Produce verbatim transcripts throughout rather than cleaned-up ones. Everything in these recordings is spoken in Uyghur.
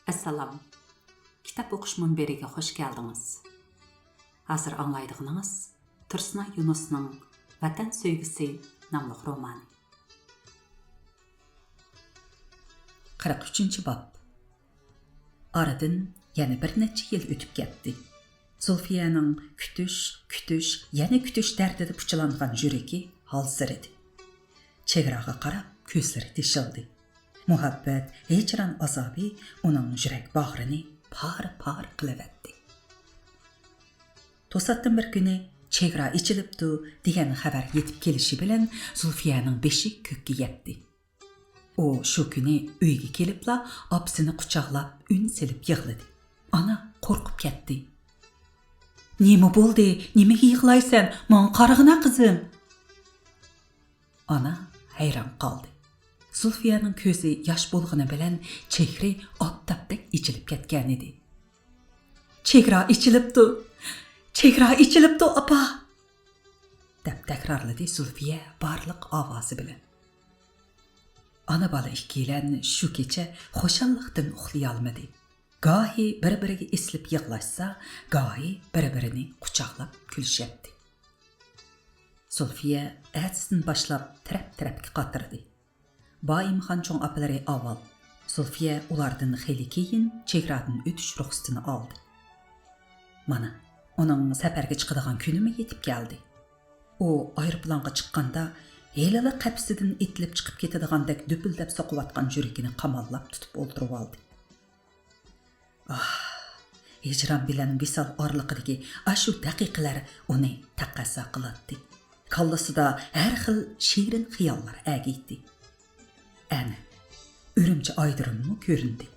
ئەسسالام. كىتاب ئوقۇش مۇنبىرىگە خۇش كەلدىڭىز. ھازىر ئاڭلايدىغىنىڭىز تۇرسۇنئاي يۇنۇسنىڭ ۋەتەن سۆيگۈسى ناملىق رومانى. قىرىق ئۈچىنچى باب. ئارىدىن يەنە بىر نەچچە يىل ئۆتۈپ كەتتى. زۇلفىيەنىڭ كۈتۈش، كۈتۈش، يەنە كۈتۈش دەردىدە پۇچىلانغان يۈرىكى ھالسىرىدى. چېگراغا قاراپ كۆزلىرى تېشىلدى. مۇھەببەت، ھىجران ئازابى ئۇنىڭ يۈرەك باغرىنى پارە-پارە قىلىۋەتتى. توساتتىن بىر كۈنى «چېگرا ئېچىلىپتۇ» دېگەن خەۋەر يېتىپ كېلىشى بىلەن زۇلفىيەنىڭ بېشى كۆككە يەتتى. ئۇ شۇ كۈنى ئۆيگە كېلىپلا ئاپىسىنى قۇچاقلاپ ئۈن سېلىپ يىغلىدى. ئانا قورقۇپ كەتتى. «نېمە بولدى؟ نېمىگە يىغلايسەن؟ ماڭا قارىغىنا، قىزىم!» ئانا ھەيران قالدى. زۇلفىيەنىڭ كۆزى ياش بولغىنى بىلەن چېھرى ئاپتاپتەك ئېچىلىپ كەتكەنىدى. «چېگرا ئېچىلىپتۇ! چېگرا ئېچىلىپتۇ، ئاپا!» دەپ تەكرارلىدى زۇلفىيە بارلىق ئاۋازى بىلەن. ئانا-بالا ئىككىيلەن شۇ كېچە خۇشاللىقتىن ئۇخلىيالمىدى. گاھى بىر-بىرىگە ئېسىلىپ يىغلاشسا، گاھى بىر-بىرىنى قۇچاقلاپ كۈلۈشەتتى. زۇلفىيە ئەتىسىدىن باشلاپ تەرەپ-تەرەپكە قاترىدى. بايىمخان چوڭ ئاپىلىرى ئاۋۋال، زۇلفىيە ئۇلاردىن خېلى كېيىن چېگرادىن ئۆتۈش رۇخسىتىنى ئالدى. مانا، ئۇنىڭ سەپەرگە چىقىدىغان كۈنىمۇ يېتىپ كەلدى. ئۇ ئايروپىلانغا چىققاندا، ھېلىلا قەپىسىدىن ئېتىلىپ چىقىپ كېتىدىغاندەك دۈپۈلدەپ سوقۇۋاتقان يۈرىكىنى قاماللاپ تۇتۇپ ئولتۇرۇۋالدى. ئاھ، ھىجران بىلەن ۋىسال ئارىلىقىدىكى ئاشۇ دەقىقىلەر ئۇنى تەقەززا قىلاتتى. كاللىسىدا ھەر خىل شېرىن خىياللار ئەگىيتتى. ئەنە، ئۈرۈمچى ئايرودروممۇ كۆرۈندى.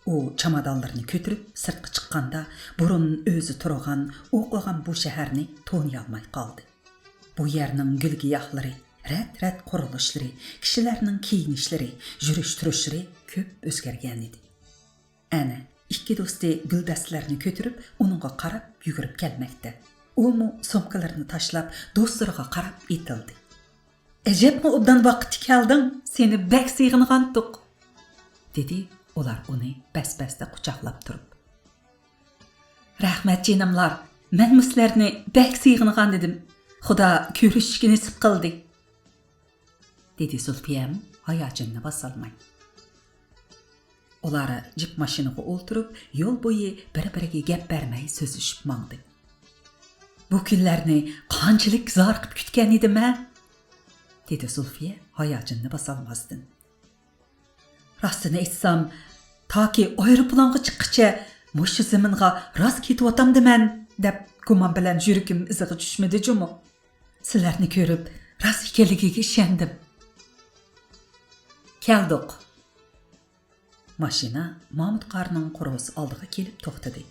ئۇ چامادانلىرىنى كۆتۈرۈپ سىرتقا چىققاندا، بۇرۇن ئۆزى تۇرغان، ئوقۇغان بۇ شەھەرنى تونۇيالماي قالدى. بۇ يەرنىڭ گۈل-گىياھلىرى، رەت-رەت قۇرۇلۇشلىرى، كىشىلەرنىڭ كىيىنىشلىرى، يۈرۈش-تۇرۇشلىرى كۆپ ئۆزگەرگەنىدى. ئەنە، ئىككى دوستى گۈلدەستىلەرنى كۆتۈرۈپ، ئۇنىڭغا قاراپ يۈگۈرۈپ كەلمەكتە. ئۇمۇ سومكىلىرىنى تاشلاپ، دوستلىرىغا قاراپ ئېتىلدى. «ئەجەبمۇ ئوبدان ۋاقىتتا كەلدىڭ، سېنى بەك سېغىنغانتۇق!» دېدى ئۇلار ئۇنى بەس-بەستە قۇچاقلاپ تۇرۇپ. «رەھمەت، جېنىملار، مەنمۇ سىلەرنى بەك سېغىنغانىدىم. خۇدا كۆرۈشۈشكە نېسىپ قىلدى.» دېدى زۇلفىيەمۇ ھاياجىنىنى باسالماي. ئۇلار جىپ ماشىنىغا ئولتۇرۇپ، يول بويى بىر-بىرىگە گەپ بەرمەي سۆزلىشىپ ماڭدى. «بۇ كۈنلەرنى قانچىلىك زارىقىپ كۈتكەن ئىدىم ھە؟» دېدى زۇلفىيە ھاياجىنىنى باسالماستىن. «راستىنى ئېيتسام، تاكى ئايروپىلانغا چىققىچە مۇشۇ زېمىنغا راست كېتىۋاتامدىمەن دەپ گۇمان بىلەن يۈرىكىم ئىزىغا چۈشمىدى جۇمۇ. سىلەرنى كۆرۈپ، راست ئىكەنلىكىگە ئىشەندىم.» كەلدۇق. ماشىنا مامۇت قارىنىڭ قورۇسى ئالدىغا كېلىپ توختىدى.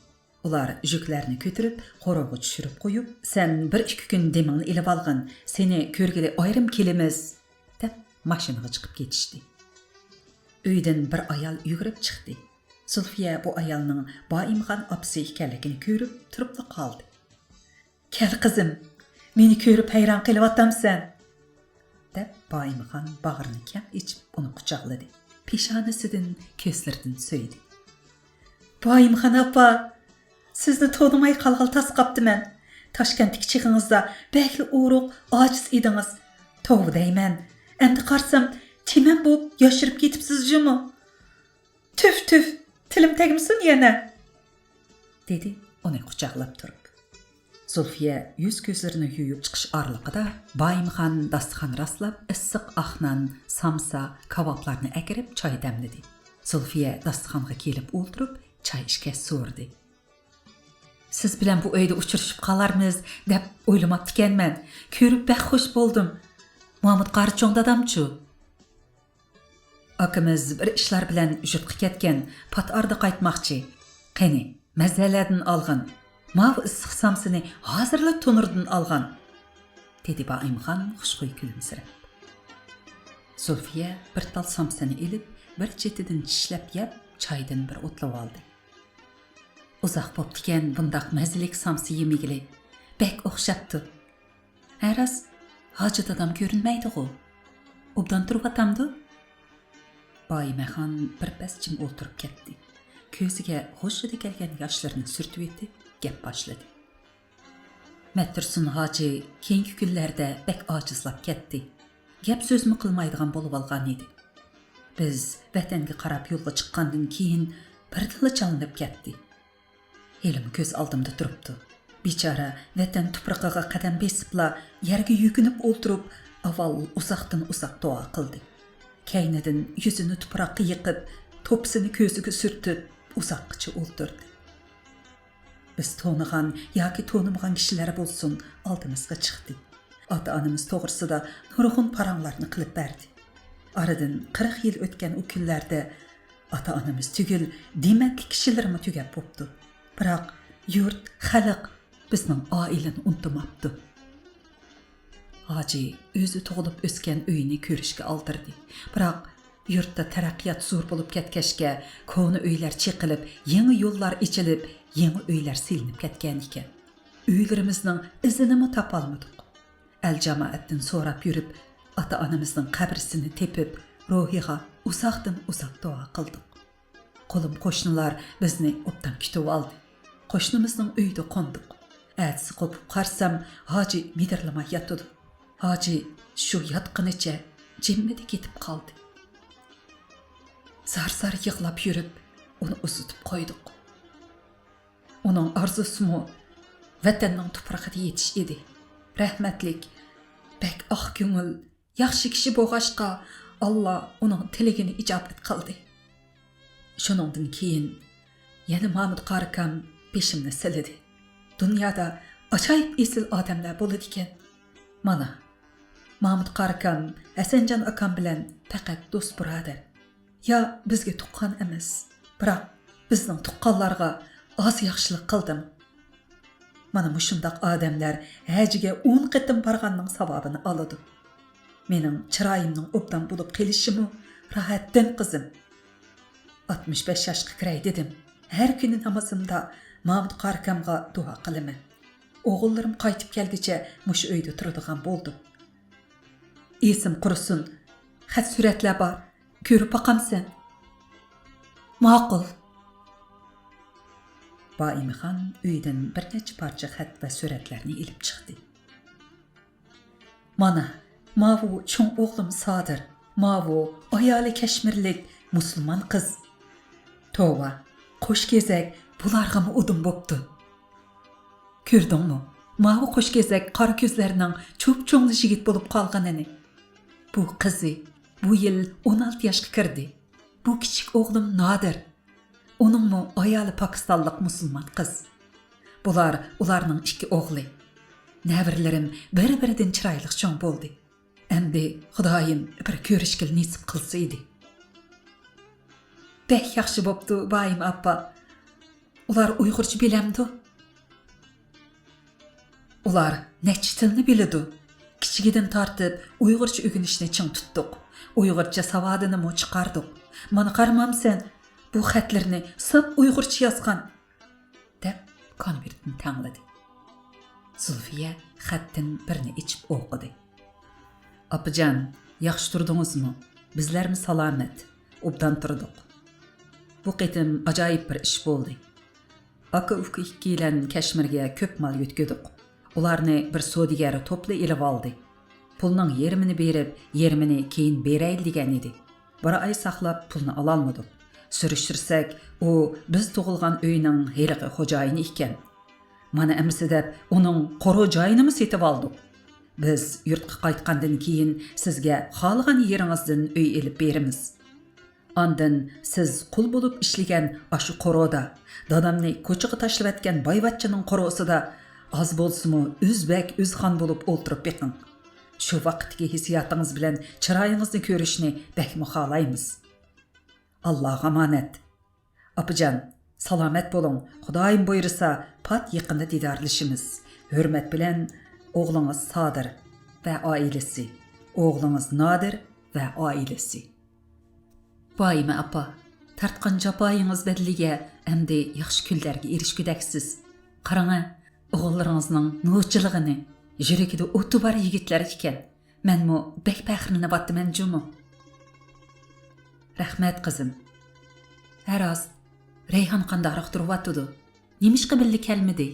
ئۇلار يۈكلەرنى كۆتۈرۈپ، قورۇغا چۈشۈرۈپ قويۇپ، «سەن بىر-ئىككى كۈن دېمىڭنى ئېلىۋالغىن، سېنى كۆرگىلى ئايرىم كېلىمىز» دەپ، ماشىنىغا چىقىپ كېتىشتى. ئۆيدىن بىر ئايال يۈگۈرۈپ چىقتى. زۇلفىيە بۇ ئايالنىڭ بايىمخان ئاپىسى ئىكەنلىكىنى كۆرۈپ، تۇرۇپلا قالدى. «كەل، قىزىم، مېنى كۆرۈپ ھەيران قېلىۋاتامسەن؟» دەپ، بايىمخان باغرىنى كەڭ ئېچىپ، ئۇنى قۇچاقلىدى. پېشانىسىدىن، كۆزلىرىدىن سۆيدى. «بايىمخان ئاپا، سىزنى تونۇماي قالغىلى تاس قاپتىمەن. تاشكەنتتىكى چېغىڭىزدا بەكلا ئورۇق، ئاجىز ئىدىڭىز. توۋا دەيمەن، ئەمدى قارىسام، تىمەن بولۇپ ياشىرىپ كېتىپسىز جۇمۇ. تۈف، تۈف، تىلىم تەگمىسۇن يەنە!» دېدى ئۇنى قۇچاقلاپ تۇرۇپ. زۇلفىيە يۈز-كۆزلىرىنى يۇيۇپ چىقىش ئارىلىقىدا بايىمخان داستىخان راسلاپ، ئىسسىق ئاق نان، سامسا، كاۋاپلارنى ئەكىرىپ، چاي دەملىدى. زۇلفىيە داستىخانغا كېلىپ ئولتۇرۇپ، چاي ئىچكەچ سورىدى. «سىز بىلەن بۇ ئۆيدە ئۇچرىشىپ قالارمىز دەپ ئويلىماپتىكەنمەن. كۆرۈپ بەك خۇش بولدۇم. مامۇت قارىچوڭ دادامچۇ؟» «ئاكىمىز بىر ئىشلار بىلەن يۇرتقا كەتكەن، پات ئارىدا قايتماقچى. قېنى، مەززەلەردىن ئالغىن. ماۋۇ ئىسسىق سامسىنى ھازىرلا تونۇردىن ئالغان»، دېدى بايىمخان خۇشخۇي كۈلۈمسىرەپ. زۇلفىيە بىر تال سامسىنى ئېلىپ، بىر چېتىدىن چىشلەپ يەپ، چايدىن بىر ئوتلىۋالدى. «ئۇزاق بوپتىكەن بۇنداق مەززىلىك سامسا يېمىگىلى. بەك ئوخشاپتۇ. ھە راست، ھاجى دادام كۆرۈنمەيدىغۇ؟ ئوبدان تۇرۇۋاتامدۇ؟» بايىمخان بىر پەس جىم ئولتۇرۇپ كەتتى. كۆزىگە ھوشىدا كەلگەن ياشلىرىنى سۈرتۈۋېتىپ گەپ باشلىدى. مەتتۇرسۇن ھاجى كېيىنكى كۈنلەردە بەك ئاجىزلاپ كەتتى. گەپ سۆزمۇ قىلمايدىغان بولۇۋالغان ئىدى. بىز ۋەتەنگە قاراپ يولغا چىققاندىن كېيىن بىردىنلا جانلىنىپ كەتتى. ھېلىمۇ كۆز ئالدىمدا تۇرۇپتۇ. بىچارە ۋەتەن تۇپرىقىغا قەدەم بېسىپلا، يەرگە يۈكۈنۈپ ئولتۇرۇپ، ئاۋۋال ئۇزاقتىن ئۇزاق دۇئا قىلدى. كەينىدىن يۈزىنى تۇپراققا يېقىپ، توپىسىنى كۆزىگە سۈرتۈپ، ئۇزاققىچە ئولتۇردى. بىز تونۇغان ياكى تونۇمىغان كىشىلەر بولسۇن، ئالدىمىزغا چىقتى. ئاتا-ئانىمىز توغرىسىدا نۇرغۇن پاراڭلارنى قىلىپ بەردى. ئارىدىن قىرىق يىل ئۆتكەن ئۇ كۈنلەردە ئاتا-ئانىمىز تۈگۈل، دېمەتلىك كىشىلىرىمۇ تۈگەپ بوپتۇ. بىراق يۇرت، خەلق بىزنىڭ ئائىلىنى ئۇنتۇماپتۇ. ھاجى ئۆزى تۇغۇلۇپ ئۆسكەن ئۆيىنى كۆرۈشكە ئالدىردى. بىراق يۇرتتا تەرەققىيات زور بولۇپ كەتكەچكە، كونا ئۆيلەر چېقىلىپ، يېڭى يوللار ئېچىلىپ، يېڭى ئۆيلەر سېلىنىپ كەتكەن ئىكەن. ئۆيلىرىمىزنىڭ ئىزىنىمۇ تاپالمىدۇق. ئەل-جامائەتتىن سوراپ يۈرۈپ، ئاتا-ئانىمىزنىڭ قەبرىسىنى تېپىپ، روھىغا ئۇزاقتىن ئۇزاق دۇئا قىلدۇق. قولۇم قوشنىلار بىزنى ئوبدان كۈتۈۋالدى. قوشنىمىزنىڭ ئۆيىدە قوندۇق. ئەتىسى قوپۇپ قارىسام، ھاجى مىدىرلىماي ياتىدۇ. ھاجى شۇ ياتقىنىچە جىممىدە كېتىپ قالدى. زار-زار يىغلاپ يۈرۈپ، ئۇنى ئۇزىتىپ قويدۇق. ئۇنىڭ ئارزۇسىمۇ ۋەتەننىڭ تۇپرىقىدا يېتىش ئىدى. رەھمەتلىك بەك ئاق كۆڭۈل، ياخشى كىشى بولغاچقا، ئاللا ئۇنىڭ تىلىكىنى ئىجابەت قىلدى. شۇنىڭدىن كېيىن يەنە مامۇت قارىكام بېشىمنى سىلىدى. دۇنيادا ئاجايىپ ئېسىل ئادەملەر بولىدىكەن. مانا، مامۇت قارىكام ھەسەنجان ئاكام بىلەن پەقەت دوست بۇرادەر. يا بىزگە تۇغقان ئەمەس، بىراق بىزنىڭ تۇغقانلارغا ئاز ياخشىلىق قىلدىمۇ؟ مانا مۇشۇنداق ئادەملەر ھەجىگە ئون قېتىم بارغاننىڭ ساۋابىنى ئالىدۇ. مېنىڭ چىرايىمنىڭ ئوبدان بولۇپ قېلىشىمۇ راھەتتىن، قىزىم. ئاتمىش بەش ياشقا كىرەي دېدىم. ھەر كۈنى نامىزىمدا مامۇت قارىكامغا دۇئا قىلىمەن. ئوغۇللىرىم قايتىپ كەلگۈچە مۇشۇ ئۆيدە تۇرىدىغان بولدۇم. ئېسىم قۇرۇسۇن، خەت-سۈرەتلەر بار، كۆرۈپ باقامسەن؟ ماقۇل. بائىمىخان ئۆيدىن بىر نەچچە پارچە خەت ۋە سۈرەتلەرنى ئېلىپ چىقتى. مانا، ماۋۇ چوڭ ئوغلۇم سادىر، ماۋۇ ئايالى كەشمىرلىك مۇسۇلمان قىز. توۋا، قوش كېزەك بۇلارغىمۇ ئۇدۇم بوپتۇ. كۆردۈڭمۇ؟ ماۋۇ قوش كېزەك قارا كۆزلەرنىڭ چوپچوڭلا يىگىت بولۇپ قالغىنىنى. بۇ قىزى، بۇ يىل ئون ئالتە ياشقا كىردى. بۇ كىچىك ئوغلۇم نادىر. ئۇنىڭمۇ ئايالى پاكىستانلىق مۇسۇلمان قىز. بۇلار ئۇلارنىڭ ئىككى ئوغلى. نەۋرىلىرىم بىر-بىرىدىن چىرايلىق چوڭ بولدى. ئەمدى خۇدايىم بىر كۆرۈشكىلى نېسىپ قىلسا ئىدى. بەك ياخشى بوپتۇ، بايىم ئاپا. ئۇلار ئۇيغۇرچە بىلەمدۇ؟ ئۇلار نەچچە تىلنى بىلىدۇ. كىچىكىدىن تارتىپ ئۇيغۇرچە ئۆگىنىشنى چىڭ تۇتتۇق. ئۇيغۇرچە ساۋادىنىمۇ چىقاردۇق. مانا قارىمامسەن، بۇ خەتلىرىنى ساپ ئۇيغۇرچە يازغان، دەپ كونۋېرتنى تەڭلىدى. زۇلفىيە خەتتىن بىرنى ئېچىپ ئوقۇدى. ئاپىجان، ياخشى تۇردىڭىزمۇ؟ بىزلەرمۇ سالامەت، ئوبدان تۇردۇق. بۇ قېتىم ئاجايىپ بىر ئىش بولدى. ئاكا-ئۇكا ئىككىيلەن كەشمىرگە كۆپ مال يۆتكىدۇق. ئۇلارنى بىر سودىگەر توپلا ئېلىۋالدى. پۇلنىڭ يېرىمىنى بېرىپ، يېرىمىنى كېيىن بېرەيلى دېگەن ئىدى. بىر ئاي ساقلاپ پۇلنى ئالالمىدۇق. سۈرۈشتۈرسەك، ئۇ بىز تۇغۇلغان ئۆينىڭ ھېلىقى خوجايىنى ئىكەن. مانا ئەمىسە دەپ ئۇنىڭ قورۇ جايىنىمۇ سېتىۋالدۇق. بىز يۇرتقا قايتقاندىن كېيىن سىزگە خالىغان يېرىڭىزدىن ئۆي ئېلىپ بېرىمىز. ئاندىن سىز قۇل بولۇپ ئىشلىگەن ئاشۇ قورۇدا، دادامنى كوچىغا تاشلىۋەتكەن بايۋەچچىنىڭ قورۇسىدا ئاز بولسىمۇ ئۆزبەك ئۆزخان بولۇپ ئولتۇرۇپ بېقىڭ. شۇ ۋاقىتتىكى ھېسسىياتىڭىز بىلەن چىرايىڭىزنى كۆرۈشنى بەكمۇ خالايمىز. ئاللاغا ئامانەت. ئاپىجان، سالامەت بولۇڭ. خۇدايىم بۇيرۇسا، پات يېقىندا دىدارلىشىمىز. ھۆرمەت بىلەن، ئوغلىڭىز سادىر ۋە ئائىلىسى. ئوغلىڭىز نادىر ۋە ئائىلىسى. بايىمە ئاپا، تارتقان جاپايىڭىز بەدىلىگە ئەمدى ياخشى كۈنلەرگە ئېرىشكۈدەكسىز. قاراڭە، ئوغۇللىرىڭىزنىڭ نوچىلىقىنى، يۈرىكىدە ئوتى بار يىگىتلەر ئىكەن. مەنمۇ بەك پەخىرلىنىۋاتىمەن جۇمۇ. رەھمەت، قىزىم. ھە، راست، رەيھان قانداقراق تۇرۇۋاتىدۇ؟ نېمىشقا بىللە كەلمىدى؟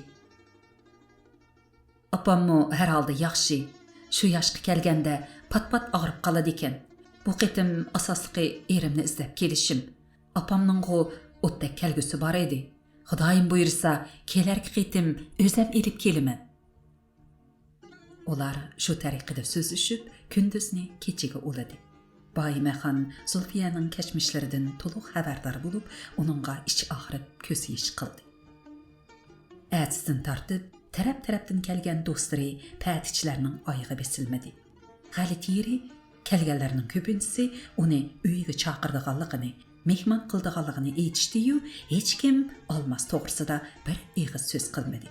ئاپاممۇ ھەر ھالدا ياخشى. شۇ ياشقا كەلگەندە پات-پات ئاغرىپ قالىدىكەن. بۇ قېتىم ئاساسلىقى ئېرىمنى ئىزدەپ كېلىشىم. ئاپامنىڭغۇ ئوتتەك كەلگۈسى بار ئىدى. خۇدايىم بۇيرۇسا، كېلەركى قېتىم ئۆزەم ئېلىپ كېلىمەن. ئۇلار شۇ تەرىقىدە سۆزلىشىپ، كۈندۈزنى كېچىگە ئۇلىدى. بايىمەخان زۇلفىيەنىڭ كەچمىشلىرىدىن تولۇق خەۋەردار بولۇپ، ئۇنىڭغا ئىچى ئاغرىپ، كۆز يېشى قىلدى. ئەتىسىدىن تارتىپ تەرەپ-تەرەپتىن كەلگەن دوستلىرى پەتىچىلەرنىڭ ئايىغى بېسىلمىدى. غەلىتە يېرى، كەلگەنلەرنىڭ كۆپىنچىسى ئۇنى ئۆيىگە چاقىرىدىغانلىقىنى، مېھمان قىلىدىغانلىقىنى ئېيتىشتىيۇ، ھېچكىم ئالماس توغرىسىدا بىر ئېغىز سۆز قىلمىدى.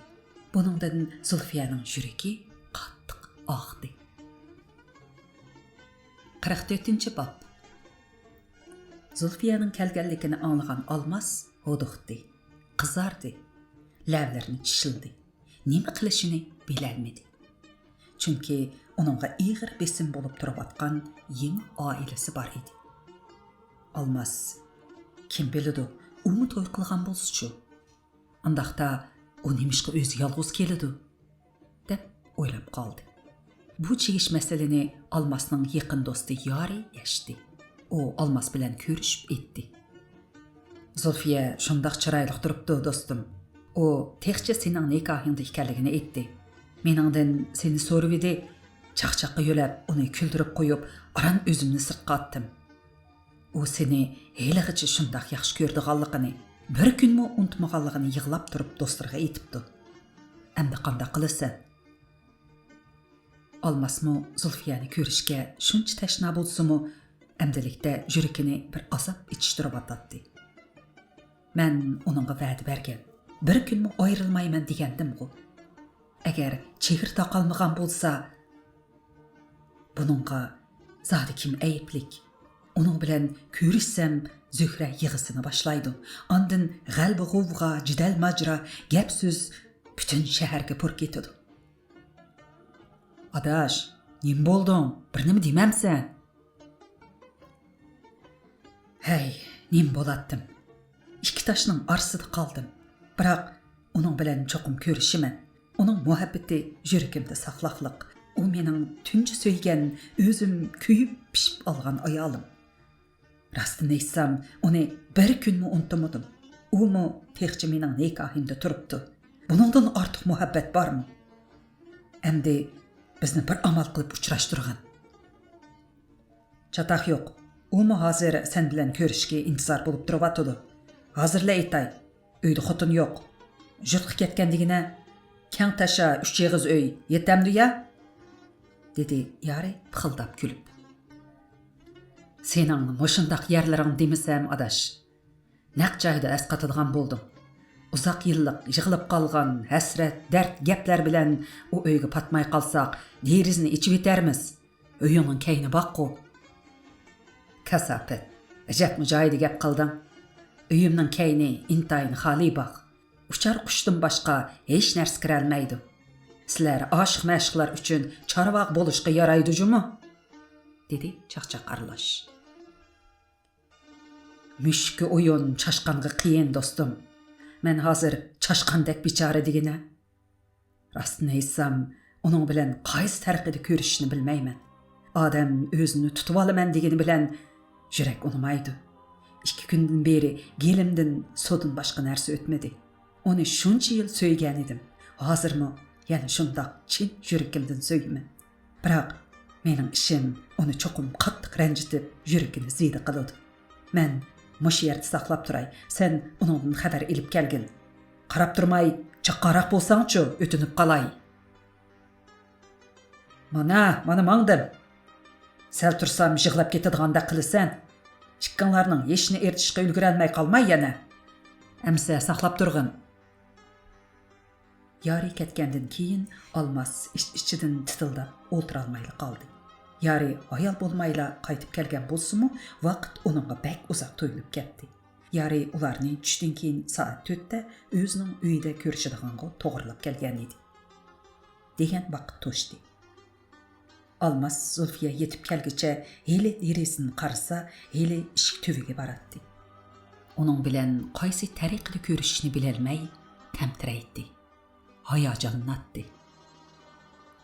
بۇنىڭدىن زۇلفىيەنىڭ يۈرىكى قاتتىق ئاغدى. قىرىق تۆتىنچى باب. زۇلفىيەنىڭ كەلگەنلىكىنى ئاڭلىغان ئالماس ھودۇقتى، قىزاردى، لەۋلىرىنى چىشلىدى. نېمە قىلىشىنى بىلەلمىدى. چۈنكى ئۇنىڭغا ئېغىر بېسىم بولۇپ تۇرۇۋاتقان يېڭى ئائىلىسى بار ئىدى. ئالماس، كىم بىلىدۇ، ئۇمۇ توي قىلغان بولسىچۇ؟ ئۇنداقتا ئۇ نېمىشقا ئۆزى يالغۇز كېلىدۇ؟ دەپ ئويلاپ قالدى. بۇ چىگىش مەسىلىنى ئالماسنىڭ يېقىن دوستى يارى يەشتى. ئۇ ئالماس بىلەن كۆرۈشۈپ ئېيتتى. زۇلفىيە شۇنداق چىرايلىق تۇرۇپتۇ، دوستۇم. ئۇ تېخىچە سېنىڭ نىكاھىڭدا ئىكەنلىكىنى ئېيتتى. مېنىڭدىن سېنى سورىۋىدى. چاقچاققا يۆلەپ، ئۇنى كۈلدۈرۈپ قويۇپ، ئاران ئۆزۈمنى سىرتقا ئاتتىم. ئۇ سېنى ھېلىغىچە شۇنداق ياخشى كۆرىدىغانلىقىنى، بىر كۈنمۇ ئۇنتۇمىغانلىقىنى يىغلاپ تۇرۇپ دوستلىرىغا ئېيتىپتۇ. ئەمدى قانداق قىلىسەن؟ ئالماسمۇ زۇلفىيەنى كۆرۈشكە شۇنچە تەشنا بولسىمۇ، ئەمدىلىكتە يۈرىكىنى بىر ئازاب ئېچىشتۇرۇۋاتاتتى. مەن ئۇنىڭغا ۋەدە بەرگەن، بىر كۈنمۇ ئايرىلمايمەن دېگەندىمغۇ. ئەگەر چېگرا تاقالمىغان بولسا، بۇنىڭغا زادى كىم ئەيىبلىك؟ ئۇنىڭ بىلەن كۆرۈشسەم، زۆھرە يىغىسىنى باشلايدۇ. ئاندىن غەلۋە-غۇۋغا، جېدەل-ماجىرا، گەپ-سۆز پۈتۈن شەھەرگە پۇر كېتىدۇ. ئاداش، نېمە بولدۇڭ؟ بىر نېمە دېمەمسەن؟ ھەي، نېمە بولاتتىم؟ ئىككى تاشنىڭ ئارىسىدا قالدىم. بىراق، ئۇنىڭ بىلەن چوقۇم كۆرۈشىمەن. ئۇنىڭ مۇھەببىتى يۈرىكىمدە ساقلاقلىق. ئۇ مېنىڭ تۇنجى سۆيگەن، ئۆزۈم كۆيۈپ پىشىپ ئالغان ئايالىم. راستىنى ئېيتسام، ئۇنى بىر كۈنمۇ ئۇنتۇمىدىم. ئۇمۇ تېخىچە مېنىڭ نىكاھىمدا تۇرۇپتۇ. بۇنىڭدىن ئارتۇق مۇھەببەت بارمۇ؟ ئەمدى بىزنى بىر ئامال قىلىپ ئۇچراشتۇرغىن. چاتاق يوق. ئۇمۇ ھازىر سەن بىلەن كۆرۈشۈشكە ئىنتىزار بولۇپ تۇرۇۋاتىدۇ. ھازىرلا ئېيتاي. ئۆيدە خوتۇن يوق. يۇرتقا كەتكەن دېگىنە، كەڭ تاشا ئۈچ ئېغىز ئۆي يېتەمدۇ يا؟ دېدى يارى پىخىلداپ كۈلۈپ. سېنىڭ مۇشۇنداق يەرلىرىڭ دېمىسەم، ئاداش. نەق جايدا ئەسقاتىدىغان بولدۇم. ئۇزاق يىللىق يىغىلىپ قالغان ھەسرەت، دەرد گەپلەر بىلەن ئۇ ئۆيگە پاتماي قالساق، دېرىزىنى ئېچىۋېتەرمىز. ئۆيۈڭنىڭ كەينى باققۇ. كاساپەت، ئەجەبمۇ جايىدا گەپ قىلدىڭ. ئۆيۈمنىڭ كەينى ئىنتايىن خالىي باغ. ئۇچار قۇشتىن باشقا ھېچ نەرسە كىرەلمەيدۇ. سىلەر ئاشىق-مەشۇقلار ئۈچۈن چارۋاغ بولۇشقا يارايدۇ جۇمۇ؟ دېدى چاقچاق ئارىلاش. مۈشۈككە ئويۇن، چاشقانغا قىيىن، دوستۇم. مەن ھازىر چاشقاندەك بىچارە دېگىنە. راستىنى ئېيتسام، ئۇنىڭ بىلەن قايسى تەرىقىدە كۆرۈشۈشنى بىلمەيمەن. ئادەم ئۆزىنى تۇتۇۋالىمەن دېگىنى بىلەن يۈرەك ئۇنىمايدۇ. ئىككى كۈندىن بېرى گېلىمدىن سۇدىن باشقا نەرسە ئۆتمىدى. ئۇنى شۇنچە يىل سۆيگەنىدىم. ھازىرمۇ يەنە شۇنداق چىن يۈرىكىمدىن سۆيىمەن. بىراق، مېنىڭ ئىشىم ئۇنى چوقۇم قاتتىق رەنجىتىپ، يۈرىكىنى زىيادە قىلىدۇ. مەن مۇشۇ يەردە ساقلاپ تۇراي، سەن ئۇنىڭدىن خەۋەر ئېلىپ كەلگىن. قاراپ تۇرماي، چاققانراق بولساڭچۇ، ئۆتۈنۈپ قالاي. مانا، مانا ماڭدىم. سەل تۇرسام يىغلاپ كېتىدىغاندەك قىلىسەن. ئىككىڭلارنىڭ ھېچنى ئېيتىشقا ئۈلگۈرەلمەي قالماي يەنە. ئەمىسە ساقلاپ تۇرغىن. يارى كەتكەندىن كېيىن ئالماس ئىچ-ئىچىدىن تىتىلداپ ئولتۇرالمايلا قالدى. يارى ھايال بولمايلا قايتىپ كەلگەن بولسىمۇ، ۋاقىت ئۇنىڭغا بەك ئۇزاق تۇيۇلۇپ كەتتى. يارى ئۇلارنى چۈشتىن كېيىن سائەت تۆتتە ئۆزىنىڭ ئۆيىدە كۆرۈشىدىغانغا توغرىلاپ كەلگەنىدى. دېگەن ۋاقىت توشتى. ئالماس زۇلفىيە يېتىپ كەلگۈچە ھېلى دېرىزىدىن قارىسا، ھېلى ئىشىك تۈۋىگە باراتتى. ئۇنىڭ بىلەن قايسى تەرىقىدە كۆرۈشۈشنى بىلەلمەي تەمتىرەيتتى، ھاياجانلىناتتى.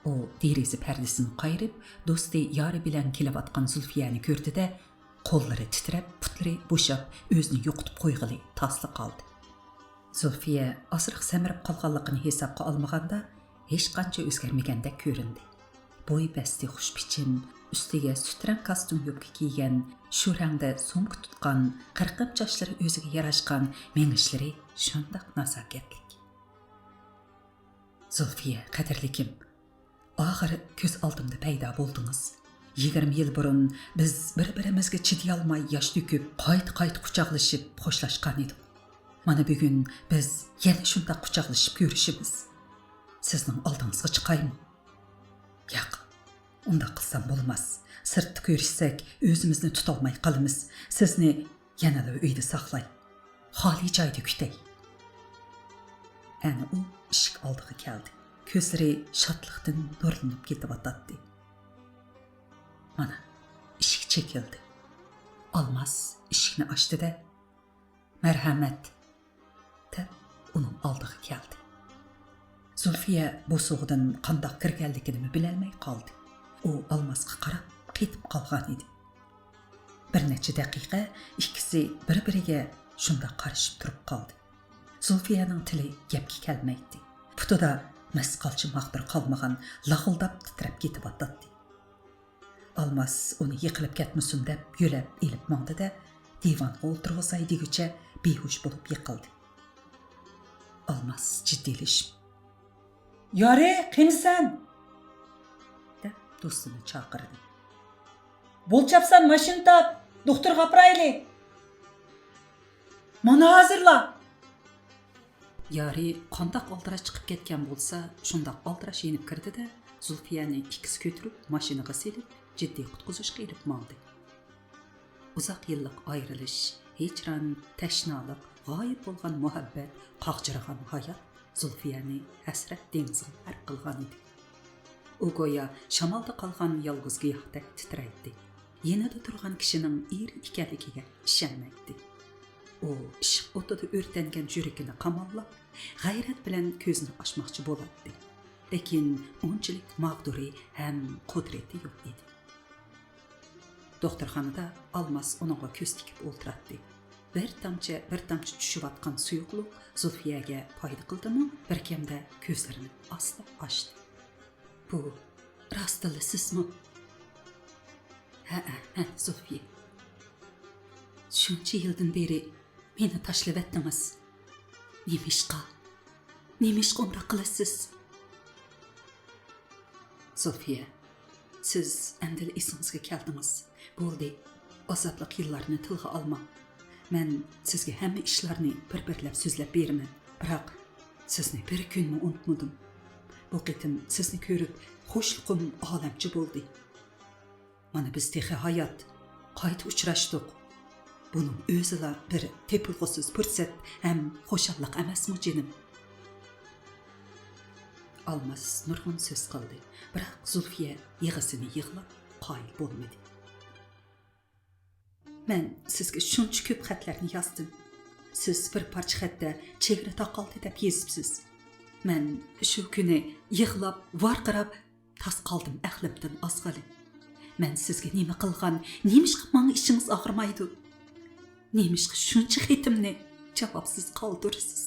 ئۇ دېرىزە پەردىسىنى قايرىپ، دوستى يارى بىلەن كېلىۋاتقان زۇلفىيەنى كۆردى-دە، قوللىرى تىترەپ، پۇتلىرى بوشاپ، ئۆزىنى يوقىتىپ قويغىلى تاسلا قالدى. زۇلفىيە ئازراق سەمرىپ قالغانلىقىنى ھېسابقا ئالمىغاندا، ھېچقانچە ئۆزگەرمىگەندەك كۆرۈندى. بوي بەستى خۇش پىچىم، ئۈستىگە سۈت رەڭ كاستيۇم يوپكا كىيگەن، شۇ رەڭدە سومكا تۇتقان، قىرقىم چاچلىرى ئۆزىگە ياراشقان، مېڭىشلىرى شۇنداق نازاكەتلىك. زۇلفىيە، قەدىرلىكىم، ئاخىرى كۆز ئالدىمدا پەيدا بولدىڭىز. يىگىرمە يىل بۇرۇن بىز بىر-بىرىمىزگە چىدىيالماي ياش تۆكۈپ، قايتا-قايتا قۇچاقلىشىپ خوشلاشقان ئىدۇق. مانا بۈگۈن بىز يەنە شۇنداق قۇچاقلىشىپ كۆرۈشىمىز. سىزنىڭ ئالدىڭىزغا چىقايمۇ؟ ياق، ئۇنداق قىلسام بولماس. سىرتتا كۆرۈشسەك، ئۆزىمىزنى تۇتالماي قالىمىز. سىزنى يەنىلا ئۆيدە ساقلاي. خالىي جايدا كۈتەي. ئەنە ئۇ ئىشىك ئالدىغا كەلدى. كۆزلىرى شادلىقتىن نۇرلىنىپ كېتىۋاتاتتى. مانا، ئىشىك چېكىلدى. ئالماس ئىشىكنى ئاچتى-دە، مەرھەمەت، دەپ ئۇنىڭ ئالدىغا كەلدى. زۇلفىيە بوسۇغىدىن قانداق كىرگەنلىكىنىمۇ بىلەلمەي قالدى. ئۇ ئالماسقا قاراپ قېتىپ قالغان ئىدى. بىر نەچچە دەقىقە ئىككىسى بىر-بىرىگە شۇنداق قارىشىپ تۇرۇپ قالدى. زۇلفىيەنىڭ تىلى گەپكە كەلمەيتتى. پۇتىدا مىسقالچە ماغدۇر قالمىغان، لاغىلداپ تىترەپ كېتىۋاتاتتى. ئالماس ئۇنى يىقىلىپ كەتمىسۇن دەپ يۆلەپ ئېلىپ ماڭدى-دە، دىۋانغا ئولتۇرغۇزاي دېگۈچە بىھوش بولۇپ يىقىلدى. ئالماس جىددىيلىشىپ، يارى، قېنى سەن؟ دەپ دوستىنى چاقىردى. بول چاپسان ماشىنا تاپ، دوختۇرغا ئاپىرايلى. مانا ھازىرلا. يارى قانداق ئالدىراش چىقىپ كەتكەن بولسا، شۇنداق ئالدىراش يېنىپ كىردى-دە، زۇلفىيەنى ئىككىسى كۆتۈرۈپ ماشىنىغا سېلىپ، جىددىي قۇتقۇزۇشقا ئېلىپ ماڭدى. ئۇزاق يىللىق ئايرىلىش، ھىجران، تەشنالىق، غايىب بولغان مۇھەببەت، قاغجىرىغان ھايات زۇلفىيەنى ھەسرەت دېڭىزىغا غەرق قىلغان ئىدى. ئۇ گويا شامالدا قالغان يالغۇز گىياھتەك تىترەيتتى. يېنىدا تۇرغان كىشىنىڭ ئېرى ئىكەنلىكىگە ئىشەنمەيتتى. ئۇ ئىشق ئوتىدا ئۆرتەنگەن يۈرىكىنى قاماللاپ، غەيرەت بىلەن كۆزىنى ئاچماقچى بولاتتى. لېكىن ئۇنچىلىك ماغدۇرى ھەم قۇدرىتى يوق ئىدى. دوختۇرخانىدا ئالماس ئۇنىڭغا كۆز تىكىپ ئولتۇراتتى. بىر تامچە، بىر تامچە چۈشۈۋاتقان سۇيۇقلۇق زۇلفىيەگە پايدا قىلدىمۇ، بىر كەمدە كۆزلىرىنى ئاستا ئاچتى. بۇ راستتىنلا سىزمۇ؟ ھەئە، ھە، زۇلفىيە. شۇنچە يىلدىن بېرى مېنى تاشلىۋەتتىڭىز. نېمىشقا؟ نېمىشقا ئۇنداق قىلىسىز؟ زۇلفىيە، سىز ئەمدىلا ئېسىڭىزگە كەلدىڭىز. بولدى، ئازابلىق يىللارنى تىلغا ئالماڭ. مەن سىزگە ھەممە ئىشلارنى بىر-بىرلەپ سۆزلەپ بېرىمەن. بىراق، سىزنى بىر كۈنمۇ ئۇنتۇمىدىم. بۇ قېتىم سىزنى كۆرۈپ، خۇشلۇقۇم ئالەمچە بولدى. مانا بىز تېخى ھايات، قايتا ئۇچراشتۇق. بۇنىڭ ئۆزىلا بىر تېپىلغۇسىز پۇرسەت ھەم خۇشاللىق ئەمەسمۇ، جېنىم؟ ئالماس نۇرغۇن سۆز قىلدى، بىراق زۇلفىيە يىغىسىنى يىغلاپ قايىل بولمىدى. مەن سىزگە شۇنچە كۆپ خەتلەرنى يازدىم. سىز بىر پارچە خەتتە چېگرا تاقالدى دەپ يېزىپسىز. مەن شۇ كۈنى يىغلاپ، ۋارقىراپ، تاس قالدىم ئەقلىمدىن ئازغىلى. مەن سىزگە نېمە قىلغان، نېمىشقا ماڭا ئىچىڭىز ئاغرىمايدۇ؟ نېمىشقا شۇنچە خېتىمنى جاۋابسىز قالدۇرىسىز؟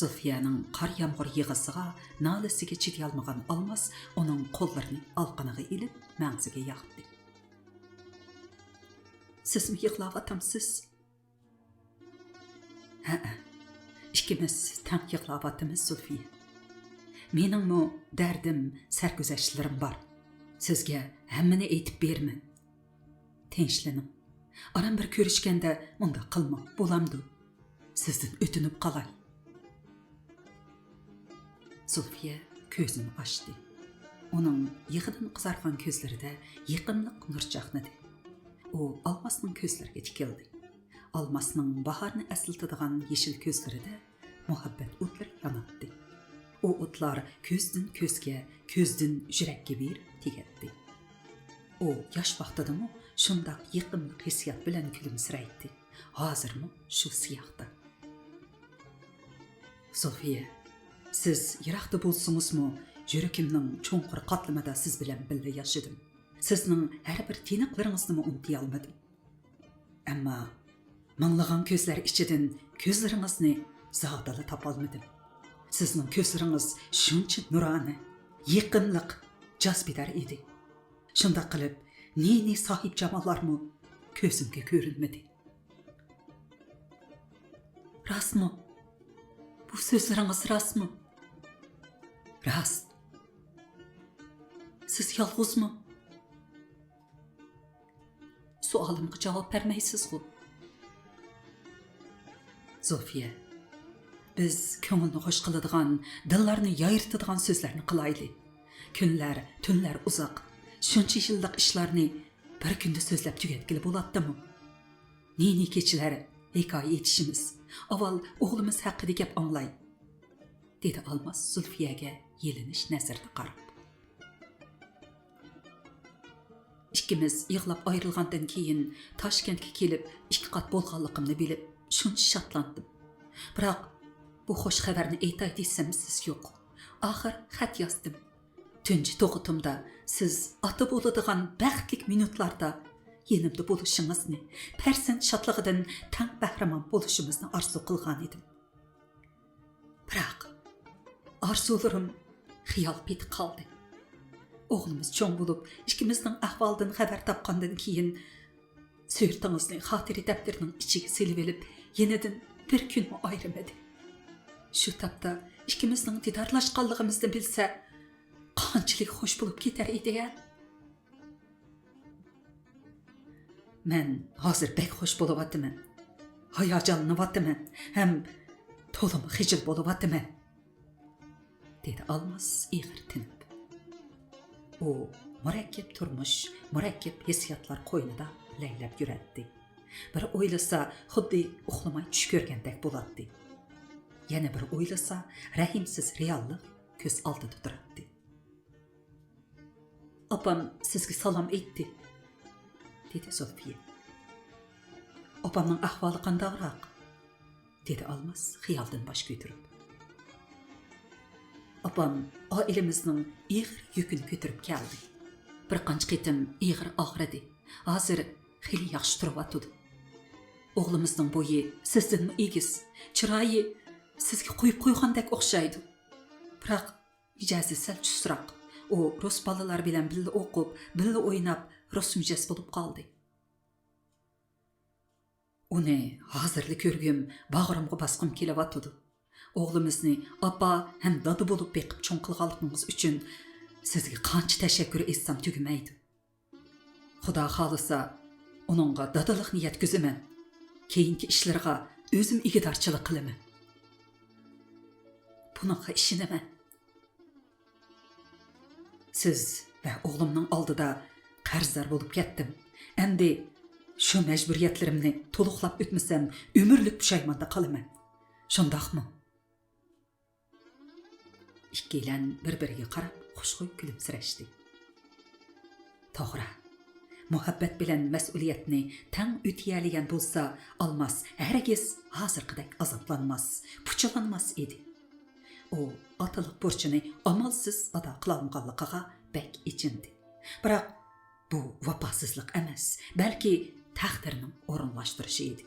زۇلفىيەنىڭ قار يامغۇر يىغىسىغا، نالىسىگە چىدىيالمىغان ئالماس ئۇنىڭ قوللىرىنى ئالىقىنىغا ئېلىپ، مەڭزىگە ياقتى. سىزمۇ يىغلاۋاتامسىز؟ ھەئە، ئىككىمىز تەڭ يىغلاۋاتىمىز، زۇلفىيە. مېنىڭمۇ دەردىم، سەرگۈزەشتلىرىم بار. سىزگە ھەممىنى ئېيتىپ بېرىمەن. تىنچلىنىڭ. ئاران بىر كۆرۈشكەندە مۇنداق قىلماڭ، بولامدۇ؟ سىزدىن ئۆتۈنۈپ قالاي. زۇلفىيە كۆزىنى ئاچتى. ئۇنىڭ يىغىدىن قىزارغان كۆزلىرىدە يېقىملىق نۇر چاقنىدى. ئۇ ئالماسنىڭ كۆزلىرىگە تىكىلدى. ئالماسنىڭ باھارنى ئەسلىتىدىغان يېشىل كۆزلىرىدە مۇھەببەت ئوتلىرى ياناتتى. ئۇ ئوتلار كۆزدىن كۆزگە، كۆزدىن يۈرەككە بېرىپ تېگەتتى. ئۇ ياش ۋاقتىدىمۇ شۇنداق يېقىملىق ھېسسىيات بىلەن كۈلۈمسىرەيتتى. ھازىرمۇ شۇ سىياقتا. زۇلفىيە، سىز يىراقتا بولسىڭىزمۇ، يۈرىكىمنىڭ چوڭقۇر قاتلىمىدا سىز بىلەن بىللە ياشىدىم. سىزنىڭ ھەر بىر تىنىقلىرىڭىزنىمۇ ئۇنتۇيالمىدىم. ئەمما مىڭلىغان كۆزلەر ئىچىدىن كۆزلىرىڭىزنى زادىلا تاپالمىدىم. سىزنىڭ كۆزلىرىڭىز شۇنچە نۇرانە، يېقىملىق، جاذبىدار ئىدى. شۇنداق قىلىپ، نى-نى ساھىبجاماللارمۇ كۆزۈمگە كۆرۈنمىدى. راستمۇ؟ بۇ سۆزلىرىڭىز راستمۇ؟ راست. سىز يالغۇزمۇ؟ سوئالىمغا جاۋاب بەرمەيسىزغۇ؟ زۇلفىيە، بىز كۆڭۈلنى خۇش قىلىدىغان، دىللارنى يايرىتىدىغان سۆزلەرنى قىلايلى. كۈنلەر، تۈنلەر ئۇزاق، شۇنچە يىللىق ئىشلارنى بىر كۈندە سۆزلەپ تۈگەتكىلى بولاتتىمۇ؟ نى-نى كېچىلەر ھېكايە ئېيتىشىمىز، ئاۋۋال ئوغلىمىز ھەققىدە گەپ ئاڭلاي، دېدى ئالماس زۇلفىيەگە يېلىنىش نەزىرىدە قاراپ. ئىككىمىز يىغلاپ ئايرىلغاندىن كېيىن، تاشكەنتكە كېلىپ ئىككى قات بولغانلىقىمنى بىلىپ، شۇنچە شادلاندىم. بىراق، بۇ خوش خەۋەرنى ئېيتاي دېسەم، سىز يوق. ئاخىر خەت يازدىم. تۇنجى تۇغۇتۇمدا سىز ئاتا بولىدىغان بەختلىك مىنۇتلاردا يېنىمدا بولۇشىڭىزنى، پەرزەنت شادلىقىدىن تەڭ بەھرىمەن بولۇشىمىزنى ئارزۇ قىلغانىدىم. بىراق، ئارزۇلىرىم خىيال پېتى قالدى. ئوغلىمىز چوڭ بولۇپ، ئىككىمىزنىڭ ئەھۋالىدىن خەۋەر تاپقاندىن كېيىن، سۈرىتىڭىزنى خاتىرە دەپتىرىنىڭ ئىچىگە سېلىۋېلىپ، يېنىدىن بىر كۈنمۇ ئايرىمىدى. شۇ تاپتا ئىككىمىزنىڭ دىدارلاشقانلىقىمىزنى بىلسە، قانچىلىك خوش بولۇپ كېتەر ئىدى-ھە؟ مەن ھازىر بەك خوش بولۇۋاتىمەن. ھاياجانلىنىۋاتىمەن ھەم تولىمۇ خىجىل بولۇۋاتىمەن، دېدى ئالماس ئېغىر تىنىپ. ئۇ مۇرەككەپ تۇرمۇش، مۇرەككەپ ھېسسىياتلار قوينىدا لەيلەپ يۈرەتتى. بىر ئويلىسا، خۇددى ئۇخلىماي چۈش كۆرگەندەك بولاتتى. يەنە بىر ئويلىسا، رەھىمسىز رېئاللىق كۆز ئالدىدا تۇراتتى. ئاپام سىزگە سالام ئېيتتى، دېدى زۇلفىيە. ئاپامنىڭ ئەھۋالى قانداقراق؟ دېدى ئالماس خىيالدىن باش كۆتۈرۈپ. ئاپام ئائىلىمىزنىڭ ئېغىر يۈكىنى كۆتۈرۈپ كەلدى. بىر قانچە قېتىم ئېغىر ئاغرىدى. ھازىر خېلى ياخشى تۇرۇۋاتىدۇ. ئوغلىمىزنىڭ بويى سىزدىنمۇ ئېگىز، چىرايى سىزگە قويۇپ قويغاندەك ئوخشايدۇ. بىراق مىجەزى سەل چۇسراق. ئۇ رۇس بالىلار بىلەن بىللە ئوقۇپ، بىللە ئويناپ، رۇس مىجەز بولۇپ قالدى. ئۇنى ھازىرلا كۆرگۈم، باغرىمغا باسقۇم كېلىۋاتىدۇ. ئوغلىمىزنى ئاپا ھەم دادا بولۇپ بېقىپ چوڭ قىلغانلىقىڭىز ئۈچۈن سىزگە قانچە تەشەككۈر ئېيتسام تۈگىمەيدۇ. خۇدا خالىسا، ئۇنىڭغا دادىلىقنى يەتكۈزىمەن. كېيىنكى ئىشلىرىغا ئۆزۈم ئىگىدارچىلىق قىلىمەن. بۇنىڭغا ئىشىنىمەن. سىز ۋە ئوغلۇمنىڭ ئالدىدا قەرزدار بولۇپ كەتتىم. ئەمدى شۇ مەجبۇرىيەتلىرىمنى تولۇقلاپ ئۆتمىسەم، ئۆمۈرلۈك پۇشايماندا قالىمەن. شۇنداقمۇ؟ ئىككىيلەن بىر-بىرىگە قاراپ خۇشخۇي كۈلۈمسىرەشتى. توغرا، مۇھەببەت بىلەن مەسئۇلىيەتنى تەڭ ئۆتىيەلىگەن بولسا، ئالماس ھەرگىز ھازىرقىدەك ئازابلانماس، پۇچىلانماس ئىدى. ئۇ ئاتىلىق بۇرچىنى ئامالسىز ئادا قىلالمىغانلىقىغا بەك ئېچىندى. بىراق، بۇ ۋاپاسىزلىق ئەمەس، بەلكى تەقدىرنىڭ ئورۇنلاشتۇرۇشى ئىدى.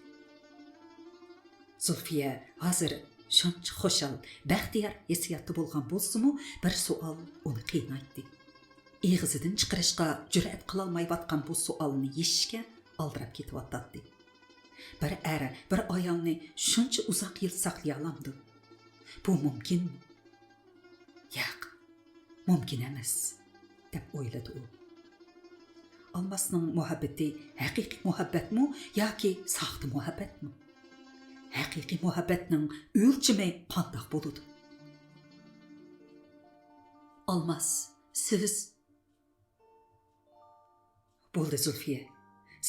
زۇلفىيە ھازىر شۇنچە خۇشال، بەختىيار ھېسسىياتتا بولغان بولسىمۇ، بىر سوئال ئۇنى قىينايتتى. ئېغىزىدىن چىقىرىشقا جۈرئەت قىلالمايۋاتقان بۇ سوئالنى يېشىشكە ئالدىراپ كېتىۋاتاتتى. بىر ئەر بىر ئايالنى شۇنچە ئۇزاق يىل ساقلىيالامدۇ؟ بۇ مۇمكىنمۇ؟ ياق، مۇمكىن ئەمەس، دەپ ئويلىدى ئۇ. ئالماسنىڭ مۇھەببىتى ھەقىقىي مۇھەببەتمۇ ياكى ساختا مۇھەببەتمۇ؟ ھەقىقىي مۇھەببەتنىڭ ئۆلچىمى قانداق بولىدۇ؟ ئالماس، سىز بولدى، زۇلفىيە.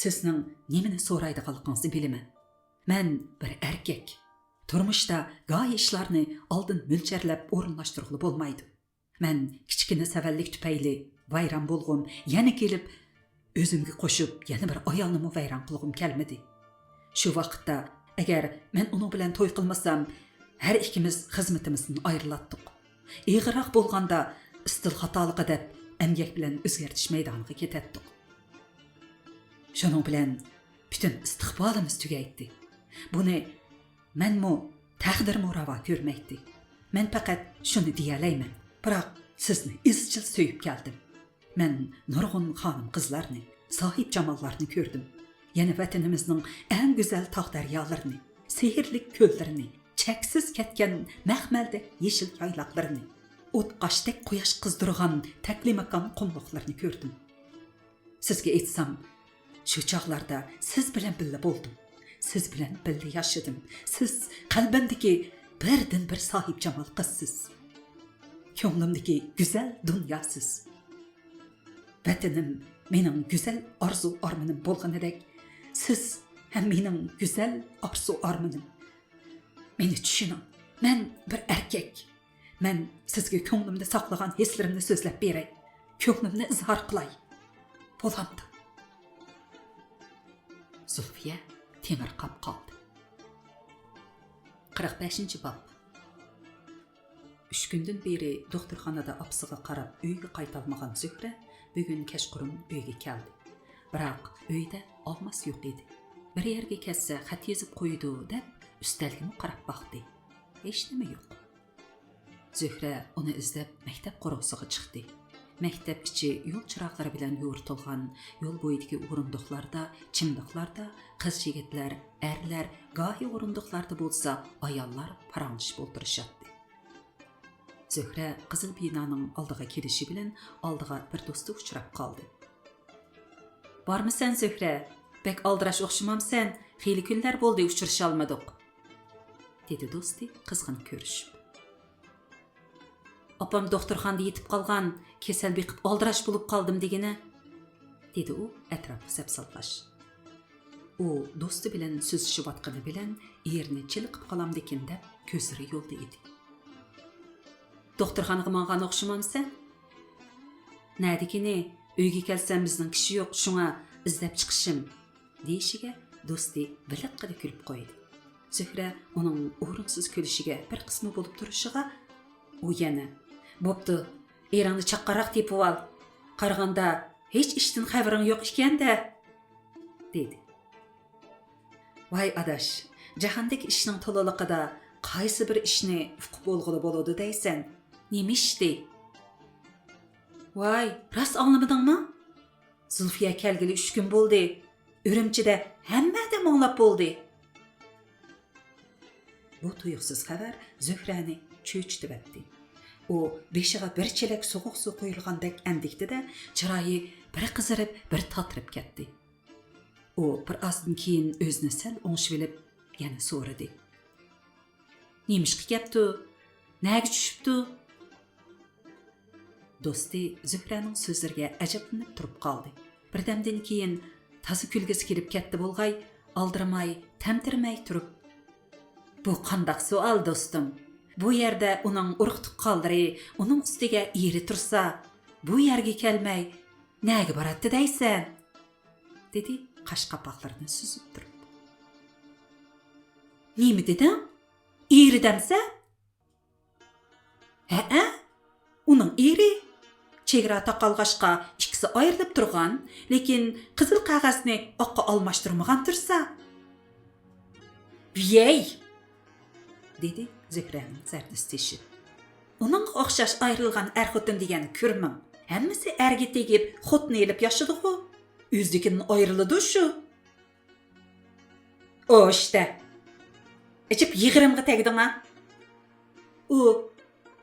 سىزنىڭ نېمىنى سورايدىغانلىقىڭىزنى بىلىمەن. مەن بىر ئەركەك. تۇرمۇشتا گاھى ئىشلارنى ئالدىن مۆلچەرلەپ ئورۇنلاشتۇرغىلى بولمايدۇ. مەن كىچىككىنە سەۋەنلىك تۈپەيلى ۋەيران بولغۇم يەنە كېلىپ، ئۆزۈمگە قوشۇپ يەنە بىر ئايالنىمۇ ۋەيران قىلغۇم كەلمىدى. شۇ ۋاقىتتا ئەگەر مەن ئۇنىڭ بىلەن توي قىلمىسام، ھەر ئىككىمىز خىزمىتىمىزدىن ئايرىلاتتۇق. ئېغىرراق بولغاندا ئىستىل خاتالىقى دەپ ئەمگەك بىلەن ئۆزگەرتىش مەيدانىغا كېتەتتۇق. شۇنىڭ بىلەن پۈتۈن ئىستىقبالىمىز تۈگەيتتى. بۇنى مەنمۇ، تەقدىرمۇ راۋا كۆرمەيتتى. مەن پەقەت شۇنى دېيەلەيمەن، بىراق سىزنى ئىزچىل سۆيۈپ كەلدىم. مەن نۇرغۇن خانىم-قىزلارنى، ساھىبجاماللارنى كۆردۈم. يەنە ۋەتىنىمىزنىڭ ئەڭ گۈزەل تاغ-دەريالىرىنى، سېھىرلىك كۆللىرىنى، چەكسىز كەتكەن مەخمەلدەك يېشىل يايلاقلىرىنى، ئوتقاشتەك قۇياش قىزدۇرغان تەكلىماكان قۇملۇقلىرىنى كۆردۈم. سىزگە ئېيتسام، شۇ چاغلاردا سىز بىلەن بىللە بولدۇم. سىز بىلەن بىللە ياشىدىم. سىز قەلبىمدىكى بىردىنبىر ساھىبجامال قىزسىز. كۆڭلۈمدىكى گۈزەل دۇنياسىز. ۋەتىنىم مېنىڭ گۈزەل ئارزۇ-ئارمىنىم بولغىنىدەك، سىز ھەم مېنىڭ گۈزەل ئارزۇ-ئارمىنىم. مېنى چۈشىنىڭ، مەن بىر ئەركەك. مەن سىزگە كۆڭلۈمدە ساقلىغان ھېسلىرىمنى سۆزلەپ بېرەي. كۆڭلۈمنى ئىزھار قىلاي. بولامدۇ؟ زۇلفىيە تېڭىرقاپ قالدى. قىرىق بەشىنچى باب. ئۈچ كۈندىن بېرى دوختۇرخانىدا ئاپىسىغا قاراپ ئۆيىگە قايتالمىغان زۆھرە بۈگۈن كەچقۇرۇن ئۆيگە كەلدى. بىراق ئۆيدە ئالماس يوق ئىدى. بىر يەرگە كەتسە خەت يېزىپ قويىدۇ دەپ ئۈستەلگىمۇ قاراپ باقتى. ھېچنېمە يوق. زۆھرە ئۇنى ئىزدەپ مەكتەپ قورۇسىغا چىقتى. مەكتەپ ئىچى يول چىراغلىرى بىلەن يورۇتۇلغان. يول بويىدىكى ئورۇندۇقلاردا، چىملىقلاردا قىز-يىگىتلەر، ئەرلەر، گاھى ئورۇندۇقلاردا بولسا ئاياللار پاراڭلىشىپ ئولتۇرۇشاتتى. زۆھرە قىزىل بىنانىڭ ئالدىغا كېلىشى بىلەن ئالدىغا بىر دوستى ئۇچراپ قالدى. بارمىسەن زۆھرە؟ بەك ئالدىراش ئوخشىمامسەن؟ خېلى كۈنلەر بولدى ئۇچرىشالمىدۇق، دېدى دوستى قىزغىن كۆرۈشۈپ. ئاپام دوختۇرخانىدا يېتىپ قالغان، كېسەل بېقىپ ئالدىراش بولۇپ قالدىم دېگىنە، دېدى ئۇ ئەتراپقا سەپسالغاچ. ئۇ دوستى بىلەن سۆزلىشىۋاتقىنى بىلەن ئېرىنى چېلىقىپ قالامدىكىن دەپ كۆزلىرى يولدا ئىدى. دوختۇرخانىغا ماڭغان ئوخشىمامسەن؟ نەدىكىنى، ئۆيگە كەلسەم بىزنىڭ كىشى يوق، شۇڭا ئىزدەپ چىقىشىم، دېيىشىگە دوستى ۋىلىققىدە كۈلۈپ قويدى. زۆھرە ئۇنىڭ ئورۇنسىز كۈلۈشىگە بىر قىسما بولۇپ تۇرۇشىغا ئۇ يەنە، بوپتۇ، ئېرىڭنى چاققانراق تېپىۋال. قارىغاندا ھېچ ئىشتىن خەۋىرىڭ يوق ئىكەن-دە، دېدى. ۋاي ئاداش، جاھاندىكى ئىشنىڭ تولىلىقىدا قايسى بىر ئىشنى ئۇقۇپ بولغىلى بولىدۇ دەيسەن؟ نېمە ئىشتى؟ ۋاي، راست ئاڭلىمىدىڭمۇ؟ زۇلفىيە كەلگىلى ئۈچ كۈن بولدى. ئۈرۈمچىدە ھەممە ئادەم ئاڭلاپ بولدى. بۇ تۇيۇقسىز خەۋەر زۆھرەنى چۆچۈتۈۋەتتى. ئۇ بېشىغا بىر چېلەك سوغۇق سۇ قۇيۇلغاندەك ئەندىكتىدە، چىرايى بىر قىزىرىپ، بىر تاتىرىپ كەتتى. ئۇ بىر ئازدىن كېيىن ئۆزىنى سەل ئوڭشىۋېلىپ، يەنە سورىدى. نېمىشقا كەپتۇ؟ نەگە چۈشۈپتۇ؟ دوستى زۆھرەنىڭ سۆزلىرىگە ئەجەبلىنىپ تۇرۇپ قالدى. بىردەمدىن كېيىن تازا كۈلگۈسى كېلىپ كەتتى بولغاي، ئالدىرىماي، تەمتىرىمەي تۇرۇپ، بۇ قانداق سوئال، دوستۇم؟ بۇ يەردە ئۇنىڭ ئۇرۇق-تۇغقانلىرى، ئۇنىڭ ئۈستىگە ئېرى تۇرسا، بۇ يەرگە كەلمەي، نەگە باراتتى دەيسەن؟ دېدى قاش-قاپاقلىرىنى سۈزۈپ تۇرۇپ. نېمە دېدىڭ؟ ئېرى دەمسە؟ ھەئە، ئۇنىڭ ئېرى. چېگرا تاقالغاچقا ئىككىسى ئايرىلىپ تۇرغان، لېكىن قىزىل قەغەزنى ئاققا ئالماشتۇرمىغان تۇرسا. ۋىيەي! دېدى زۆھرەنىڭ زەردىسى تېشىپ. ئۇنىڭغا ئوخشاش ئايرىلغان ئەر-خوتۇن دېگەن كۆرمەڭ. ھەممىسى ئەرگە تېگىپ، خوتۇن ئېلىپ ياشىدىغۇ. ئۆزلۈكىدىن ئايرىلىدۇ شۇ. ئوشتە. ئېچىپ يىغىرىمغا تەگدىڭا. ئۇ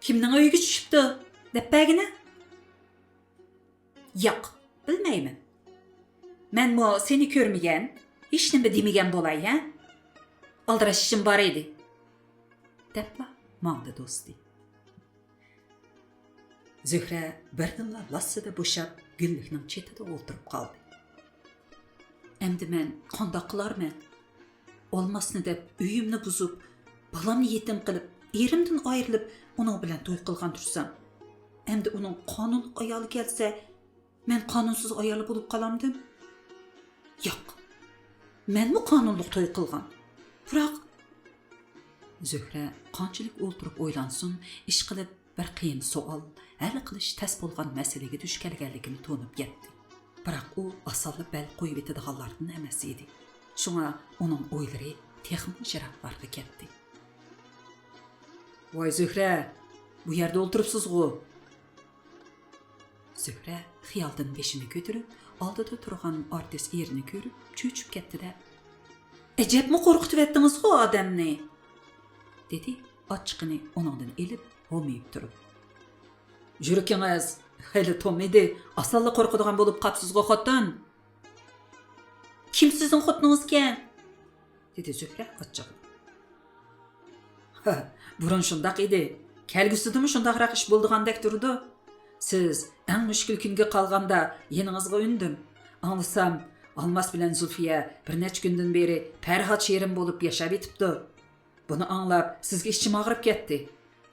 كىمنىڭ ئۆيىگە چۈشۈپتۇ؟ دەپ بەرگىنە. ياق، بىلمەيمەن. مەنمۇ سېنى كۆرمىگەن، ھېچنېمە دېمىگەن بولاي، ھە؟ ئالدىراش ئىشىم بار ئىدى. دەپلا ماڭدى دوستى. زۆھرە بىردىنلا لاسسىدە بوشاپ، گۈللۈكنىڭ چېتىدە ئولتۇرۇپ قالدى. ئەمدى مەن قانداق قىلارمەن؟ ئالماسنى دەپ ئۆيۈمنى بۇزۇپ، بالامنى يېتىم قىلىپ، ئېرىمدىن ئايرىلىپ، ئۇنىڭ بىلەن توي قىلغان تۇرسام، ئەمدى ئۇنىڭ قانۇنلۇق ئايالى كەلسە، مەن قانۇنسىز ئايالى بولۇپ قالامدىم؟ ياق، مەنمۇ قانۇنلۇق توي قىلغان. بىراق، زۆھرە قانچىلىك ئولتۇرۇپ ئويلانسۇن، ئىشقىلىپ بىر قىيىن سوئال، ھەل قىلىش تەس بولغان مەسىلىگە دۇچ كەلگەنلىكىنى تونۇپ يەتتى. بىراق ئۇ ئاسانلا بەل قويۇۋېتىدىغانلاردىن ئەمەس ئىدى. شۇڭا ئۇنىڭ ئويلىرى تېخىمۇ يىراقلارغا كەتتى. ۋاي زۆھرە، بۇ يەردە ئولتۇرۇپسىزغۇ؟ زۆھرە خىيالدىن بېشىنى كۆتۈرۈپ، ئالدىدا تۇرغان ئارتىس ئېرىنى كۆرۈپ چۆچۈپ كەتتى-دە، ئەجەبمۇ قورقۇتۇۋەتتىڭىزغۇ ئادەمنى، دېدى ئاچچىقىنى ئۇنىڭدىن ئېلىپ ھومىيىپ تۇرۇپ. يۈرىكىڭىز خېلى توم ئىدى، ئاسانلا قورقىدىغان بولۇپ قاپسىزغۇ خوتۇن. كىم سىزنىڭ خوتۇنىڭىزكەن؟ دېدى زۆھرە ئاچچىقىدا. ھە، بۇرۇن شۇنداق ئىدى. كەلگۈسىدىمۇ شۇنداقراق ئىش بولىدىغاندەك تۇرىدۇ. سىز ئەڭ مۈشكۈل كۈنگە قالغاندا يېنىڭىزغا ئۈندۈم. ئاڭلىسام، ئالماس بىلەن زۇلفىيە بىر نەچچە كۈندىن بېرى پەرھات شېرىن بولۇپ ياشاۋېتىپتۇ. بۇنى ئاڭلاپ سىزگە ئىچىم ئاغرىپ كەتتى.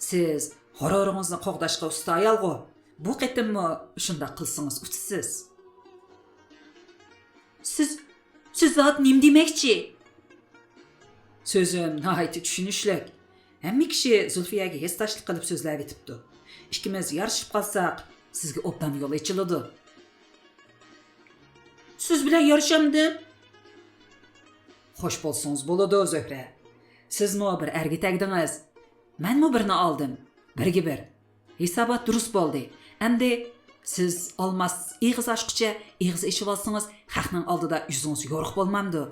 سىز غۇرۇرىڭىزنى قوغداشقا ئۇستا ئايالغۇ. بۇ قېتىممۇ شۇنداق قىلسىڭىز ئۇتىسىز. سىز، سىز زادى نېمە دېمەكچى؟ سۆزۈم ناھايىتى چۈشىنىشلىك. ھەممە كىشى زۇلفىيەگە ھېسداشلىق قىلىپ سۆزلەۋېتىپتۇ. ئىككىمىز يارىشىپ قالساق، سىزگە ئوبدان يول ئېچىلىدۇ. سىز بىلەن يارىشامدىم؟ خوش بولسىڭىز بولىدۇ، زۆھرە. سىزمۇ بىر ئەرگە تەگدىڭىز. مەنمۇ بىرنى ئالدىم. بىرگە بىر. ھېسابات دۇرۇس بولدى. ئەمدى سىز ئالماس ئېغىز ئاچقۇچە ئېغىز ئېچىۋالسىڭىز، خەقنىڭ ئالدىدا يۈزىڭىز يورۇق بولمامدۇ؟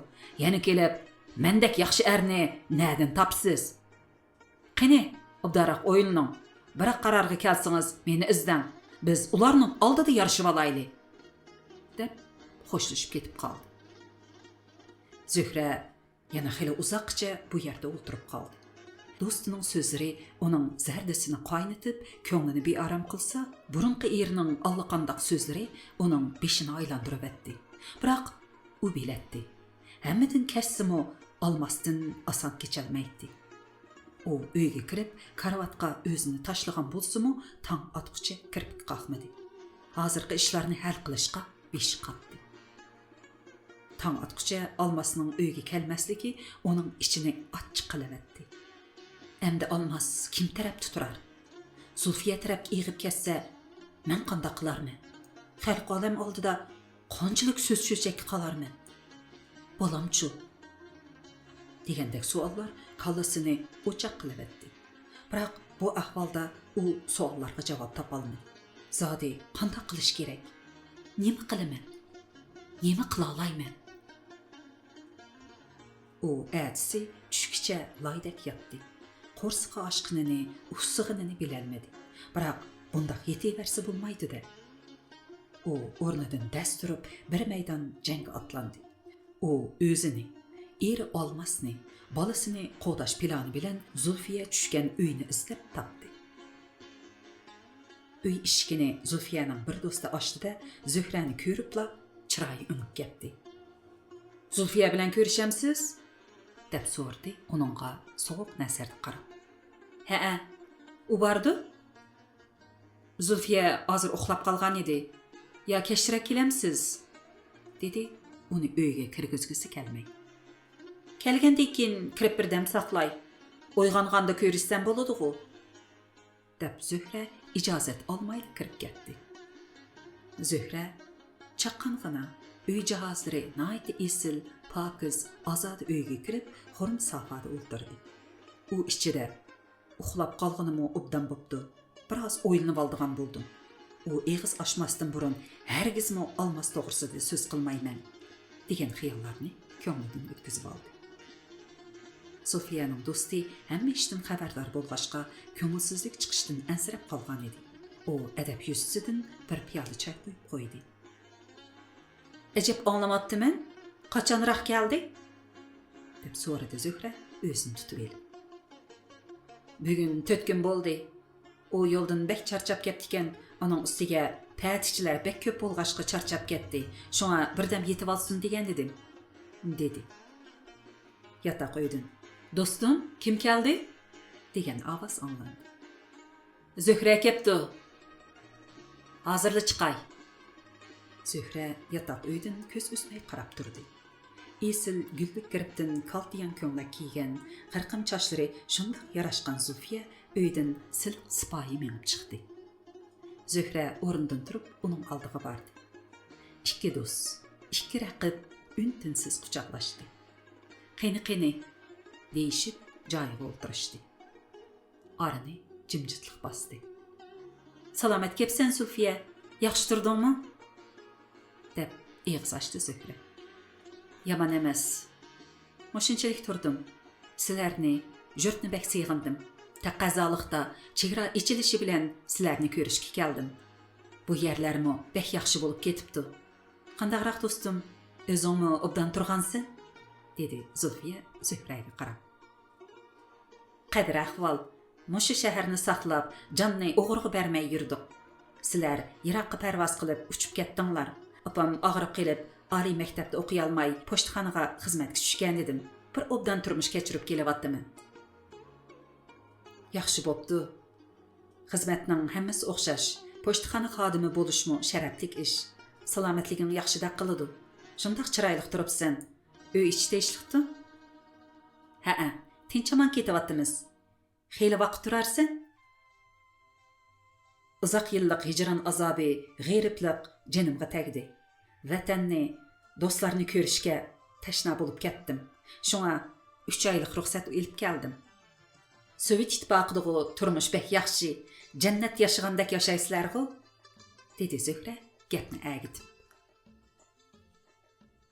يەنە كېلىپ، مەندەك ياخشى ئەرنى نەدىن تاپىسىز؟ قېنى، ئوبدانراق ئويلىنىڭ. بىراق قارارغا كەلسىڭىز، مېنى ئىزدەڭ. بىز ئۇلارنىڭ ئالدىدا يارىشىۋالايلى، دەپ خوشلىشىپ كېتىپ قالدى. زۆھرە يەنە خېلى ئۇزاققىچە بۇ يەردە ئولتۇرۇپ قالدى. دوستىنىڭ سۆزلىرى ئۇنىڭ زەردىسىنى قاينىتىپ، كۆڭلىنى بىئارام قىلسا، بۇرۇنقى ئېرىنىڭ ئاللىقانداق سۆزلىرى ئۇنىڭ بېشىنى ئايلاندۇرۇۋەتتى. بىراق ئۇ بىلەتتى. ھەممىدىن كەچسىمۇ ئالماستىن ئاسان كېچەلمەيتتى. ئۇ ئۆيگە كىرىپ، كارىۋاتقا ئۆزىنى تاشلىغان بولسىمۇ، تاڭ ئاتقۇچە كىرپىك قاقمىدى. ھازىرقى ئىشلارنى ھەل قىلىشقا بېشى قاتتى. تاڭ ئاتقۇچە ئالماسنىڭ ئۆيگە كەلمەسلىكى ئۇنىڭ ئىچىنى ئاچچىق قىلىۋەتتى. ئەمدى ئالماس كىم تەرەپتە تۇرار؟ زۇلفىيە تەرەپكە ئېغىپ كەتسە، مەن قانداق قىلارمەن؟ خەلقىئالەم ئالدىدا قانچىلىك سۆز چۆچەككە قالارمەن؟ بالامچۇ؟ دېگەندەك سوئاللار كاللىسىنى ئوچاق قىلىۋەتتى. بىراق بۇ ئەھۋالدا ئۇ سوئاللارغا جاۋاب تاپالمىدى. زادى قانداق قىلىش كېرەك؟ نېمە قىلىمەن؟ نېمە قىلالايمەن؟ ئۇ ئەتىسى چۈشكىچە لايدەك ياتتى. قورسىقى ئاچقىنىنى، ئۇسسىغىنىنى بىلەلمىدى. بىراق بۇنداق يېتىۋەرسە بولمايدۇ-دە. ئۇ ئورنىدىن دەس تۇرۇپ، بىر مەيدان جەڭگە ئاتلاندى. ئۇ ئۆزىنى، ئېرى ئالماسنى، بالىسىنى قوغداش پىلانى بىلەن زۇلفىيە چۈشكەن ئۆينى ئىزدەپ تاپتى. ئۆي ئىشىكىنى زۇلفىيەنىڭ بىر دوستى ئاچتى-دە، زۆھرەنى كۆرۈپلا چىرايى ئۆڭۈپ كەتتى. زۇلفىيە بىلەن كۆرۈشەمسىز؟ دەپ سورىدى ئۇنىڭغا سوغۇق نەزەردە قاراپ. ھەئە، ئۇ باردۇ. زۇلفىيە ھازىر ئۇخلاپ قالغان ئىدى. يا كەچرەك كېلەمسىز؟ دېدى ئۇنى ئۆيگە كىرگۈزگۈسى كەلمەي. كەلگەندىن كېيىن كىرىپ بىر دەم ساقلاي. ئويغانغاندا كۆرۈشسەم بولىدىغۇ؟ دەپ زۆھرە ئىجازەت ئالمايلا كىرىپ كەتتى. زۆھرە چاققانغىنا، ئۆي جاھازلىرى ناھايىتى ئېسىل، پاكىز، ئازادە ئۆيگە كىرىپ، خۇرۇم سافادا ئولتۇردى. ئۇ ئىچىدە، ئۇخلاپ قالغىنىمۇ ئوبدان بوپتۇ. بىراز ئويلىنىۋالىدىغان بولدۇم. ئۇ ئېغىز ئاچماستىن بۇرۇن ھەرگىزمۇ ئالماس توغرىسىدا سۆز قىلمايمەن، دېگەن خىياللارنى كۆڭلىدىن ئۆتكۈزۈۋالدى. سوفىيەنىڭ دوستى ھەممە ئىشتىن خەۋەردار بولغاچقا، كۆڭۈلسىزلىك چىقىشتىن ئەنسىرەپ قالغانىدى. ئۇ ئەدەپ يۈزىسىدىن بىر پىيالە چاي قۇيۇپ قويدى. ئەجەب ئاڭلىماپتىمەن، قاچانراق كەلدى؟ دەپ سورىدى زۆھرە ئۆزىنى تۇتۇۋېلىپ. بۈگۈن تۆت كۈن بولدى. ئۇ يولدىن بەك چارچاپ كەپتىكەن، ئۇنىڭ ئۈستىگە پەتىچىلەر بەك كۆپ بولغاچقا چارچاپ كەتتى. شۇڭا بىردەم يېتىۋالسۇن دېگەن ئىدىم، دېدى. ياتاق ئۆيدىن، دوستۇم، كىم كەلدى؟ دېگەن ئاۋاز ئاڭلاندى. زۆھرە كەپتۇ. ھازىرلا چىقاي. زۆھرە ياتاق ئۆيدىن كۆز ئۈزمەي قاراپ تۇردى. ئېسىل گۈللۈك گىرىپتىن كالتىيان كۆڭلەك كىيگەن، غىرقىم چاچلىرى شۇنداق ياراشقان زۇلفىيە ئۆيدىن سىلىق سىپايى مېڭىپ چىقتى. زۆھرە ئورنىدىن تۇرۇپ ئۇنىڭ ئالدىغا باردى. ئىككى دوست، ئىككى رەقىب ئۈن-تىنسىز قۇچاقلاشتى. «قېنى، قېنى!» دېيىشىپ جايىغا ئولتۇرۇشتى. ئارىنى جىمجىتلىق باستى. «سالامەت كەپسەن، زۇلفىيە، ياخشى تۇردۇڭمۇ؟» دەپ ئېغىز ئاچتى زۆھرە. «يامان ئەمەس. مۇشۇنچىلىك تۇردۇم. سىلەرنى، يۇرتنى بەك سېغىندىم. تەقەززالىقتا چېگرا ئېچىلىشى بىلەن سىلەرنى كۆرۈشكە كەلدىم. بۇ يەرلەرمۇ بەك ياخشى بولۇپ كېتىپتۇ. قانداقراق دوستۇم، ئۆزۈڭمۇ ئوبدان تۇرغانسەن؟» دېدى زۇلفىيە زۆھرەگە قاراپ. «قەدىر ئەھۋال، مۇشۇ شەھەرنى ساقلاپ، جاننى ئوغرىغا بەرمەي يۈردۇق. سىلەر يىراققا پەرۋاز قىلىپ ئۇچۇپ كەتتىڭلار. ئاپام ئاغرىپ قېلىپ، ئالىي مەكتەپتە ئوقۇيالماي، پوچتىخانىغا خىزمەتكە چۈشكەنىدىم. بىر ئوبدان تۇرمۇش كەچۈرۈپ كېلىۋاتىمەن.» «ياخشى بوپتۇ. خىزمەتنىڭ ھەممىسى ئوخشاش. پوچتىخانا خادىمى بولۇشمۇ شەرەپلىك ئىش. سالامەتلىكىڭ ياخشىدەك قىلىدۇ. شۇنداق چىرايلىق تۇرۇپسەن. ئۆي ئىچى تىنچلىقتۇ؟» «ھەئە، تىنچ-ئامان كېتىۋاتىمىز.» «خېلى ۋاقىت تۇرارسەن؟» «ئۇزاق يىللىق ھىجران ئازابى، غېرىبلىق جېنىمغا تەگدى. ۋەتەننى، دوستلارنى كۆرۈشكە تەشنا بولۇپ كەتتىم. شۇڭا ئۈچ ئايلىق رۇخسەت ئېلىپ كەلدىم.» «سوۋېت ئىتتىپاقىدىغۇ تۇرمۇش بەك ياخشى، جەننەت ياشىغاندەك ياشايسىلەرغۇ؟» دېدى زۆھرە گەپنى ئەگىتىپ.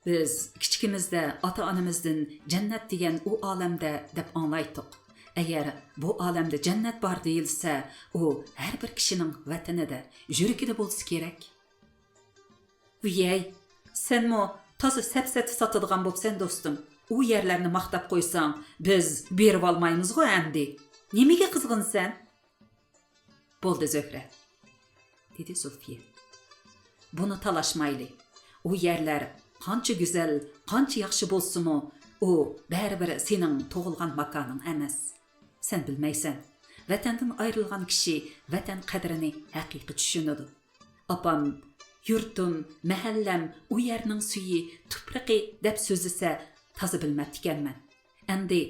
«بىز كىچىكىمىزدە ئاتا-ئانىمىزدىن جەننەت دېگەن ئۇ ئالەمدە دەپ ئاڭلايتتۇق. ئەگەر بۇ ئالەمدە جەننەت بار دېيىلسە، ئۇ ھەر بىر كىشىنىڭ ۋەتىنىدە، يۈرىكىدە بولسا كېرەك.» «ۋىيەي، سەنمۇ تازا سەپسەتە ساتىدىغان بوپسەن، دوستۇم. ئۇ يەرلەرنى ماختاپ قويساڭ، بىز بېرىۋالمايمىزغۇ ئەمدى. نېمىگە قىزغىنسەن؟» «بولدى، زۆھرە،» دېدى زۇلفىيە. «بۇنى تالاشمايلى. ئۇ يەرلەر قانچە گۈزەل، قانچە ياخشى بولسىمۇ، ئۇ بەرىبىر سېنىڭ تۇغۇلغان ماكانىڭ ئەمەس. سەن بىلمەيسەن، ۋەتەندىن ئايرىلغان كىشى ۋەتەن قەدرىنى ھەقىقىي چۈشىنىدۇ. ئاپام، يۇرتۇم، مەھەللەم، ئۇ يەرنىڭ سۈيى، تۇپرىقى دەپ سۆزلىسە، تازا بىلمەپتىكەنمەن. ئەمدى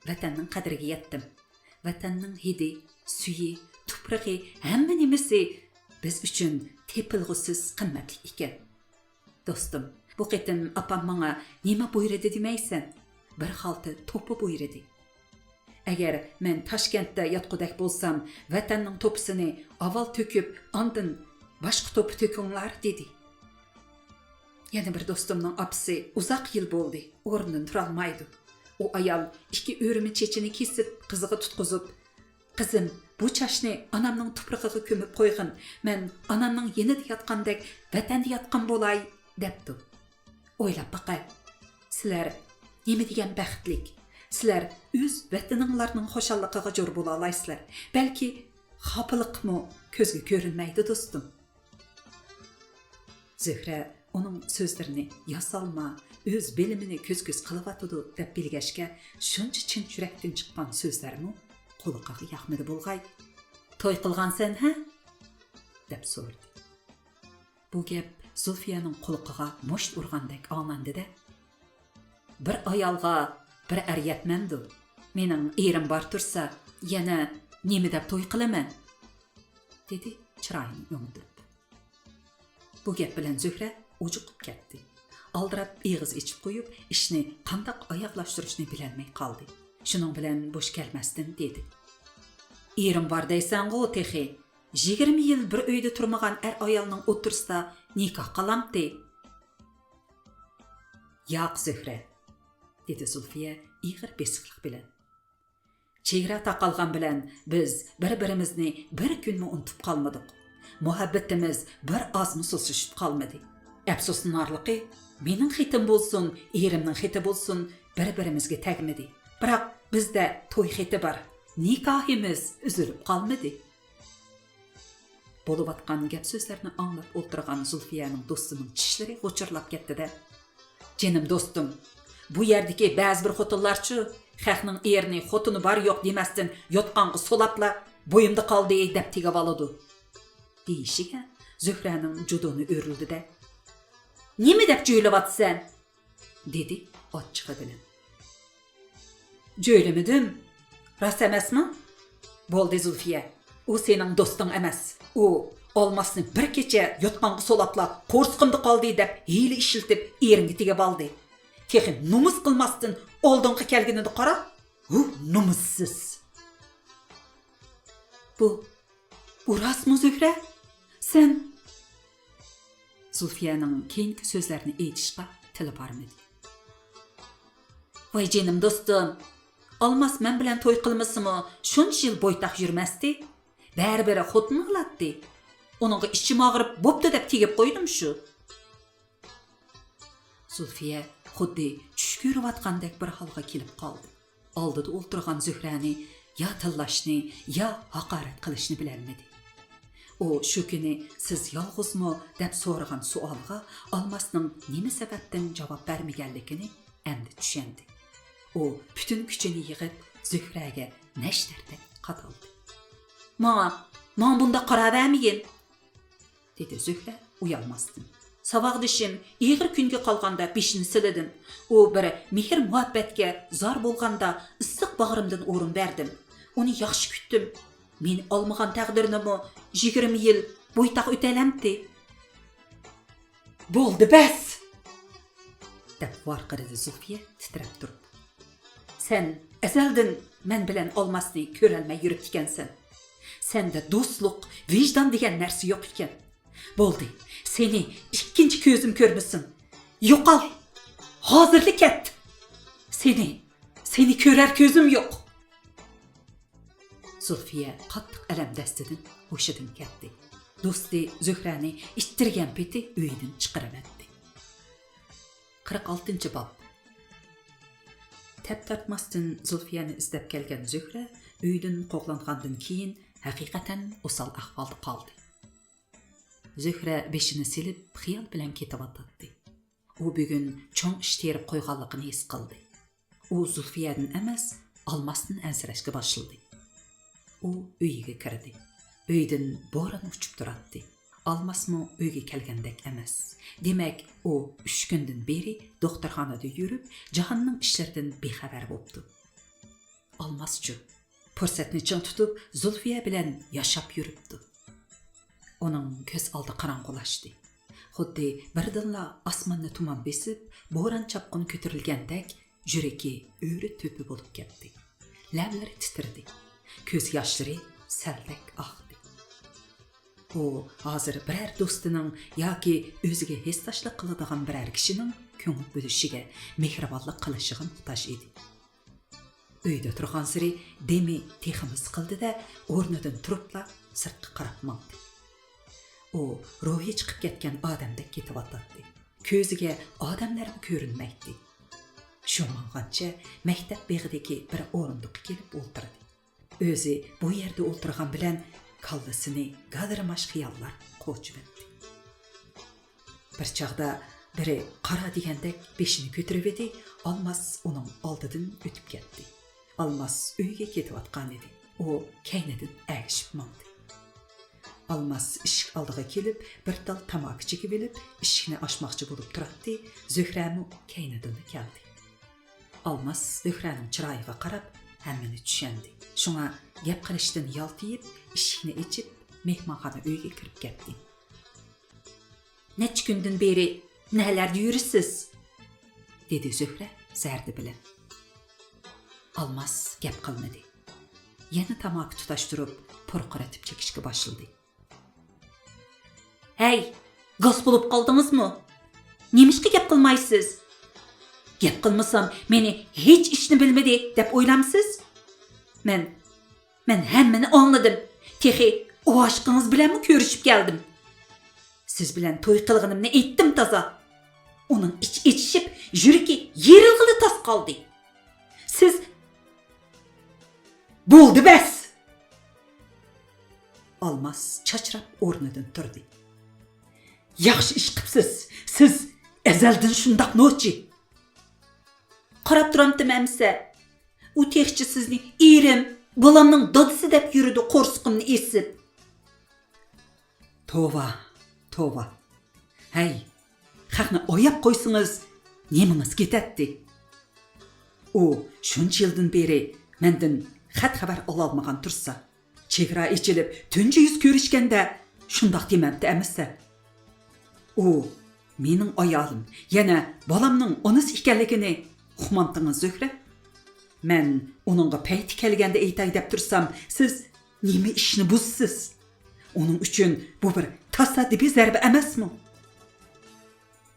ۋەتەننىڭ قەدرىگە يەتتىم. ۋەتەننىڭ ھىدى، سۈيى، تۇپرىقى، ھەممە نېمىسى بىز ئۈچۈن تېپىلغۇسىز قىممەتلىك ئىكەن. دوستۇم، بۇ قېتىم ئاپام ماڭا نېمە بۇيرۇدى دېمەيسەن؟ بىر خالتا توپا بۇيرۇدى. ئەگەر مەن تاشكەنتتە ياتقۇدەك بولسام، ۋەتەننىڭ توپىسىنى ئاۋۋال تۆكۈپ، ئاندىن باشقا توپا تۆكۈڭلار، دېدى. يەنە بىر دوستۇمنىڭ ئاپىسى ئۇزاق يىل بولدى، ئورنىدىن تۇرالمايدۇ. ئۇ ئايال ئىككى ئۆرۈمە چېچىنى كېسىپ، قىزىغا تۇتقۇزۇپ، «قىزىم، بۇ چاچنى ئانامنىڭ تۇپرىقىغا كۆمۈپ قويغىن، مەن ئانامنىڭ يېنىدا ياتقاندەك ۋەتەندە ياتقان بولاي» دەپتۇ. ئويلاپ باقاي، سىلەر نېمە دېگەن بەختلىك! سىلەر ئۆز ۋەتىنىڭلارنىڭ خۇشاللىقىغا جور بولالايسىلەر. بەلكى خاپىلىقمۇ كۆزگە كۆرۈنمەيدۇ، دوستۇم. زۆھرە ئۇنىڭ سۆزلىرىنى ياسالما، ئۆز بىلىمىنى كۆز-كۆز قىلىۋاتىدۇ دەپ بىلگەچكە، شۇنچە چىن يۈرەكتىن چىققان سۆزلەرمۇ قۇلىقىغا ياقمىدى بولغاي. «توي قىلغانسەن، ھە؟» دەپ سورىدى. بۇ گەپ زۇلفىيەنىڭ قۇلىقىغا مۇشت ئۇرغاندەك ئاڭلاندى-دە. «بىر ئايالغا بىر ئەر يەتمەمدۇ؟ مېنىڭ ئېرىم بار تۇرسا، يەنە نېمە دەپ توي قىلىمەن؟» دېدى چىرايىنى ئۆڭدۈرۈپ. بۇ گەپ بىلەن زۆھرە ئوجۇقۇپ كەتتى. ئالدىراپ ئېغىز ئېچىپ قويۇپ، ئىشنى قانداق ئاياغلاشتۇرۇشنى بىلەلمەي قالدى. شۇنىڭ بىلەن بوش كەلمەستىن دېدى: «ئېرىم بار دەيسەنغۇ تېخى؟ يىگىرمە يىل بىر ئۆيدە تۇرمىغان ئەر-ئايالنىڭ ئوتتۇرىسىدا نىكاھ قالامتى؟» «ياق، زۆھرە،» دېدى زۇلفىيە ئېغىر بېسىقلىق بىلەن. «چېگرا تاقالغان بىلەن بىز بىر-بىرىمىزنى بىر كۈنمۇ ئۇنتۇپ قالمىدۇق. مۇھەببىتىمىز بىر ئازمۇ سۇسلىشىپ قالمىدى. ئەپسۇسلىنارلىقى، مېنىڭ خېتىم بولسۇن، ئېرىمنىڭ خېتى بولسۇن، بىر-بىرىمىزگە تەگمىدى. بىراق بىزدە توي خېتى بار. نىكاھىمىز ئۈزۈلۈپ قالمىدى.» بولۇۋاتقان گەپ-سۆزلەرنى ئاڭلاپ ئولتۇرغان زۇلفىيەنىڭ دوستىنىڭ چىشلىرى غۇچۇرلاپ كەتتى-دە، «جېنىم دوستۇم، بۇ يەردىكى بەزى بىر خوتۇنلارچۇ، خەقنىڭ ئېرىنى، خوتۇنى بار-يوق دېمەستىن، يوتقانغا سولاپلا، بويۇمدا قالدى دەپ تېگىۋالىدۇ» دېيىشىگە، زۆھرەنىڭ جۇدۇنى ئۆرۈلدى-دە، نېمە دەپ جۆيلۈۋاتىسەن؟ دېدى ئاچچىقى بىلەن. جۆيلىمىدىم. راست ئەمەسمۇ؟ بولدى زۇلفىيە، ئۇ سېنىڭ دوستۇڭ ئەمەس. ئۇ ئالماسنى بىر كېچە يوتقانغا سولاپلا قورسىقىمدا قالدى دەپ ھىيلە ئىشلىتىپ ئېرىڭگە تېگىۋالدى. تېخى نومۇس قىلماستىن ئالدىڭغا كەلگىنىنى قارا. ھۇ، نومۇسسىز. بۇ، بۇ راستمۇ زۆھرە؟ سەن زۇلفىيەنىڭ كېيىنكى سۆزلەرنى ئېيتىشقا تىلى بارمىدى. ۋاي جېنىم دوستۇم، ئالماس مەن بىلەن توي قىلمىسىمۇ شۇنچە يىل بويتاق يۈرمەستى. بەرىبىر خوتۇن ئالاتتى. ئۇنىڭغا ئىچىم ئاغرىپ بوپتۇ دەپ تېگىپ قويدۇم شۇ. زۇلفىيە خۇددى چۈش كۆرۈۋاتقاندەك بىر ھالغا كېلىپ قالدى. ئالدىدا ئولتۇرغان زۆھرەنى يا تىللاشنى، يا ھاقارەت قىلىشنى بىلەلمىدى. ئۇ شۇ كۈنى سىز يالغۇزمۇ دەپ سورىغان سوئالغا ئالماسنىڭ نېمە سەۋەبتىن جاۋاب بەرمىگەنلىكىنى ئەمدى چۈشەندى. ئۇ پۈتۈن كۈچىنى يىغىپ زۆھرەگە نەشتەردەك قادالدى. ماڭا، ماڭا بۇنداق قاراۋەرمىگىن، دېدى زۆھرە ئۇيالماستىن. ساۋاقدىشىم ئېغىر كۈنگە قالغاندا بېشىنى سىلىدىم. ئۇ بىر مېھىر مۇھەببەتكە زار بولغاندا ئىسسىق باغرىمدىن ئورۇن بەردىم. ئۇنى ياخشى كۈتتۈم. مېنى ئالمىغان تەقدىرنىمۇ يىگىرمە يىل بويتاق ئۆتەلەمتى. بولدى، بەس! دەپ ۋارقىرىدى زۇلفىيە تىترەپ تۇرۇپ. سەن ئەزەلدىن مەن بىلەن ئالماسنى كۆرەلمەي يۈرۈپتىكەنسەن. سەندە دوستلۇق، ۋىجدان دېگەن نەرسە يوق ئىكەن. بولدى، سېنى ئىككىنچى كۆزۈم كۆرمىسۇن. يوقال! ھازىرلا كەت! سېنى، سېنى كۆرەر كۆزۈم يوق! زۇلفىيە قاتتىق ئەلەم دەستىدىن ھوشىدىن كەتتى. دوستى زۆھرەنى ئىتتىرگەن پېتى ئۆيىدىن چىقىرىۋەتتى. قىرىق ئالتىنچى باب. تەپ تارتماستىن زۇلفىيەنى ئىزدەپ كەلگەن زۆھرە ئۆيدىن قوغلانغاندىن كېيىن ھەقىقەتەن ئوسال ئەھۋالدا قالدى. زۆھرە بېشىنى سېلىپ خىيال بىلەن كېتىۋاتاتتى. ئۇ بۈگۈن چوڭ ئىش تېرىپ قويغانلىقىنى ھېس قىلدى. ئۇ زۇلفىيەدىن ئەمەس، ئالماستىن ئەنسىرەشكە باشلىدى. ئۇ ئۆيىگە كىردى. ئۆيدىن بوران ئۇچۇپ تۇراتتى. ئالماسمۇ ئۆيگە كەلگەندەك ئەمەس. دېمەك، ئۇ ئۈچ كۈندىن بېرى دوختۇرخانىدا يۈرۈپ، جاھاننىڭ ئىشلىرىدىن بىخەۋەر بوپتۇ. ئالماسچۇ؟ پۇرسەتنى چىڭ تۇتۇپ، زۇلفىيە بىلەن ياشاپ يۈرۈپتۇ. ئۇنىڭ كۆز ئالدى قاراڭغۇلاشتى. خۇددى بىردىنلا ئاسماننى تۇمان بېسىپ، بوران-چاپقۇن كۆتۈرۈلگەندەك يۈرىكى ئۆرە تۆپە بولۇپ كەتتى. لەۋلىرى تىترىدى. كۆز ياشلىرى سەلدەك ئاقتى. ئۇ ھازىر بىرەر دوستىنىڭ ياكى ئۆزىگە ھېسداشلىق قىلىدىغان بىرەر كىشىنىڭ كۆڭۈل بۆلۈشىگە، مېھرىبانلىق قىلىشىغا موھتاج ئىدى. ئۆيدە تۇرغانسېرى دېمى تېخىمۇ سىقىلدى-دە، ئورنىدىن تۇرۇپلا سىرتقا قاراپ ماڭدى. ئۇ روھى چىقىپ كەتكەن ئادەمدەك كېتىۋاتاتتى. كۆزىگە ئادەملەرمۇ كۆرۈنمەيتتى. شۇ ماڭغانچە مەكتەپ بېغىدىكى بىر ئورۇندۇققا كېلىپ ئولتۇردى. ئۆزى بۇ يەردە ئولتۇرغان بىلەن كاللىسىنى گادىرماش خىياللار قوچۇۋەتتى. بىر چاغدا بىرى قارا دېگەندەك بېشىنى كۆتۈرۈۋىدى، ئالماس ئۇنىڭ ئالدىدىن ئۆتۈپ كەتتى. ئالماس ئۆيگە كېتىۋاتقانىدى. ئۇ كەينىدىن ئەگىشىپ ماڭدى. ئالماس ئىشىك ئالدىغا كېلىپ، بىر تال تاماكا چېكىۋېلىپ، ئىشىكنى ئاچماقچى بولۇپ تۇراتتى، زۆھرەمۇ كەينىدىنلا كەلدى. ئالماس زۆھرەنىڭ چىرايىغا قاراپ، ھەممىنى چۈشەندى. شۇڭا گەپ قىلىشتىن يالتىيىپ، ئىشىكنى ئېچىپ، مېھمانخانا ئۆيگە كىرىپ كەتتى. نەچچە كۈندىن بېرى نەلەردە يۈرىسىز؟ دېدى زۆھرە زەردە بىلەن. ئالماس گەپ قىلمىدى. يەنە تاماكا تۇتاشتۇرۇپ، پۇرقىرىتىپ چېكىشكە باشلىدى. ھەي، گاس بولۇپ قالدىڭىزمۇ؟ نېمىشقا گەپ قىلمايسىز؟ گەپ قىلمىسام، مېنى ھېچ ئىشنى بىلمىدى دەپ ئويلامسىز؟ مەن، مەن ھەممىنى ئاڭلىدىم. تېخى ئاشىقىڭىز بىلەنمۇ كۆرۈشۈپ كەلدىم. سىز بىلەن توي قىلغىنىمنى ئېيتتىم تازا. ئۇنىڭ ئىچى ئېچىشىپ، يۈرىكى يېرىلغىلى تاس قالدى. سىز، بولدى بەس! ئالماس چاچراپ ئورنىدىن تۇردى. ياخشى ئىش قىپسىز، سىز ئەزەلدىن شۇنداق نوچى. قاراپ تۇرامتىم ئەمىسە. ئۇ تېخىچە سىزنى ئېرىم، بالامنىڭ دادىسى دەپ يۈرىدۇ قورسىقىمنى ئېسىپ. توۋا، توۋا. ھەي، خەقنى ئاياپ قويسىڭىز، نېمىڭىز كېتەتتى؟ ئۇ شۇنچە يىلدىن بېرى مەندىن خەت-خەۋەر ئالالمىغان تۇرسا، چېگرا ئېچىلىپ تۇنجى يۈز كۆرۈشكەندە شۇنداق دېمەمتى ئەمىسە؟ ئۇ مېنىڭ ئايالىم، يەنە بالامنىڭ ئانىسى ئىكەنلىكىنى ئۇقمامتىڭىز زۆھرە؟ مەن ئۇنىڭغا پەيتى كەلگەندە ئېيتاي دەپ تۇرسام، سىز نېمە ئىشنى بۇزىسىز؟ ئۇنىڭ ئۈچۈن بۇ بىر تاسادىپىي زەربە ئەمەسمۇ؟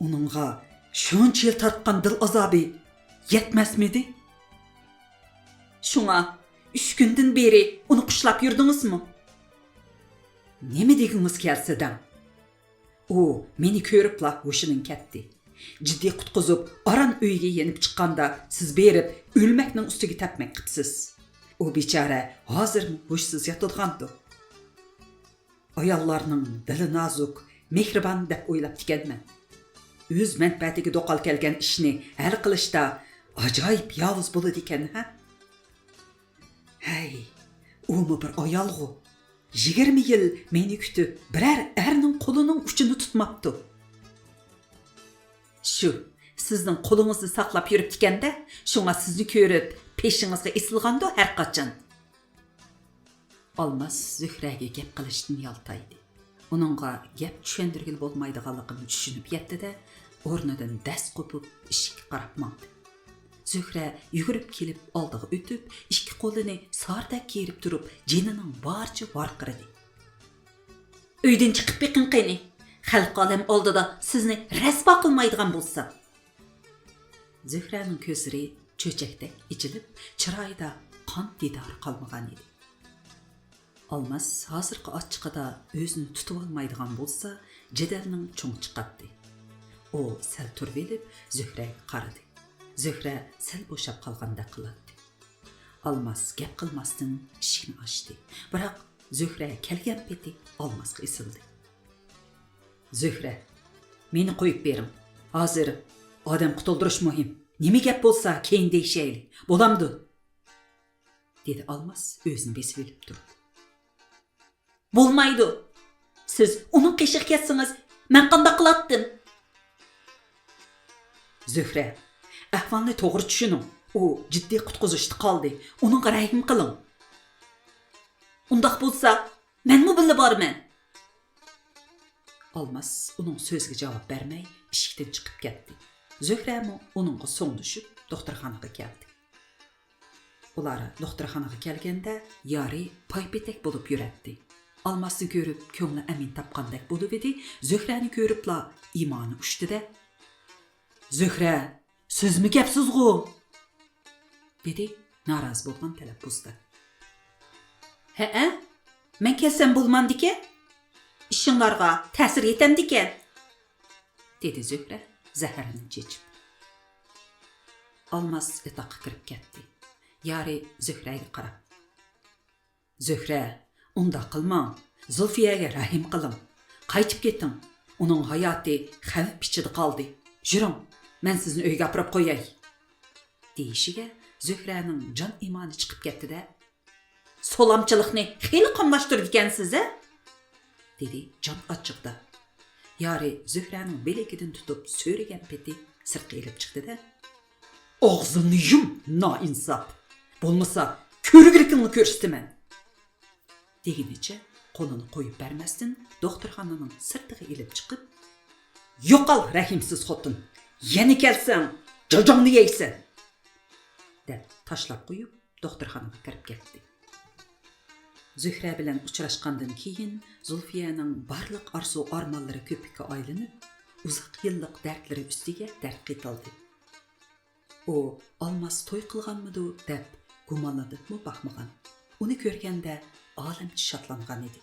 ئۇنىڭغا شۇنچە يىل تارتقان دىل ئازابى يەتمەسمىدى؟ شۇڭا ئۈچ كۈندىن بېرى ئۇنى قۇشلاپ يۈردىڭىزمۇ؟ نېمە دېگۈڭىز كەلسە دەڭ. ئۇ مېنى كۆرۈپلا ھوشىدىن كەتتى. جىددىي قۇتقۇزۇپ، ئاران ئۆيگە يېنىپ چىققاندا، سىز بېرىپ ئۆلمەكنىڭ ئۈستىگە تەپمەك قىپسىز. ئۇ بىچارە ھازىرمۇ ھوشسىز ياتىدىغاندۇ؟ ئاياللارنىڭ دىلى نازۇك، مېھرىبان دەپ ئويلاپتىكەنمەن. ئۆز مەنپەئەتىگە دوقال كەلگەن ئىشنى ھەل قىلىشتا ئاجايىپ ياۋۇز بولىدىكەن، ھە؟ ھەي، ئۇمۇ بىر ئايالغۇ. يىگىرمە يىل مېنى كۈتۈپ، بىرەر ئەرنىڭ قولىنىڭ ئۇچىنى تۇتماپتۇ. شۇ، سىزنىڭ قولىڭىزنى ساقلاپ يۈرۈپتىكەن-دە، شۇڭا سىزنى كۆرۈپ، پېشىڭىزغا ئېسىلغاندۇ ھەرقاچان. ئالماس زۆھرەگە گەپ قىلىشتىن يالتايدى. ئۇنىڭغا گەپ چۈشەندۈرگىلى بولمايدىغانلىقىنى چۈشىنىپ يەتتى-دە، ئورنىدىن دەس قوپۇپ، ئىشىككە قاراپ ماڭدى. زۆھرە يۈگۈرۈپ كېلىپ، ئالدىغا ئۆتۈپ، ئىككى قولىنى ساردەك كېرىپ تۇرۇپ، جېنىنىڭ بارىچە ۋارقىرىدى. ئۆيدىن چىقىپ بېقىڭ قېنى، خەلقى ئالەم ئالدىدا سىزنى رەسۋا قىلمايدىغان بولسا. زۆھرەنىڭ كۆزلىرى چۆچەكتەك ئېچىلىپ، چىرايىدا قان دىدارى قالمىغان ئىدى. ئالماس ھازىرقى ئاچچىقىدا ئۆزىنى تۇتۇۋالمايدىغان بولسا، جېدەلنىڭ چوڭى چىقاتتى. ئۇ سەل تۇرۇۋېلىپ، زۆھرەگە قارىدى. زۆھرە سەل بوشاپ قالغاندەك قىلاتتى. ئالماس گەپ قىلماستىن ئىشىكنى ئاچتى. بىراق زۆھرە كەلگەن پېتى ئالماسقا ئېسىلدى. زۆھرە، مېنى قويۇپ بېرىڭ. ھازىر ئادەم قۇتۇلدۇرۇش مۇھىم. نېمە گەپ بولسا كېيىن دېيىشەيلى. بولامدۇ؟ دېدى ئالماس ئۆزىنى بېسىۋېلىپ تۇرۇپ. بولمايدۇ. سىز ئۇنىڭ قېشىغا كەتسىڭىز، مەن قانداق قىلاتتىم؟ زۆھرە، ئەھۋالنى توغرا چۈشىنىڭ. ئۇ جىددىي قۇتقۇزۇشتا قالدى. ئۇنىڭغا رەھىم قىلىڭ. ئۇنداق بولسا، مەنمۇ بىللە بارىمەن. ئالماس ئۇنىڭ سۆزىگە جاۋاب بەرمەي، ئىشىكتىن چىقىپ كەتتى. زۆھرەمۇ ئۇنىڭغا سوڭدىشىپ، دوختۇرخانىغا كەلدى. ئۇلار دوختۇرخانىغا كەلگەندە، يارى پايپېتەك بولۇپ يۈرەتتى. ئالماسنى كۆرۈپ، كۆڭلى ئەمىن تاپقاندەك بولۇۋىدى، زۆھرەنى كۆرۈپلا ئىمانى ئۇچتى-دە، زۆھرە، سىزمۇ كەپسىزغۇ؟ دېدى نارازى بولغان تەلەپپۇزدا. ھەئە، مەن كەلسەم بولمامدىكەن؟ ئىشىڭلارغا تەسىر يېتەمدىكەن؟ دېدى زۆھرە زەھەرىنى چېچىپ. ئالماس ياتاققا كىرىپ كەتتى. يارى زۆھرەگە قاراپ، زۆھرە، ئۇنداق قىلماڭ. زۇلفىيەگە رەھىم قىلىڭ. قايتىپ كېتىڭ. ئۇنىڭ ھاياتى خەۋپ ئىچىدە قالدى. يۈرۈڭ، مەن سىزنى ئۆيگە ئاپىرىپ قوياي. دېيىشىگە زۆھرەنىڭ جان ئىمانى چىقىپ كەتتى-دە، سولامچىلىقنى خېلى قاملاشتۇرىدىكەنسىز-ھە؟ دېدى جان ئاچچىقىدا. يارى زۆھرەنىڭ بىلىكىدىن تۇتۇپ سۆرىگەن پېتى سىرتقا ئېلىپ چىقتى-دە، ئاغزىڭنى يۇم، نائىنساپ! بولمىسا، كۆرگۈلۈكۈڭنى كۆرسىتىمەن! دېگىنىچە قولىنى قويۇپ بەرمەستىن، دوختۇرخانىنىڭ سىرتىغا ئېلىپ چىقىپ، يوقال، رەھىمسىز خوتۇن! يەنە كەلسەڭ، جاجاڭنى يەيسەن! دەپ تاشلاپ قويۇپ، دوختۇرخانىغا كىرىپ كەتتى. زۆھرە بىلەن ئۇچراشقاندىن كېيىن، زۇلفىيەنىڭ بارلىق ئارزۇ-ئارمانلىرى كۆپۈككە ئايلىنىپ، ئۇزاق يىللىق دەردلىرى ئۈستىگە دەرد قېتىلدى. ئۇ ئالماس توي قىلغانمىدۇ دەپ گۇمانلىنىپمۇ باقمىغان. ئۇنى كۆرگەندە ئالەمچە شادلانغان ئىدى.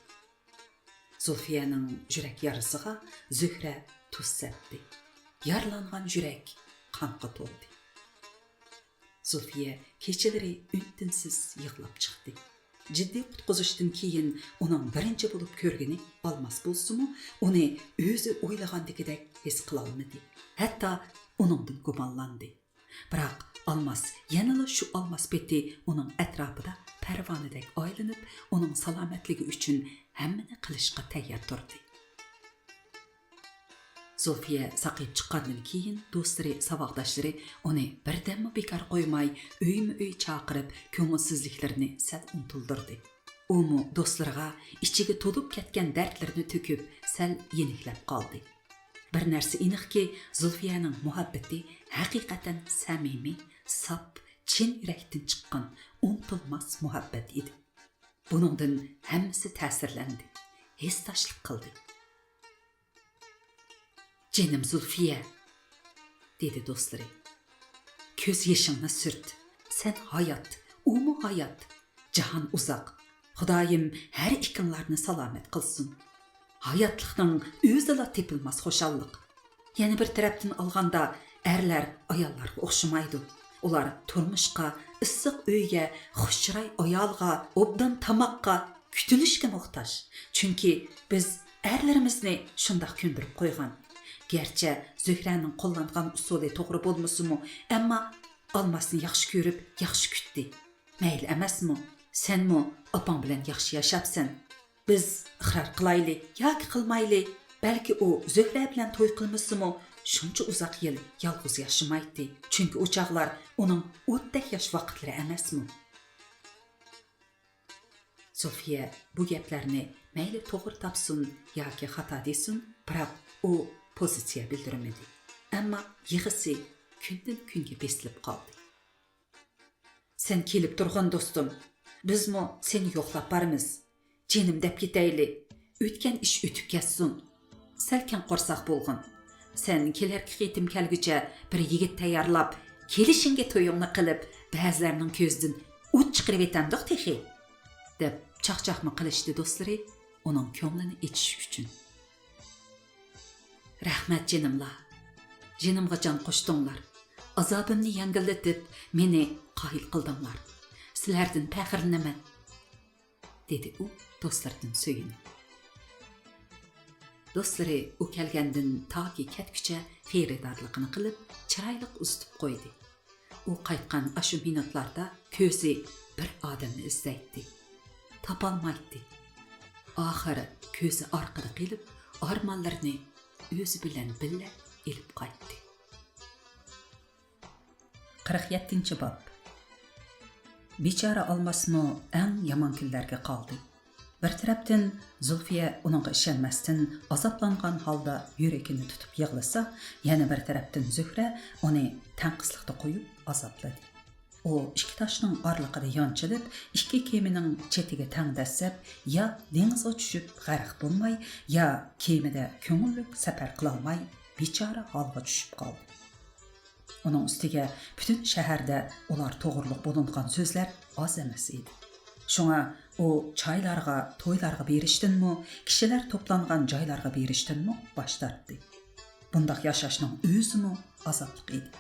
زۇلفىيەنىڭ يۈرەك يارىسىغا زۆھرە تۇز سەپتى. يارىلانغان يۈرەك قانغا تولدى. زۇلفىيە كېچىلىرى ئۈن-تىنسىز يىغلاپ چىقتى. جىددىي قۇتقۇزۇشتىن كېيىن ئۇنىڭ بىرىنچى بولۇپ كۆرگىنى ئالماس بولسىمۇ، ئۇنى ئۆزى ئويلىغاندىكىدەك ھېس قىلالمىدى. ھەتتا ئۇنىڭدىن گۇمانلاندى. بىراق ئالماس يەنىلا شۇ ئالماس پېتى ئۇنىڭ ئەتراپىدا پەرۋانىدەك ئايلىنىپ، ئۇنىڭ سالامەتلىكى ئۈچۈن ھەممىنى قىلىشقا تەييار تۇردى. زۇلفىيە ساقىيىپ چىققاندىن كېيىن دوستلىرى، ساۋاقداشلىرى ئۇنى بىردەممۇ بىكار قويماي، ئۆيمۇ ئۆي چاقىرىپ، كۆڭۈلسىزلىكلىرىنى سەل ئۇنتۇلدۇردى. ئۇمۇ دوستلىرىغا ئىچىگە تولۇپ كەتكەن دەردلىرىنى تۆكۈپ، سەل يېنىكلەپ قالدى. بىر نەرسە ئېنىقكى، زۇلفىيەنىڭ مۇھەببىتى ھەقىقەتەن سەمىمىي، ساپ، چىن يۈرەكتىن چىققان ئۇنتۇلماس مۇھەببەت ئىدى. بۇنىڭدىن ھەممىسى تەسىرلەندى، ھېسداشلىق قىلدى. «جېنىم زۇلفىيە!» دېدى دوستلىرى. «كۆز يېشىڭنى سۈرت. سەن ھايات، ئۇمۇ ھايات. جاھان ئۇزاق. خۇدايىم ھەر ئىككىڭلارنى سالامەت قىلسۇن. ھاياتلىقنىڭ ئۆزىلا تېپىلماس خۇشاللىق. يەنە بىر تەرەپتىن ئالغاندا، ئەرلەر ئاياللارغا ئوخشىمايدۇ. ئۇلار تۇرمۇشقا، ئىسسىق ئۆيگە، خۇش چىراي ئايالغا، ئوبدان تاماققا، كۈتۈنۈشكە موھتاج. چۈنكى بىز ئەرلىرىمىزنى شۇنداق كۆندۈرۈپ قويغان.» گەرچە زۆھرەنىڭ قوللانغان ئۇسۇلى توغرا بولمىسىمۇ، ئەمما ئالماسنى ياخشى كۆرۈپ، ياخشى كۈتتى. «مەيلى ئەمەسمۇ؟ سەنمۇ ئاپاڭ بىلەن ياخشى ياشاپسەن. بىز ئىقرار قىلايلى ياكى قىلمايلى، بەلكى ئۇ زۆھرە بىلەن توي قىلمىسىمۇ، شۇنچە ئۇزاق يىل يالغۇز ياشىمايتتى. چۈنكى ئۇ چاغلار ئۇنىڭ ئوتتەك ياش ۋاقىتلىرى ئەمەسمۇ؟» زۇلفىيە بۇ گەپلەرنى مەيلى توغرا تاپسۇن ياكى خاتا دېسۇن، بىراق ئۇ پوزىتسىيە بىلدۈرمىدى. ئەمما يىغىسى كۈندىن-كۈنگە بېسىلىپ قالدى. «سەن كېلىپ تۇرغىن، دوستۇم. بىزمۇ سېنى يوقلاپ بارىمىز. جېنىم دەپ كېتەيلى. ئۆتكەن ئىش ئۆتۈپ كەتسۇن. سەل كەڭ قورساق بولغىن. سەن كېلەركى قېتىم كەلگۈچە بىر يىگىت تەييارلاپ، كېلىشىڭگە تويۇڭنى قىلىپ، بەزىلەرنىڭ كۆزىدىن ئوت چىقىرىۋېتەمدۇق تېخى» دەپ چاقچاقمۇ قىلىشتى دوستلىرى، ئۇنىڭ كۆڭلىنى ئېچىش ئۈچۈن. «رەھمەت، جېنىملار. جېنىمغا جان قوشتۇڭلار. ئازابىمنى يەڭگىللىتىپ، مېنى قايىل قىلدىڭلار. سىلەردىن پەخىرلىنىمەن»، دېدى ئۇ دوستلىرىدىن سۆيۈنۈپ. دوستلىرى ئۇ كەلگەندىن تاكى كەتكۈچە خېرىدارلىقىنى قىلىپ، چىرايلىق ئۇزىتىپ قويدى. ئۇ قايتقان ئاشۇ مىنۇتلاردا كۆزى بىر ئادەمنى ئىزدەيتتى. تاپالمايتتى. ئاخىرى كۆزى ئارقىدا قېلىپ، ئارمانلىرىنى ئۆزى بىلەن بىللە ئېلىپ قايتتى. قىرىق يەتتىنچى باب. بىچارە ئالماسمۇ ئەڭ يامان كۈنلەرگە قالدى. بىر تەرەپتىن زۇلفىيە ئۇنىڭغا ئىشەنمەستىن، ئازابلانغان ھالدا يۈرىكىنى تۇتۇپ يىغلىسا، يەنە بىر تەرەپتىن زۆھرە ئۇنى تەڭقىسلىقتا قويۇپ ئازابلىدى. ئۇ ئىككى تاشنىڭ ئارىلىقىدا يانچىلىپ، ئىككى كېمىنىڭ چېتىگە تەڭ دەسسەپ، يا دېڭىزغا چۈشۈپ غەرق بولماي، يا كېمىدە كۆڭۈللۈك سەپەر قىلالماي، بىچارە ھالغا چۈشۈپ قالدى. ئۇنىڭ ئۈستىگە پۈتۈن شەھەردە ئۇلار توغرۇلۇق بولۇنغان سۆزلەر ئاز ئەمەس ئىدى. شۇڭا ئۇ چايلارغا، تويلارغا بېرىشتىنمۇ، كىشىلەر توپلانغان جايلارغا بېرىشتىنمۇ باش تارتتى. بۇنداق ياشاشنىڭ ئۆزىمۇ ئازابلىق ئىدى.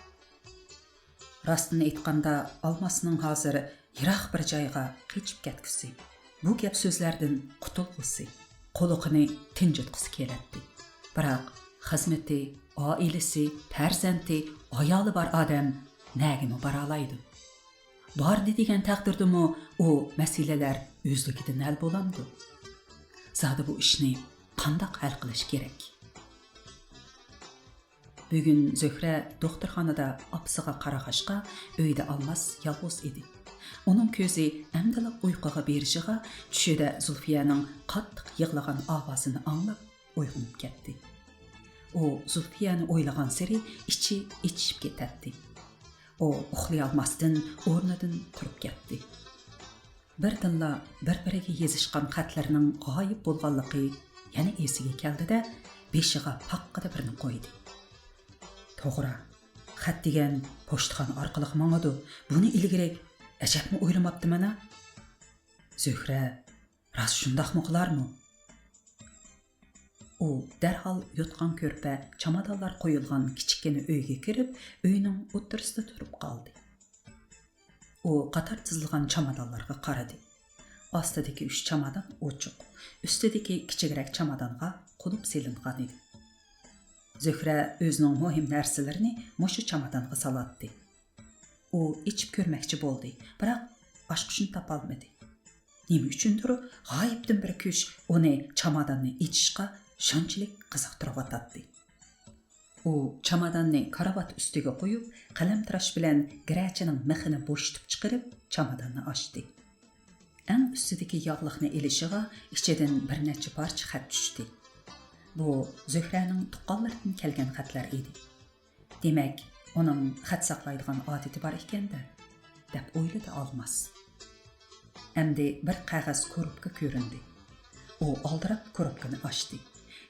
راستىنى ئېيتقاندا، ئالماسنىڭ ھازىر يىراق بىر جايغا قېچىپ كەتكۈسى، بۇ گەپ سۆزلەردىن قۇتۇلغۇسى، قۇلىقىنى تىنجىتقۇسى كېلەتتى. بىراق خىزمىتى، ئائىلىسى، پەرزەنتى، ئايالى بار ئادەم نەگىمۇ بارالايدۇ؟ باردى دېگەن تەقدىردىمۇ ئۇ مەسىلىلەر ئۆزلۈكىدىن ھەل بولامدۇ؟ زادى بۇ ئىشنى قانداق ھەل قىلىش كېرەك؟ بۈگۈن زۆھرە دوختۇرخانىدا ئاپىسىغا قارىغاچقا، ئۆيدە ئالماس يالغۇز ئىدى. ئۇنىڭ كۆزى ئەمدىلا ئۇيقۇغا بېرىشىغا، چۈشىدە زۇلفىيەنىڭ قاتتىق يىغلىغان ئاۋازىنى ئاڭلاپ ئويغىنىپ كەتتى. ئۇ زۇلفىيەنى ئويلىغانسېرى ئىچى ئېچىشىپ كېتەتتى. ئۇ ئۇخلىيالماستىن ئورنىدىن تۇرۇپ كەتتى. بىردىنلا بىر-بىرىگە يېزىشقان خەتلىرىنىڭ غايىب بولغانلىقى يەنە ئېسىگە كەلدى-دە، بېشىغا پاققىدە بىرنى قويدى. توغرا، خەت دېگەن پوچتىخانا ئارقىلىق ماڭىدۇ. بۇنى ئىلگىرى ئەجەبمۇ ئويلىماپتىمەن-ھە؟ زۆھرە راست شۇنداقمۇ قىلارمۇ؟ ئۇ دەرھال يوتقان كۆرپە، چامادانلار قويۇلغان كىچىككىنە ئۆيگە كىرىپ، ئۆينىڭ ئوتتۇرىسىدا تۇرۇپ قالدى. ئۇ قاتار تىزىلغان چامادانلارغا قارىدى. ئاستىدىكى ئۈچ چامادان ئوچۇق، ئۈستىدىكى كىچىكرەك چامادانغا قۇلۇپ سېلىنغان ئىدى. زۆھرە ئۆزىنىڭ مۇھىم نەرسىلىرىنى مۇشۇ چامادانغا سالاتتى. ئۇ ئېچىپ كۆرمەكچى بولدى، بىراق ئاچقۇچنى تاپالمىدى. نېمە ئۈچۈندۇر غايىبتىن بىر كۈچ ئۇنى چاماداننى ئېچىشقا شۇنچىلىك قىزىقتۇرۇۋاتاتتى. ئۇ چاماداننى كارىۋات ئۈستىگە قويۇپ، قەلەمتىراش بىلەن گىرەچىنىڭ مىخىنى بوشىتىپ چىقىرىپ، چاماداننى ئاچتى. ئەڭ ئۈستىدىكى ياغلىقنى ئېلىشىغا ئىچىدىن بىر نەچچە پارچە خەت چۈشتى. بۇ زۆھرەنىڭ تۇغقانلىرىدىن كەلگەن خەتلەر ئىدى. دېمەك، ئۇنىڭ خەت ساقلايدىغان ئادىتى بار ئىكەن-دە، دەپ ئويلىدى ئالماس. ئەمدى بىر قەغەز كوروپكا كۆرۈندى. ئۇ ئالدىراپ كوروپكىنى ئاچتى.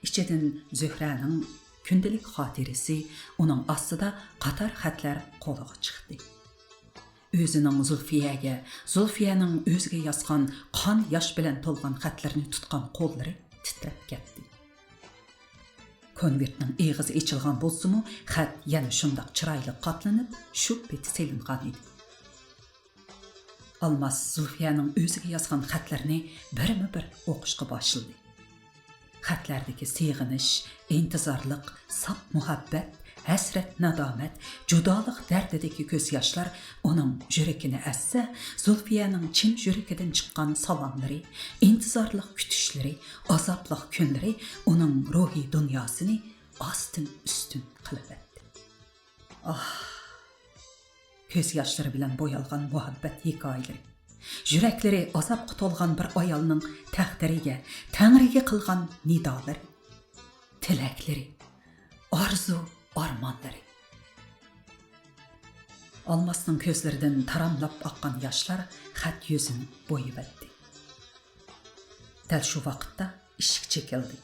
ئىچىدىن زۆھرەنىڭ كۈندىلىك خاتىرىسى، ئۇنىڭ ئاستىدا قاتار خەتلەر قولىغا چىقتى. ئۆزىنىڭ زۇلفىيەگە، زۇلفىيەنىڭ ئۆزىگە يازغان قان ياش بىلەن تولغان خەتلىرىنى تۇتقان قوللىرى تىترەپ كەتتى. كونۋېرتنىڭ ئېغىزى ئېچىلغان بولسىمۇ، خەت يەنە شۇنداق چىرايلىق قاتلىنىپ، شۇ پېتى سېلىنغان ئىدى. ئالماس زۇلفىيەنىڭ ئۆزىگە يازغان خەتلىرىنى بىرمۇ بىر ئوقۇشقا باشلىدى. خەتلەردىكى سېغىنىش، ئىنتىزارلىق، ساپ مۇھەببەت، ھەسرەت، نادامەت، جۇدالىق دەردىدىكى كۆز ياشلار ئۇنىڭ يۈرىكىنى ئەزسە، زۇلفىيەنىڭ چىن يۈرىكىدىن چىققان سالاملىرى، ئىنتىزارلىق كۈتۈشلىرى، ئازابلىق كۈنلىرى ئۇنىڭ روھىي دۇنياسىنى ئاستىن ئۈستۈن قىلىۋەتتى. ئاھ! كۆز ياشلىرى بىلەن بويالغان مۇھەببەت ھېكايىلىرى، يۈرەكلىرى ئازابقا تولغان بىر ئايالنىڭ تەقدىرىگە، تەڭرىگە قىلغان نىدالىرى، تىلەكلىرى، ئارزۇ ئارمانلىرى. ئالماسنىڭ كۆزلىرىدىن تاراملاپ ئاققان ياشلار خەت يۈزىنى بويىۋەتتى. دەل شۇ ۋاقىتتا ئىشىك چېكىلدى.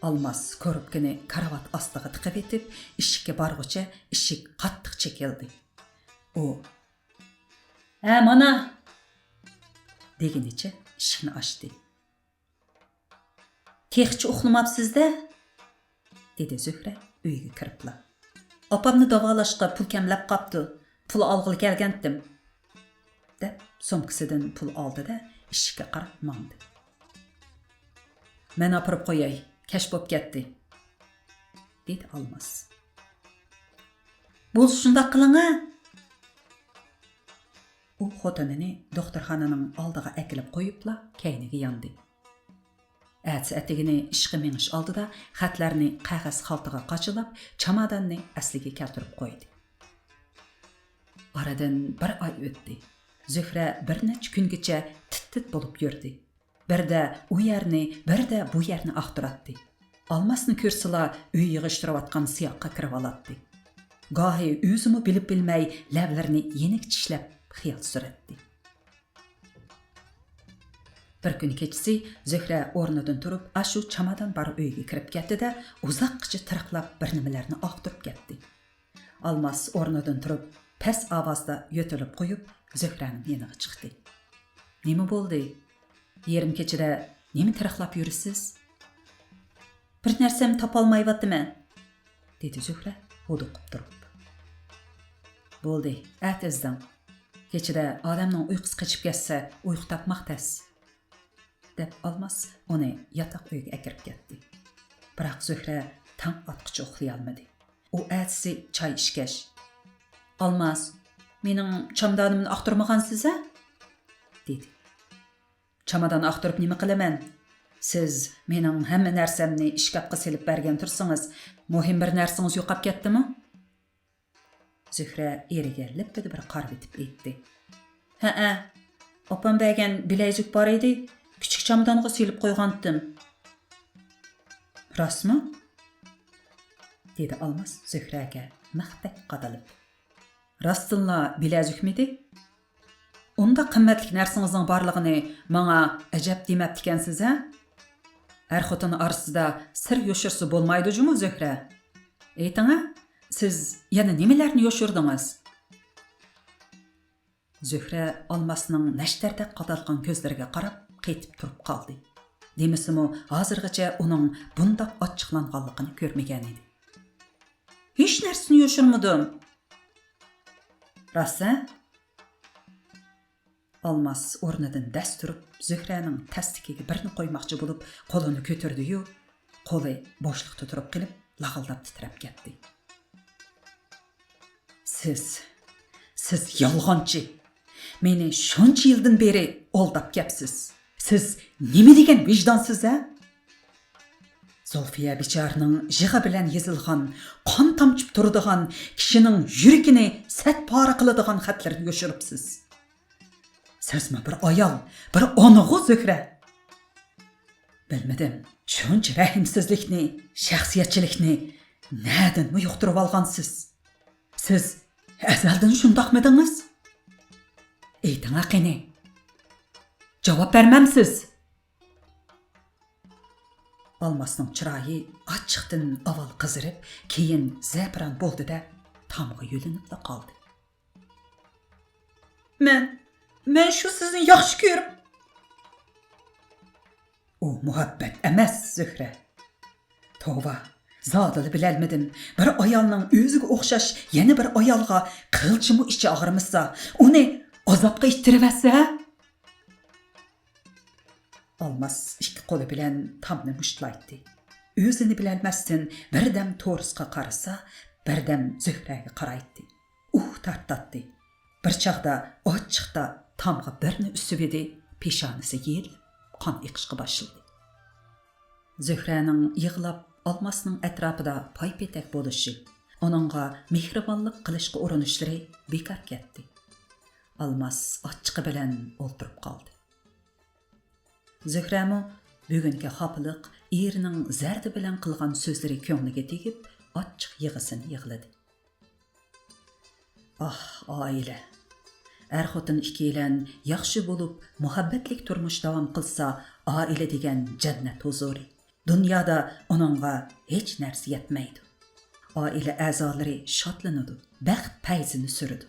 ئالماس كوروپكىنى كارىۋات ئاستىغا تىقىۋېتىپ، ئىشىككە بارغۇچە ئىشىك قاتتىق چېكىلدى. ئۇ، «ھە، مانا!» دېگىنىچە ئىشىكنى ئاچتى. «تېخىچە ئۇخلىماپسىز-دە؟» دېدى زۆھرە ئۆيگە كىرىپلا. «ئاپامنى داۋالاشقا پۇل كەملەپ قاپتۇ. پۇل ئالغىلى كەلگەنتىم.» دەپ، سومكىسىدىن پۇل ئالدى-دە، ئىشىككە قاراپ ماڭدى. «مەن ئاپىرىپ قوياي، كەچ بوپ كەتتى.» دېدى ئالماس. «بولسا شۇنداق قىلىڭە.» ئۇ خوتۇنىنى دوختۇرخانىنىڭ ئالدىغا ئەكېلىپ قويۇپلا كەينىگە ياندى. ئەتىسى ئەتىگىنى ئىشقا مېڭىش ئالدىدا خەتلەرنى قەغەز خالتىغا قاچىلاپ، چاماداننى ئەسلىگە كەلتۈرۈپ قويدى. ئارىدىن بىر ئاي ئۆتتى. زۆھرە بىر نەچچە كۈنگىچە تىت-تىت بولۇپ يۈردى. بىردە ئۇ يەرنى، بىردە بۇ يەرنى ئاختۇراتتى. ئالماسنى كۆرسىلا، ئۆي يىغىشتۇرۇۋاتقان سىياققا كىرىۋالاتتى. گاھى ئۆزىمۇ بىلىپ بىلمەي لەۋلىرىنى يېنىك چىشلەپ خىيال سۈرەتتى. بىر كۈنى كېچىسى زۆھرە ئورنىدىن تۇرۇپ، ئاشۇ چامادان بار ئۆيگە كىرىپ كەتتى-دە، ئۇزاققىچە تىرىقلاپ بىر نېمىلەرنى ئاختۇرۇپ كەتتى. ئالماس ئورنىدىن تۇرۇپ، پەس ئاۋازدا يۆتىلىپ قويۇپ، زۆھرەنىڭ يېنىغا چىقتى. «نېمە بولدى؟ يېرىم كېچىدە نېمە تىرىقلاپ يۈرىسىز؟» «بىر نەرسەمنى تاپالمايۋاتىمەن.» دېدى زۆھرە ھودۇقۇپ تۇرۇپ. «بولدى، ئەتە ئىزدەڭ. كېچىدە ئادەمنىڭ ئۇيقۇسى قېچىپ كەتسە، ئۇيقۇ تاپماق تەس.» دەپ، ئالماس ئۇنى ياتاق ئۆيگە ئەكىرىپ كەتتى. بىراق زۆھرە تاڭ ئاتقۇچە ئۇخلىيالمىدى. ئۇ ئەتىسى چاي ئىچكەچ، «ئالماس، مېنىڭ چامادانىمنى ئاختۇرمىغانسىز-ھە؟» دېدى. «چامادان ئاختۇرۇپ نېمە قىلىمەن؟ سىز مېنىڭ ھەممە نەرسەمنى ئىشكاپقا سېلىپ بەرگەن تۇرسىڭىز، مۇھىم بىر نەرسىڭىز يوقاپ كەتتىمۇ؟» زۆھرە ئېرىگە لىپپىدە بىر قارىۋېتىپ ئېيتتى. «ھەئە، ئاپام بەرگەن بىلەيزۈك بار ئىدى، كىچىك چامادانغا سېلىپ قويغانتىم.» «راستمۇ؟» دېدى ئالماس زۆھرەگە مىختەك قادىلىپ. «راستتىنلا بىلەزۈكمىدى؟ ئۇنداق قىممەتلىك نەرسىڭىزنىڭ بارلىقىنى ماڭا ئەجەب دېمەپتىكەنسىز-ھە؟ ئەر-خوتۇن ئارىسىدا سىر يوشۇرسا بولمايدۇ جۇمۇ، زۆھرە. ئېيتىڭە، سىز يەنە نېمىلەرنى يوشۇردىڭىز؟» زۆھرە ئالماسنىڭ نەشتەردەك قادالغان كۆزلىرىگە قاراپ قېتىپ تۇرۇپ قالدى. دېمىسىمۇ، ھازىرغىچە ئۇنىڭ بۇنداق ئاچچىقلانغانلىقىنى كۆرمىگەنىدى. «ھېچ نەرسىنى يوشۇرمىدىم.» «راست-ھە؟» ئالماس ئورنىدىن دەس تۇرۇپ، زۆھرەنىڭ تەستىكىگە بىرنى قويماقچى بولۇپ، قولىنى كۆتۈردى-يۇ، قولى بوشلۇقتا تۇرۇپ قېلىپ، لاغىلداپ تىترەپ كەتتى. «سىز، سىز يالغانچى! مېنى شۇنچە يىلدىن بېرى ئالداپ كەپسىز. سىز نېمە دېگەن ۋىجدانسىز-ھە؟» زۇلفىيە بىچارىنىڭ يىغا بىلەن يېزىلغان، قان تامچىپ تۇرىدىغان، كىشىنىڭ يۈرىكىنى سەت پارە قىلىدىغان خەتلىرىنى يوشۇرۇپسىز. سىزمۇ بىر ئايال، بىر ئانىغۇ زۆھرە. بىلمىدىم، شۇنچە رەھىمسىزلىكنى، شەخسىيەتچىلىكنى نەدىنمۇ يۇقتۇرۇۋالغانسىز؟ سىز ئەزەلدىن شۇنداقمىدىڭىز؟ ئېيتىڭا قېنى. جاۋاب بەرمەمسىز؟ ئالماسنىڭ چىرايى ئاچچىقتىن ئاۋۋال قىزىرىپ، كېيىن زەپىران بولدى-دە، تامغا يۆلىنىپلا قالدى. مەن، مەن شۇ سىزنى ياخشى كۆرۈپ. ئۇ مۇھەببەت ئەمەس، زۆھرە. توۋا، زادىلا بىلەلمىدىم. بىر ئايالنىڭ ئۆزىگە ئوخشاش يەنە بىر ئايالغا قىلچىمۇ ئىچى ئاغرىمىسا، ئۇنى ئازابقا ئىتتىرىۋەتسە؟ ئالماس ئىككى قولى بىلەن تامنى مۇشتلايتتى. ئۆزىنى بىلەلمەستىن بىردەم تورۇسقا قارىسا، بىردەم زۆھرەگە قارايتتى. ئۇھ تارتاتتى. بىر چاغدا ئاچچىقتا تامغا بىرنى ئۈسۈۋىدى، پېشانىسى يېرىلىپ، قان ئېقىشقا باشلىدى. زۆھرەنىڭ يىغلاپ ئالماسنىڭ ئەتراپىدا پايپېتەك بولۇشى، ئۇنىڭغا مېھرىبانلىق قىلىشقا ئۇرۇنۇشلىرى بىكار كەتتى. ئالماس ئاچچىقى بىلەن ئولتۇرۇپ قالدى. زۆھرەمۇ بۈگۈنكى خاپىلىق، ئېرىنىڭ زەردە بىلەن قىلغان سۆزلىرى كۆڭلىگە تېگىپ، ئاچچىق يىغىسىنى يىغلىدى. ئاھ، ئائىلە! ئەر-خوتۇن ئىككىيلەن ياخشى بولۇپ، مۇھەببەتلىك تۇرمۇش داۋام قىلسا، ئائىلە دېگەن جەننەت ھۇزۇرى. دۇنيادا ئۇنىڭغا ھېچ نەرسە يەتمەيدۇ. ئائىلە ئەزالىرى شادلىنىدۇ، بەخت پەيزىنى سۈرىدۇ.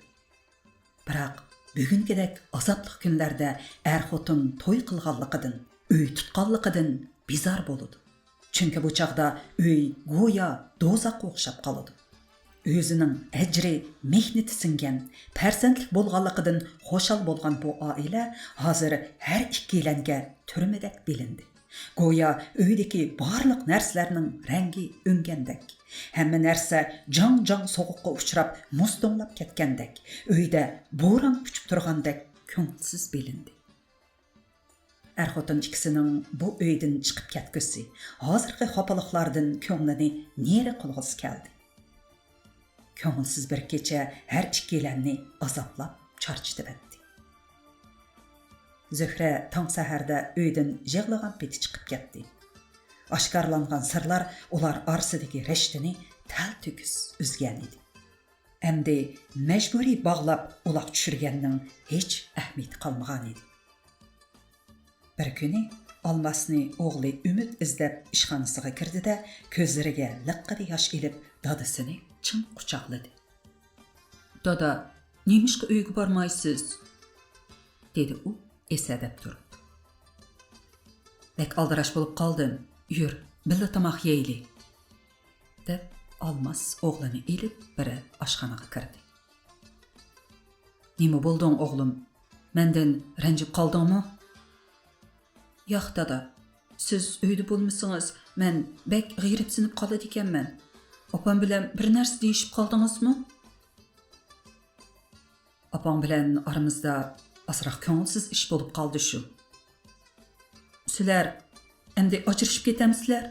بىراق، بۈگۈنكىدەك ئازابلىق كۈنلەردە ئەر-خوتۇن توي قىلغانلىقىدىن، ئۆي تۇتقانلىقىدىن بىزار بولىدۇ. چۈنكى بۇ چاغدا ئۆي گويا دوزاخقا ئوخشاپ قالىدۇ. ئۆزىنىڭ ئەجرى، مېھنىتى سىڭگەن، پەرزەنتلىك بولغانلىقىدىن خۇشال بولغان بۇ ئائىلە ھازىر ھەر ئىككىيلەنگە تۈرمىدەك بىلىندى. گويا ئۆيدىكى بارلىق نەرسىلەرنىڭ رەڭگى ئۆڭگەندەك، ھەممە نەرسە جاڭ-جاڭ سوغۇققا ئۇچراپ، مۇزدوڭلاپ كەتكەندەك، ئۆيدە بوران ئۇچۇپ تۇرغاندەك كۆڭۈلسىز بىلىندى. ئەر-خوتۇن ئىككىسىنىڭ بۇ ئۆيدىن چىقىپ كەتكۈسى، ھازىرقى خاپىلىقلاردىن كۆڭلىنى نېرى قىلغۇسى كەلدى. كۆڭۈلسىز بىر كېچە ھەر ئىككىيلەننى ئازابلاپ چارچىتىۋەتتى. زۆھرە تاڭ سەھەردە ئۆيدىن يىغلىغان پېتى چىقىپ كەتتى. ئاشكارىلانغان سىرلار ئۇلار ئارىسىدىكى رىشتىنى تەلتۆكۈس ئۈزگەن ئىدى. ئەمدى مەجبۇرىي باغلاپ ئۇلاق چۈشۈرگەننىڭ ھېچ ئەھمىيىتى قالمىغانىدى. بىر كۈنى ئالماسنى ئوغلى ئۈمىد ئىزدەپ ئىشخانىسىغا كىردى-دە، كۆزلىرىگە لىققىدە ياش ئېلىپ، دادىسىنى چىڭ قۇچاقلىدى. دادا، نېمىشقا ئۆيگە بارمايسىز؟ دېدى ئۇ ئېسەدەپ تۇرۇپ. بەك ئالدىراش بولۇپ قالدىم. يۈر، بىللە تاماق يەيلى. دەپ، ئالماس ئوغلىنى ئېلىپ بىرى ئاشخانىغا كىردى. نېمە بولدۇڭ، ئوغلۇم؟ مەندىن رەنجىپ قالدىڭمۇ؟ ياق، دادا. سىز ئۆيدە بولمىسىڭىز، مەن بەك غېرىبسىنىپ قالىدىكەنمەن. ئاپام بىلەن بىر نەرسە دېيىشىپ قالدىڭىزمۇ؟ ئاپاڭ بىلەن ئارىمىزدا ئازراق كۆڭۈلسىز ئىش بولۇپ قالدى شۇ. سىلەر ئەمدى ئاجرىشىپ كېتەمسىلەر؟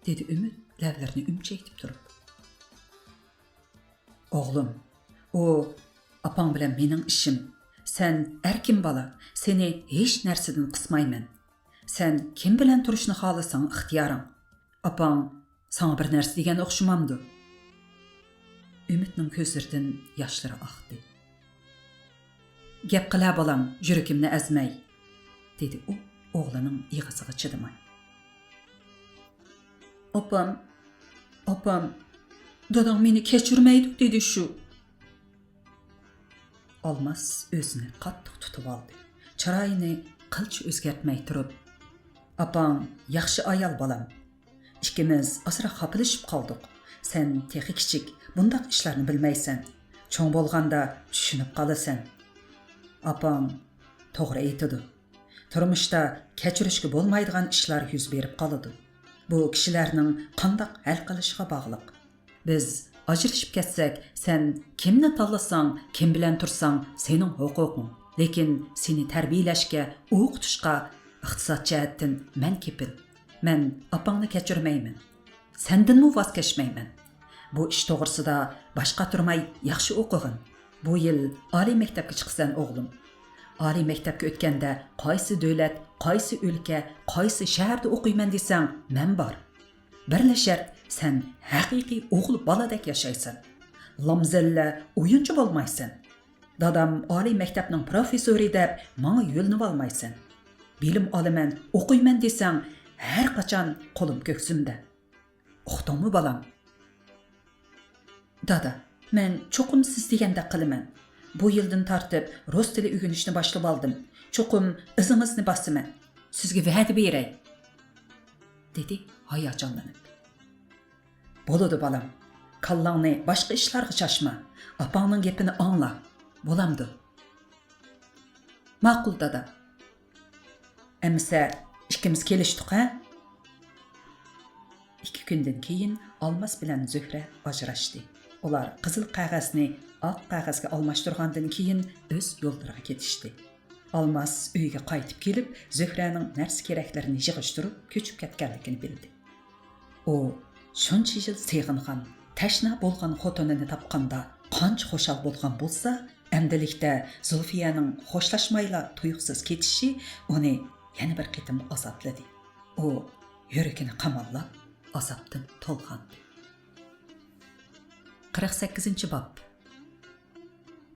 دېدى ئۈمىد لەۋلىرىنى ئۈمچەيتىپ تۇرۇپ. ئوغلۇم، ئۇ ئاپاڭ بىلەن مېنىڭ ئىشىم. سەن ئەركىن بالا، سېنى ھېچ نەرسىدىن قىسمايمەن. سەن كىم بىلەن تۇرۇشنى خالىساڭ ئىختىيارىڭ. ئاپاڭ ساڭا بىر نەرسە دېگەن ئوخشىمامدۇ؟ ئۈمىدنىڭ كۆزلىرىدىن ياشلىرى ئاقتى. گەپ قىلە بالام، يۈرىكىمنى ئەزمەي، دېدى ئۇ ئوغلىنىڭ يىغىسىغا چىدىماي. ئاپام، ئاپام، داداڭ مېنى كەچۈرمەيدۇ دېدى شۇ. ئالماس ئۆزىنى قاتتىق تۇتۇۋالدى. چىرايىنى قىلچە ئۆزگەرتمەي تۇرۇپ، ئاپاڭ ياخشى ئايال بالام. ئىككىمىز ئازراق خاپىلىشىپ قالدۇق. سەن تېخى كىچىك، بۇنداق ئىشلارنى بىلمەيسەن. چوڭ بولغاندا چۈشىنىپ قالىسەن. ئاپاڭ توغرا ئېيتىدۇ. تۇرمۇشتا كەچۈرۈشكە بولمايدىغان ئىشلار يۈز بېرىپ قالىدۇ. بۇ كىشىلەرنىڭ قانداق ھەل قىلىشىغا باغلىق. بىز ئاجرىشىپ كەتسەك، سەن كىمنى تاللىساڭ، كىم بىلەن تۇرساڭ، سېنىڭ ھوقۇقۇڭ. لېكىن سېنى تەربىيەلەشكە، ئوقۇتۇشقا ئىقتىساد جەھەتتىن مەن كېپىل. مەن ئاپاڭنى كەچۈرمەيمەن. سەندىنمۇ ۋاز كەچمەيمەن. بۇ ئىش توغرىسىدا باش قاتۇرماي ياخشى ئوقۇغىن. بۇ يىل ئالىي مەكتەپكە چىقىسەن، ئوغلۇم. ئالىي مەكتەپكە ئۆتكەندە قايسى دۆلەت، قايسى ئۆلكە، قايسى شەھەردە ئوقۇيمەن دېسەڭ، مەن بار. بىرلا شەرت، سەن ھەقىقىي ئوغۇل بالىدەك ياشايسەن. لامزەللە ئويۇنچۇ بولمايسەن. دادام ئالىي مەكتەپنىڭ پروفېسسورى دەپ ماڭا يۆلىنىۋالمايسەن. بىلىم ئالىمەن، ئوقۇيمەن دېسەڭ، ھەر قاچان قولۇم كۆكسۈمدە. ئۇقتۇڭمۇ، بالام؟ دادا، مەن چوقۇم سىز دېگەندەك قىلىمەن. بۇ يىلدىن تارتىپ رۇس تىلى ئۆگىنىشنى باشلىۋالدىم. چوقۇم ئىزىڭىزنى باسىمەن. سىزگە ۋەدە بېرەي، دېدى ھاياجانلىنىپ. بولىدۇ، بالام. كاللاڭنى باشقا ئىشلارغا چاچما. ئاپاڭنىڭ گېپىنى ئاڭلا. بولامدۇ؟ ماقۇل، دادا. ئەمىسە، ئىككىمىز كېلىشتۇق، ھە؟ ئىككى كۈندىن كېيىن ئالماس بىلەن زۆھرە ئاجراشتى. ئۇلار قىزىل قەغەزنى ئاق قەغەزگە ئالماشتۇرغاندىن كېيىن ئۆز يوللىرىغا كېتىشتى. ئالماس ئۆيگە قايتىپ كېلىپ، زۆھرەنىڭ نەرسە-كېرەكلىرىنى يىغىشتۇرۇپ، كۆچۈپ كەتكەنلىكىنى بىلدى. ئۇ شۇنچە يىل سېغىنغان، تەشنا بولغان خوتۇنىنى تاپقاندا قانچە خۇشال بولغان بولسا، ئەمدىلىكتە زۇلفىيەنىڭ خوشلاشمايلا تۇيۇقسىز كېتىشى ئۇنى يەنە بىر قېتىم ئازابلىدى. ئۇ يۈرىكىنى قاماللاپ، ئازابتىن تولغاندى. قىرىق سەككىزىنچى باب.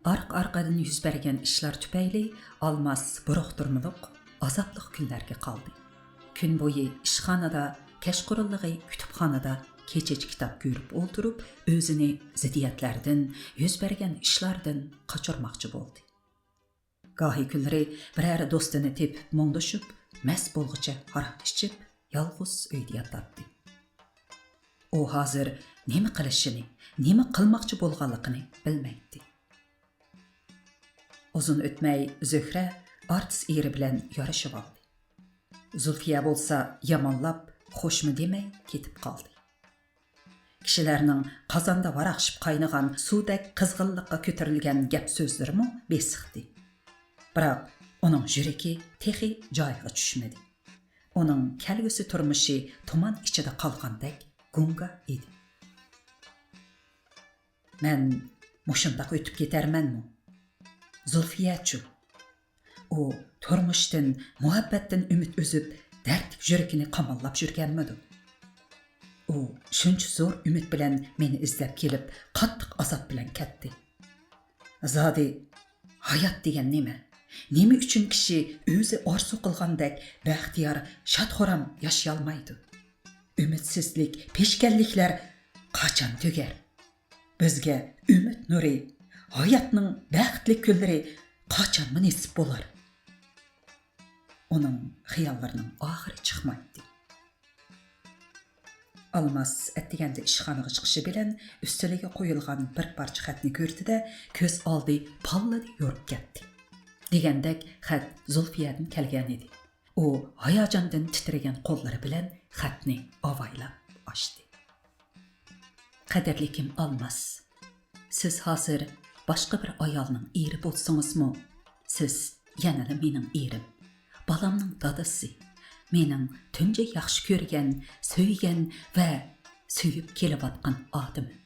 ئارقا-ئارقىدىن يۈز بەرگەن ئىشلار تۈپەيلى ئالماس بۇرۇقتۇرمىلىق، ئازابلىق كۈنلەرگە قالدى. كۈن بويى ئىشخانىدا، كەچقۇرۇنلۇقى كۇتۇپخانىدا كېچىچە كىتاب كۆرۈپ ئولتۇرۇپ، ئۆزىنى زىددىيەتلەردىن، يۈز بەرگەن ئىشلاردىن قاچۇرماقچى بولدى. گاھى كۈنلىرى بىرەر دوستىنى تېپىپ مۇڭدىشىپ، مەست بولغۇچە ھاراق ئىچىپ، يالغۇز ئۆيدە ياتاتتى. ئۇ ھازىر نېمە قىلىشىنى، نېمە قىلماقچى بولغانلىقىنى بىلمەيتتى. ئۇزۇن ئۆتمەي زۆھرە ئارتىس ئېرى بىلەن يارىشىۋالدى. زۇلفىيە بولسا يامانلاپ، خوشمۇ دېمەي كېتىپ قالدى. كىشىلەرنىڭ قازاندا ۋاراقشىپ قاينىغان سۇدەك قىزغىنلىققا كۆتۈرۈلگەن گەپ-سۆزلىرىمۇ بېسىقتى. بىراق ئۇنىڭ يۈرىكى تېخى جايىغا چۈشمىدى. ئۇنىڭ كەلگۈسى تۇرمۇشى تۇمان ئىچىدە قالغاندەك گۇڭگا ئىدى. مەن مۇشۇنداق ئۆتۈپ كېتەرمەنمۇ؟ زۇلفىيەچۇ؟ ئۇ تۇرمۇشتىن، مۇھەببەتتىن ئۈمىد ئۈزۈپ، دەردلىك يۈرىكىنى قاماللاپ يۈرگەنمىدۇ؟ ئۇ شۇنچە زور ئۈمىد بىلەن مېنى ئىزدەپ كېلىپ، قاتتىق ئازاب بىلەن كەتتى. زادى ھايات دېگەن نېمە؟ نېمە ئۈچۈن كىشى ئۆزى ئارزۇ قىلغاندەك بەختىيار، شاد-خۇرام ياشىيالمايدۇ؟ ئۈمىدسىزلىك، پېشكەللىكلەر قاچان تۈگەر؟ بىزگە ئۈمىد نۇرى، ھاياتنىڭ بەختلىك كۈنلىرى قاچانمۇ نېسىپ بولار؟ ئۇنىڭ خىياللىرىنىڭ ئاخىرى چىقمايتتى. ئالماس ئەتىگەندە ئىشخانىغا چىقىشى بىلەن ئۈستىلىگە قويۇلغان بىر پارچە خەتنى كۆردى-دە، كۆز ئالدى پاللىدە يورۇپ كەتتى. دېگەندەك خەت زۇلفىيەدىن كەلگەنىدى. ئۇ ھاياجاندىن تىترىگەن قوللىرى بىلەن خەتنى ئاۋايلاپ ئاچتى. قەدىرلىكىم ئالماس، سىز ھازىر باشقا بىر ئايالنىڭ ئېرى بولسىڭىزمۇ، سىز يەنىلا مېنىڭ ئېرىم، بالامنىڭ دادىسى، مېنىڭ تۇنجى ياخشى كۆرگەن، سۆيگەن ۋە سۆيۈپ كېلىۋاتقان ئادىمىم.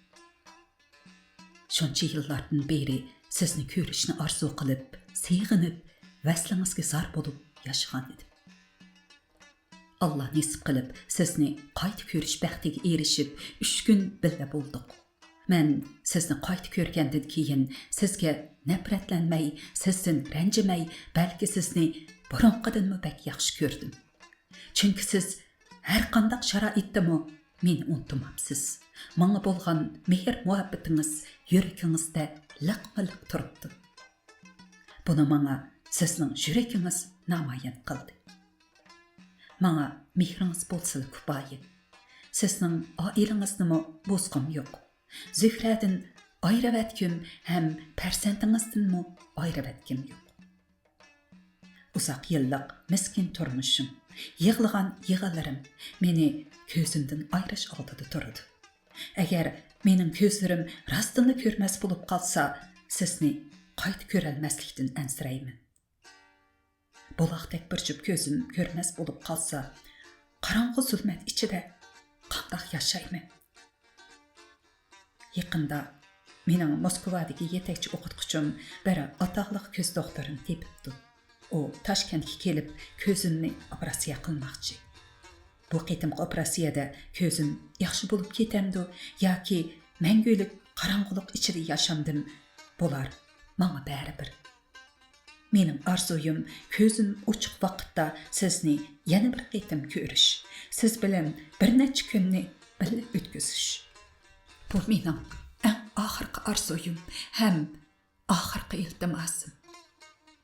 شۇنچە يىللاردىن بېرى سىزنى كۆرۈشنى ئارزۇ قىلىپ، سېغىنىپ، ۋەسلىڭىزگە زار بولۇپ ياشىغان ئىدىم. ئاللا نېسىپ قىلىپ، سىزنى قايتا كۆرۈش بەختىگە ئېرىشىپ، ئۈچ كۈن بىللە بولدۇق. مەن سىزنى قايتا كۆرگەندىن كېيىن، سىزگە نەپرەتلەنمەي، سىزدىن رەنجىمەي، بەلكى سىزنى بۇرۇنقىدىنمۇ بەك ياخشى كۆردۈم. چۈنكى سىز ھەر قانداق شارائىتتىمۇ مېنى ئۇنتۇماپسىز. ماڭا بولغان مېھىر-مۇھەببىتىڭىز يۈرىكىڭىزدە لىقمۇ لىق تۇرۇپتۇ. بۇنى ماڭا سىزنىڭ يۈرىكىڭىز نامايان قىلدى. ماڭا مېھرىڭىز بولسىلا كۇپايە. سىزنىڭ ئائىلىڭىزنىمۇ بۇزغۇم يوق. زۆھرەدىن ئايرىۋەتكۈم ھەم پەرزەنتىڭىزدىنمۇ ئايرىۋەتكۈم يوق. ئۇزاق يىللىق مىسكىن تۇرمۇشۇم، يىغلىغان يىغىلىرىم مېنى كۆزۈمدىن ئايرىش ئالدىدا تۇرىدۇ. ئەگەر مېنىڭ كۆزلىرىم راستتىنلا كۆرمەس بولۇپ قالسا، سىزنى قايتا كۆرەلمەسلىكتىن ئەنسىرەيمەن. بۇلاقتەك بىر جۈپ كۆزۈم كۆرمەس بولۇپ قالسا، قاراڭغۇ زۇلمەت ئىچىدە قانداق ياشايمەن؟ يېقىندا مېنىڭ موسكۋادىكى يېتەكچى ئوقۇتقۇچۇم بىر ئاتاقلىق كۆز دوختۇرىنى تېپىپتۇ. ئۇ تاشكەنتكە كېلىپ، كۆزۈمنى ئوپېراتسىيە قىلماقچى. بۇ قېتىمقى ئوپېراتسىيەدە كۆزۈم ياخشى بولۇپ كېتەمدۇ ياكى مەڭگۈلۈك قاراڭغۇلۇق ئىچىدە ياشامدىم، بۇلار ماڭا بەرىبىر. مېنىڭ ئارزۇيۇم كۆزۈم ئوچۇق ۋاقىتتا سىزنى يەنە بىر قېتىم كۆرۈش، سىز بىلەن بىر نەچچە كۈننى بىللە ئۆتكۈزۈش. بۇ مېنىڭ ئەڭ ئاخىرقى ئارزۇيۇم ھەم ئاخىرقى ئىلتىماسىم.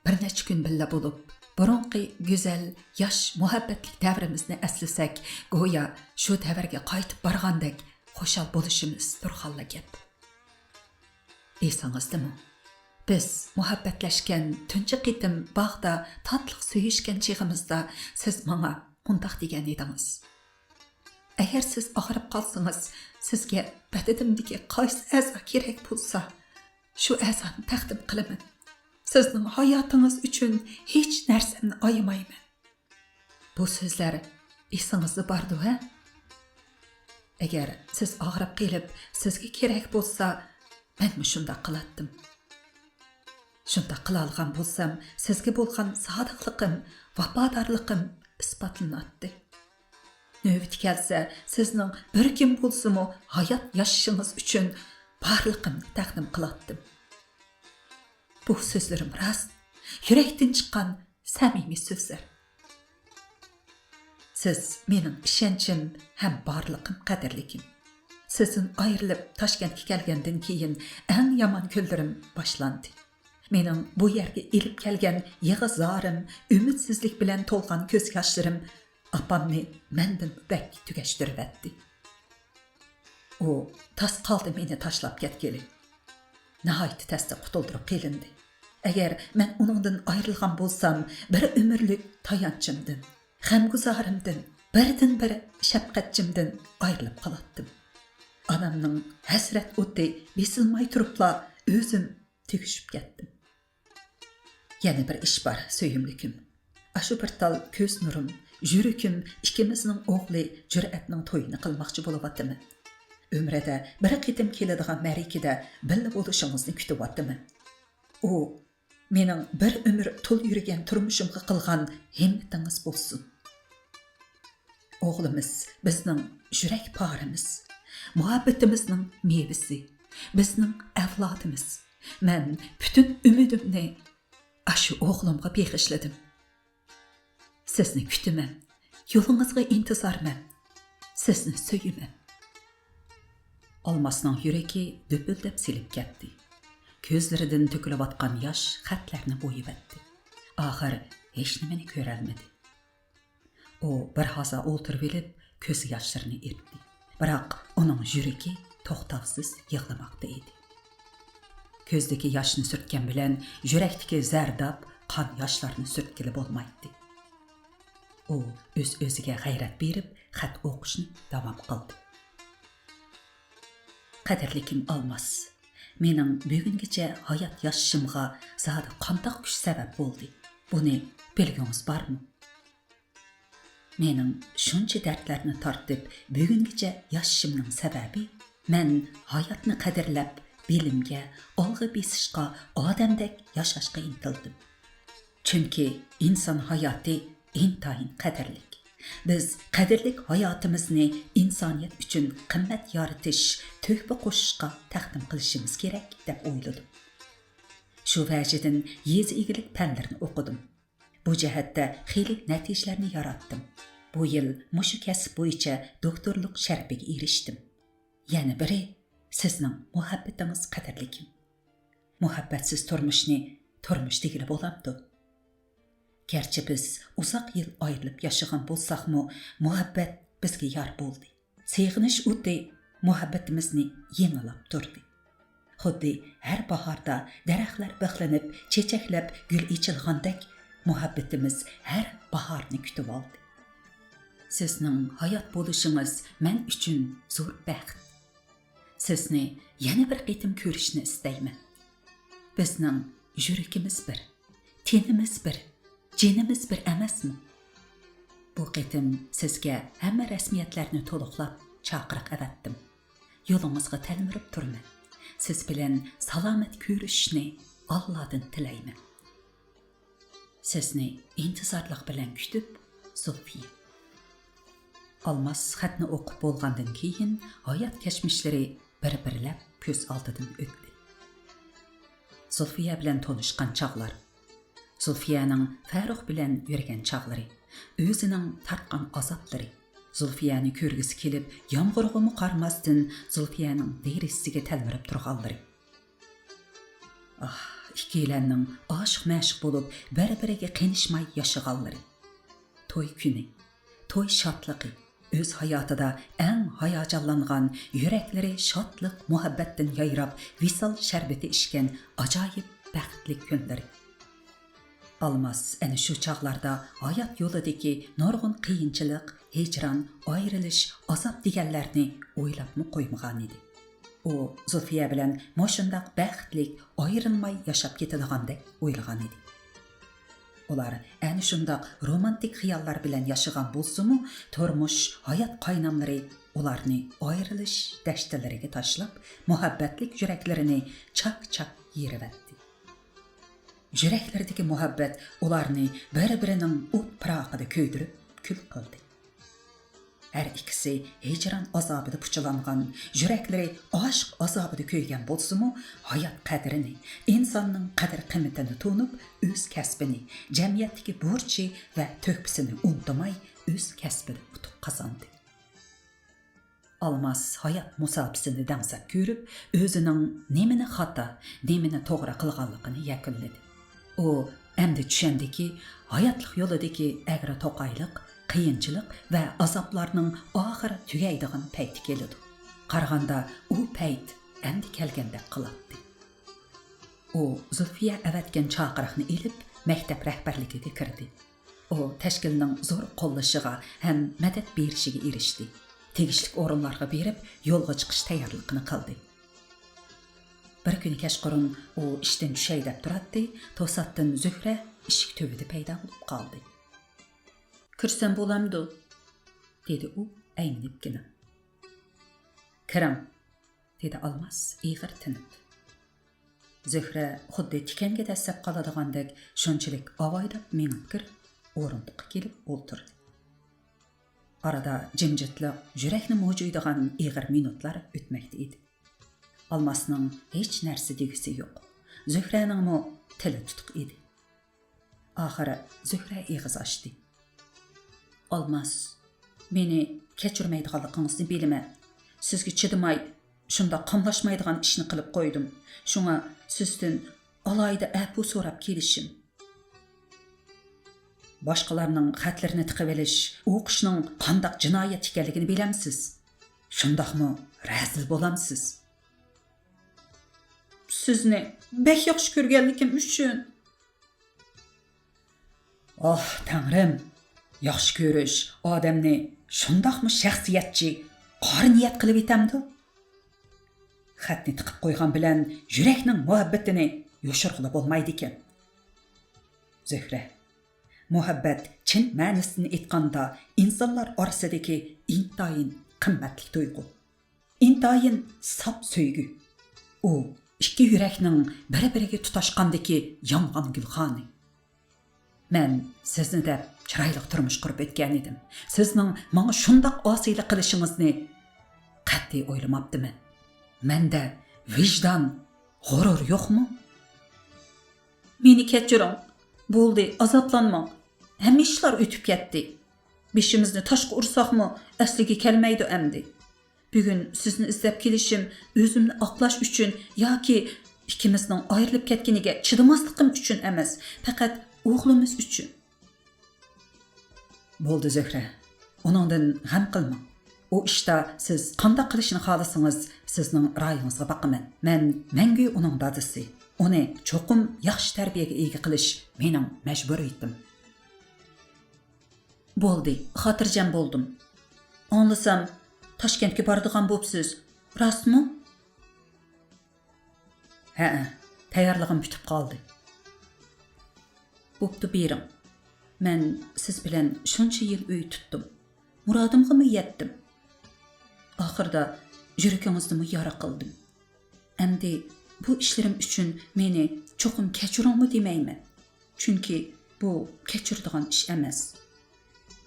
بىر نەچچە كۈن بىللە بولۇپ، بۇرۇنقى گۈزەل، ياش، مۇھەببەتلىك دەۋرىمىزنى ئەسلىسەك، گويا شۇ دەۋرگە قايتىپ بارغاندەك خۇشال بولۇشىمىز تۇرغانلا گەپ. ئېسىڭىزدىمۇ؟ بىز مۇھەببەتلەشكەن تۇنجى قېتىم باغدا تاتلىق سۆيۈشكەن چېغىمىزدا سىز ماڭا مۇنداق دېگەن ئىدىڭىز: «ئەگەر سىز ئاغرىپ قالسىڭىز، سىزگە بەدىنىمدىكى قايسى ئەزا كېرەك بولسا، شۇ ئەزانى تەقدىم قىلىمەن. سىزنىڭ ھاياتىڭىز ئۈچۈن ھېچ نەرسەمنى ئايىمايمەن.» بۇ سۆزلەر ئېسىڭىزدە باردۇ، ھە؟ ئەگەر سىز ئاغرىپ قېلىپ، سىزگە كېرەك بولسا، مەنمۇ شۇنداق قىلاتتىم. شۇنداق قىلالىغان بولسام، سىزگە بولغان سادىقلىقىم، ۋاپادارلىقىم ئىسپاتلىناتتى. نۆۋىتى كەلسە، سىزنىڭ بىر كۈن بولسىمۇ ھايات ياشىشىڭىز ئۈچۈن بارلىقىمنى تەقدىم قىلاتتىم. بۇ سۆزلىرىم راست، يۈرەكتىن چىققان سەمىمىي سۆزلەر. سىز مېنىڭ ئىشەنچىم ھەم بارلىقىم، قەدىرلىكىم. سىزدىن ئايرىلىپ تاشكەنتكە كەلگەندىن كېيىن ئەڭ يامان كۈنلىرىم باشلاندى. مېنىڭ بۇ يەرگە ئېلىپ كەلگەن يىغا-زارىم، ئۈمىدسىزلىك بىلەن تولغان كۆز ياشلىرىم ئاپامنى مەندىن بەك تۈگەشتۈرۈۋەتتى. ئۇ تاس قالدى مېنى تاشلاپ كەتكىلى. ناھايىتى تەستە قۇتۇلدۇرۇپ قېلىندى. ئەگەر مەن ئۇنىڭدىن ئايرىلغان بولسام، بىر ئۆمۈرلۈك تايانچىمدىن، غەمگۈزارىمدىن، بىردىنبىر شەپقەتچىمدىن ئايرىلىپ قالاتتىم. ئانامنىڭ ھەسرەت ئوتى بېسىلماي تۇرۇپلا ئۆزۈم تۈگىشىپ كەتتىم. يەنە بىر ئىش بار، سۆيۈملۈكۈم. ئاشۇ بىر تال كۆز نۇرۇم، يۈرىكىم ئىككىمىزنىڭ ئوغلى جۈرئەتنىڭ تويىنى قىلماقچى بولۇۋاتىمەن. ئۆمرىدە بىر قېتىم كېلىدىغان مەرىكىدە بىللە بولۇشىڭىزنى كۈتۈۋاتىمەن. ئۇ مېنىڭ بىر ئۆمۈر تول يۈرگەن تۇرمۇشۇمغا قىلغان ھىممىتىڭىز بولسۇن. ئوغلىمىز بىزنىڭ يۈرەك پارىمىز، مۇھەببىتىمىزنىڭ مېۋىسى، بىزنىڭ ئەۋلادىمىز. مەن پۈتۈن ئۈمىدىمنى ئاشۇ ئوغلۇمغا بېغىشلىدىم. سىزنى كۈتىمەن، يولىڭىزغا ئىنتىزارمەن، سىزنى سۆيىمەن. ئالماسنىڭ يۈرىكى دۈپۈلدەپ سېلىپ كەتتى. كۆزلىرىدىن تۆكۈلۈۋاتقان ياش خەتلەرنى بويىۋەتتى. ئاخىر ھېچنېمىنى كۆرەلمىدى. ئۇ بىر ھازا ئولتۇرۇۋېلىپ، كۆز ياشلىرىنى ئېرىتتى. بىراق ئۇنىڭ يۈرىكى توختاۋسىز يىغلىماقتا ئىدى. كۆزدىكى ياشنى سۈرتكەن بىلەن يۈرەكتىكى زەرداب قان ياشلارنى سۈرتكىلى بولمايتتى. ئۇ ئۆز-ئۆزىگە غەيرەت بېرىپ، خەت ئوقۇشنى داۋام قىلدى. قەدىرلىكىم ئالماس، مېنىڭ بۈگۈنگىچە ھايات ياشىشىمغا زادى قانداق كۈچ سەۋەب بولدى؟ بۇنى بىلگۈڭىز بارمۇ؟ مېنىڭ شۇنچە دەردلەرنى تارتىپ، بۈگۈنگىچە ياشىشىمنىڭ سەۋەبى، مەن ھاياتنى قەدىرلەپ، بىلىمگە، ئالغا بېسىشقا، ئادەمدەك ياشاشقا ئىنتىلدىم. چۈنكى ئىنسان ھاياتى ئىنتايىن قەدىرلىك. بىز قەدىرلىك ھاياتىمىزنى ئىنسانىيەت ئۈچۈن قىممەت يارىتىش، تۆھپە قوشۇشقا تەقدىم قىلىشىمىز كېرەك، دەپ ئويلىدىم. شۇ ۋەجىدىن يېزا ئىگىلىك پەنلىرىنى ئوقۇدۇم. بۇ جەھەتتە خېلى نەتىجىلەرنى ياراتتىم. بۇ يىل مۇشۇ كەسىپ بويىچە دوكتورلۇق شەرىپىگە ئېرىشتىم. يەنە بىرى، سىزنىڭ مۇھەببىتىڭىز، قەدىرلىكىم. مۇھەببەتسىز تۇرمۇشنى تۇرمۇش دېگىلى بولامدۇ؟ گەرچە بىز ئۇزاق يىل ئايرىلىپ ياشىغان بولساقمۇ، مۇھەببەت بىزگە يار بولدى. سېغىنىش ئوتى مۇھەببىتىمىزنى يېڭىلاپ تۇردى. خۇددى ھەر باھاردا دەرەخلەر بىخلىنىپ، چېچەكلەپ، گۈل ئېچىلغاندەك، مۇھەببىتىمىز ھەر باھارنى كۈتۈۋالدى. سىزنىڭ ھايات بولۇشىڭىز مەن ئۈچۈن زور بەخت. سىزنى يەنە بىر قېتىم كۆرۈشنى ئىستەيمەن. بىزنىڭ يۈرىكىمىز بىر، تېنىمىز بىر، جېنىمىز بىر ئەمەسمۇ؟ بۇ قېتىم سىزگە ھەممە رەسمىيەتلەرنى تولۇقلاپ چاقىرىق ئەۋەتتىم. يولىڭىزغا تەلمۈرۈپ تۇرىمەن. سىز بىلەن سالامەت كۆرۈشۈشنى ئاللادىن تىلەيمەن. سىزنى ئىنتىزارلىق بىلەن كۈتۈپ، زۇلفىيە. ئالماس خەتنى ئوقۇپ بولغاندىن كېيىن، ھايات كەچمىشلىرى بىر-بىرلەپ كۆز ئالدىدىن ئۆتتى. زۇلفىيە بىلەن تونۇشقان چاغلار، زۇلفىيەنىڭ فەرۇخ بىلەن يۈرگەن چاغلىرى، ئۆزىنىڭ تارتقان ئازابلىرى، زۇلفىيەنى كۆرگۈسى كېلىپ، يامغۇرغىمۇ قارىماستىن، زۇلفىيەنىڭ دېرىزىسىگە تەلمۈرۈپ تۇرغانلىرى. ئاھ، ئىككىيلەننىڭ ئاشىق-مەشۇق بولۇپ، بىر-بىرىگە قېنىشماي ياشىغانلىرى. توي كۈنى، توي شادلىقى، ئۆز ھاياتىدا ئەڭ ھاياجانلانغان، يۈرەكلىرى شادلىق، مۇھەببەتتىن يايراپ، ۋىسال شەربىتى ئىچكەن ئاجايىپ بەختلىك كۈنلىرى. ئالماس ئەنە شۇ چاغلاردا ھايات يولىدىكى نۇرغۇن قىيىنچىلىق، ھىجران، ئايرىلىش، ئازاب دېگەنلەرنى ئويلاپمۇ قويمىغانىدى. ئۇ زۇلفىيە بىلەن مۇشۇنداق بەختلىك، ئايرىلماي ياشاپ كېتىدىغاندەك ئويلىغانىدى. ئۇلار ئەنە شۇنداق رومانتىك خىياللار بىلەن ياشىغان بولسىمۇ، تۇرمۇش، ھايات قايناملىرى ئۇلارنى ئايرىلىش دەشتىلىرىگە تاشلاپ، مۇھەببەتلىك يۈرەكلىرىنى چاك-چاك يېرىۋەتتى. يۈرەكلىرىدىكى مۇھەببەت ئۇلارنى بىر-بىرىنىڭ ئوت پىراقىدا كۆيدۈرۈپ كۈل قىلدى. ھەر ئىككىسى ھىجران ئازابىدا پۇچىلانغان، يۈرەكلىرى ئاشىق ئازابىدا كۆيگەن بولسىمۇ، ھايات قەدرىنى، ئىنساننىڭ قەدىر-قىممىتىنى تونۇپ، ئۆز كەسپىنى، جەمئىيەتتىكى بۇرچى ۋە تۆھپىسىنى ئۇنتۇماي، ئۆز كەسپىدە ئۇتۇق قازاندى. ئالماس ھايات مۇساپىسىنى دەڭسەپ كۆرۈپ، ئۆزىنىڭ نېمىنى خاتا، نېمىنى توغرا قىلغانلىقىنى يەكۈنلىدى. ئۇ ئەمدى چۈشەندىكى، ھاياتلىق يولىدىكى ئەگرى-توقايلىق، قىيىنچىلىق ۋە ئازابلارنىڭ ئاخىرى تۈگەيدىغان پەيتى كېلىدۇ. قارىغاندا ئۇ پەيت ئەمدى كەلگەندەك قىلاتتى. ئۇ زۇلفىيە ئەۋەتكەن چاقىرىقنى ئېلىپ، مەكتەپ رەھبەرلىكىگە كىردى. ئۇ تەشكىلنىڭ زور قوللىشىغا ھەم مەدەت بېرىشىگە ئېرىشتى. تېگىشلىك ئورۇنلارغا بېرىپ، يولغا چىقىش تەييارلىقىنى قىلدى. بىر كۈنى كەچقۇرۇن ئۇ ئىشتىن چۈشەي دەپ تۇراتتى، توساتتىن زۆھرە ئىشىك تۈۋىدە پەيدا بولۇپ قالدى. «كىرسەم بولامدۇ؟» دېدى ئۇ ئەيمىنىپكىنە. «كىرىڭ.» دېدى ئالماس ئېغىر تىنىپ. زۆھرە خۇددى تىكەنگە دەسسەپ قالىدىغاندەك شۇنچىلىك ئاۋايلاپ مېڭىپ كىرىپ، ئورۇندۇققا كېلىپ ئولتۇردى. ئارىدا جىمجىتلىق، يۈرەكنى مۇجۇيدىغان ئېغىر مىنۇتلار ئۆتمەكتە ئىدى. ئالماسنىڭ ھېچ نەرسە دېگۈسى يوق. زۆھرەنىڭمۇ تىلى تۇتۇق ئىدى. ئاخىرى زۆھرە ئېغىز ئاچتى. ئالماس، مېنى كەچۈرمەيدىغانلىقىڭىزنى بىلىمەن. سىزگە چىدىماي، شۇنداق قاملاشمايدىغان ئىشنى قىلىپ قويدۇم. شۇڭا سىزدىن ئالاھىدە ئەپۇ سوراپ كېلىشىم. باشقىلارنىڭ خەتلىرىنى تىقىۋېلىش، ئوقۇشنىڭ قانداق جىنايەت ئىكەنلىكىنى بىلەمسىز؟ شۇنداقمۇ رەزىل بولامسىز؟ سىزنى بەك ياخشى كۆرگەنلىكىم ئۈچۈن. ئاھ، تەڭرىم! ياخشى كۆرۈش ئادەمنى شۇنداقمۇ شەخسىيەتچى، قارا نىيەت قىلىۋېتەمدۇ؟ خەتنى تىقىپ قويغان بىلەن يۈرەكنىڭ مۇھەببىتىنى يوشۇرغىلى بولمايدىكەن. زۆھرە، مۇھەببەت چىن مەنىسىدىن ئېيتقاندا ئىنسانلار ئارىسىدىكى ئىنتايىن قىممەتلىك تۇيغۇ. ئىنتايىن ساپ سۆيگۈ. ئۇ ئىككى يۈرەكنىڭ بىر-بىرىگە تۇتاشقاندىكى يانغان گۈلخانى. مەن سىزنى دەپ چىرايلىق تۇرمۇش قۇرۇپ ئۆتكەنىدىم. سىزنىڭ ماڭا شۇنداق ئاسىيلىق قىلىشىڭىزنى قەتئىي ئويلىماپتىمەن. مەندە ۋىجدان، غۇرۇر يوقمۇ؟ مېنى كەچۈرۈڭ. بولدى، ئازابلانماڭ. ھەممە ئىشلار ئۆتۈپ كەتتى. بېشىمىزنى تاشقا ئۇرساقمۇ ئەسلىگە كەلمەيدۇ ئەمدى. بۈگۈن سىزنى ئىزدەپ كېلىشىم ئۆزۈمنى ئاقلاش ئۈچۈن ياكى ئىككىمىزنىڭ ئايرىلىپ كەتكىنىگە چىدىماسلىقىم ئۈچۈن ئەمەس، پەقەت ئوغلىمىز ئۈچۈن. بولدى زۆھرە، ئۇنىڭدىن غەم قىلماڭ. ئۇ ئىشتا سىز قانداق قىلىشنى خالىسىڭىز، سىزنىڭ رايىڭىزغا باقىمەن. مەن مەڭگۈ ئۇنىڭ دادىسى. ئۇنى چوقۇم ياخشى تەربىيەگە ئىگە قىلىش مېنىڭ مەجبۇرىيىتىم. بولدى، خاتىرجەم بولدۇم. ئاڭلىسام، تاشكەنتكە بارىدىغان بوپسىز، راستمۇ؟ ھەئە، تەييارلىقىم پۈتۈپ قالدى. بوپتۇ، بېرىڭ. مەن سىز بىلەن شۇنچە يىل ئۆي تۇتتۇم. مۇرادىمغىمۇ يەتتىم. ئاخىرىدا يۈرىكىڭىزنىمۇ يارا قىلدىم. ئەمدى بۇ ئىشلىرىم ئۈچۈن مېنى چوقۇم كەچۈرۈڭمۇ دېمەيمەن. چۈنكى بۇ كەچۈرىدىغان ئىش ئەمەس.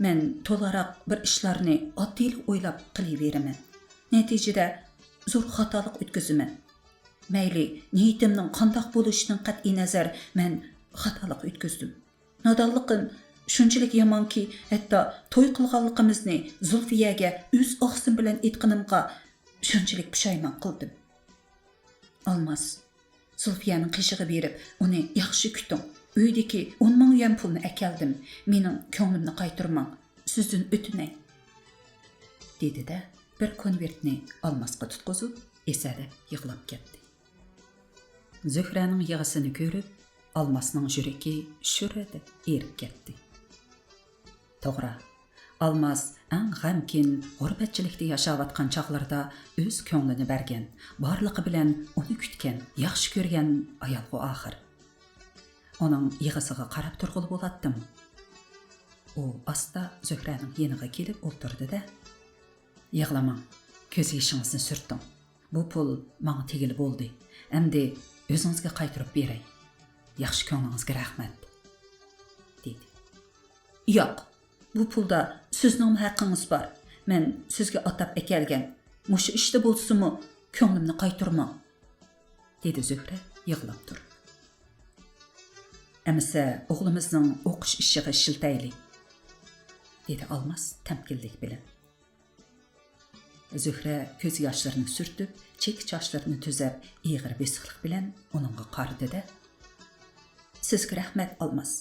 مەن تولاراق بىر ئىشلارنى ئاددىيلا ئويلاپ قىلىۋېرىمەن. نەتىجىدە زور خاتالىق ئۆتكۈزىمەن. مەيلى نىيىتىمنىڭ قانداق بولۇشىدىن قەتئىينەزەر، مەن خاتالىق ئۆتكۈزدۈم. نادانلىقىم شۇنچىلىك يامانكى، ھەتتا توي قىلغانلىقىمىزنى زۇلفىيەگە ئۆز ئاغزىم بىلەن ئېيتقىنىمغا شۇنچىلىك پۇشايمان قىلدىم. ئالماس، زۇلفىيەنىڭ قېشىغا بېرىپ، ئۇنى ياخشى كۈتۈڭ. ئۆيدىكى ئون مىڭ يۈەن پۇلنى ئەكەلدىم. مېنىڭ كۆڭلۈمنى قايتۇرماڭ. سىزدىن ئۆتۈنەي، دېدى-دە، بىر كونۋېرتنى ئالماسقا تۇتقۇزۇپ، ئېسەدەپ يىغلاپ كەتتى. زۆھرەنىڭ يىغىسىنى كۆرۈپ، ئالماسنىڭ يۈرىكى شۈررىدە ئېرىپ كەتتى. توغرا، ئالماس ئەڭ غەمكىن، غۇربەتچىلىكتە ياشاۋاتقان چاغلىرىدا ئۆز كۆڭلىنى بەرگەن، بارلىقى بىلەن ئۇنى كۈتكەن، ياخشى كۆرگەن ئايالغۇ ئاخىر. ئۇنىڭ يىغىسىغا قاراپ تۇرغىلى بولاتتىمۇ؟ ئۇ ئاستا زۆھرەنىڭ يېنىغا كېلىپ ئولتۇردى-دە، يىغلىماڭ، كۆز يېشىڭىزنى سۈرتۈڭ. بۇ پۇل ماڭا تېگىلى بولدى. ئەمدى ئۆزىڭىزگە قايتۇرۇپ بېرەي. ياخشى كۆڭلىڭىزگە رەھمەت، دېدى. ياق، بۇ پۇلدا سىزنىڭمۇ ھەققىڭىز بار. مەن سىزگە ئاتاپ ئەكەلگەن. مۇشۇ ئىشتا بولسىمۇ كۆڭلۈمنى قايتۇرماڭ، دېدى زۆھرە يىغلاپ تۇرۇپ. ئەمىسە ئوغلىمىزنىڭ ئوقۇش ئىشىغا ئىشلىتەيلى، دېدى ئالماس تەمكىنلىك بىلەن. زۆھرە كۆز ياشلىرىنى سۈرتۈپ، چېكە چاچلىرىنى تۈزەپ، ئېغىر بېسىقلىق بىلەن ئۇنىڭغا قارىدى-دە، سىزگە رەھمەت، ئالماس.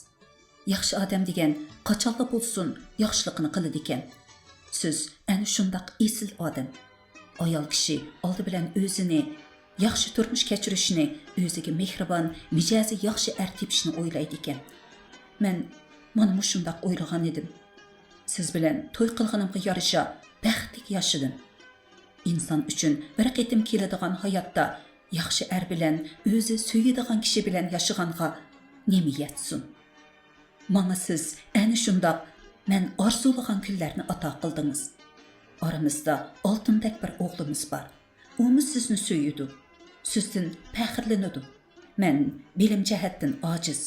ياخشى ئادەم دېگەن قاچانلا بولسۇن ياخشىلىقىنى قىلىدىكەن. سىز ئەنە شۇنداق ئېسىل ئادەم. ئايال كىشى ئالدى بىلەن ئۆزىنى، ياخشى تۇرمۇش كەچۈرۈشنى، ئۆزىگە مېھرىبان، مىجەزى ياخشى ئەر تېپىشنى ئويلايدىكەن. مەن مانا مۇشۇنداق ئويلىغان ئىدىم. سىز بىلەن توي قىلغىنىمغا يارىشا بەختلىك ياشىدىم. ئىنسان ئۈچۈن بىر قېتىم كېلىدىغان ھاياتتا ياخشى ئەر بىلەن، ئۆزى سۆيىدىغان كىشى بىلەن ياشىغانغا نېمە يەتسۇن؟ ماڭا سىز ئەنە شۇنداق مەن ئارزۇلىغان كۈنلەرنى ئاتا قىلدىڭىز. ئارىمىزدا ئالتۇندەك بىر ئوغلىمىز بار. ئۇمۇ سىزنى سۆيىدۇ، سىزدىن پەخىرلىنىدۇ. مەن بىلىم جەھەتتىن ئاجىز.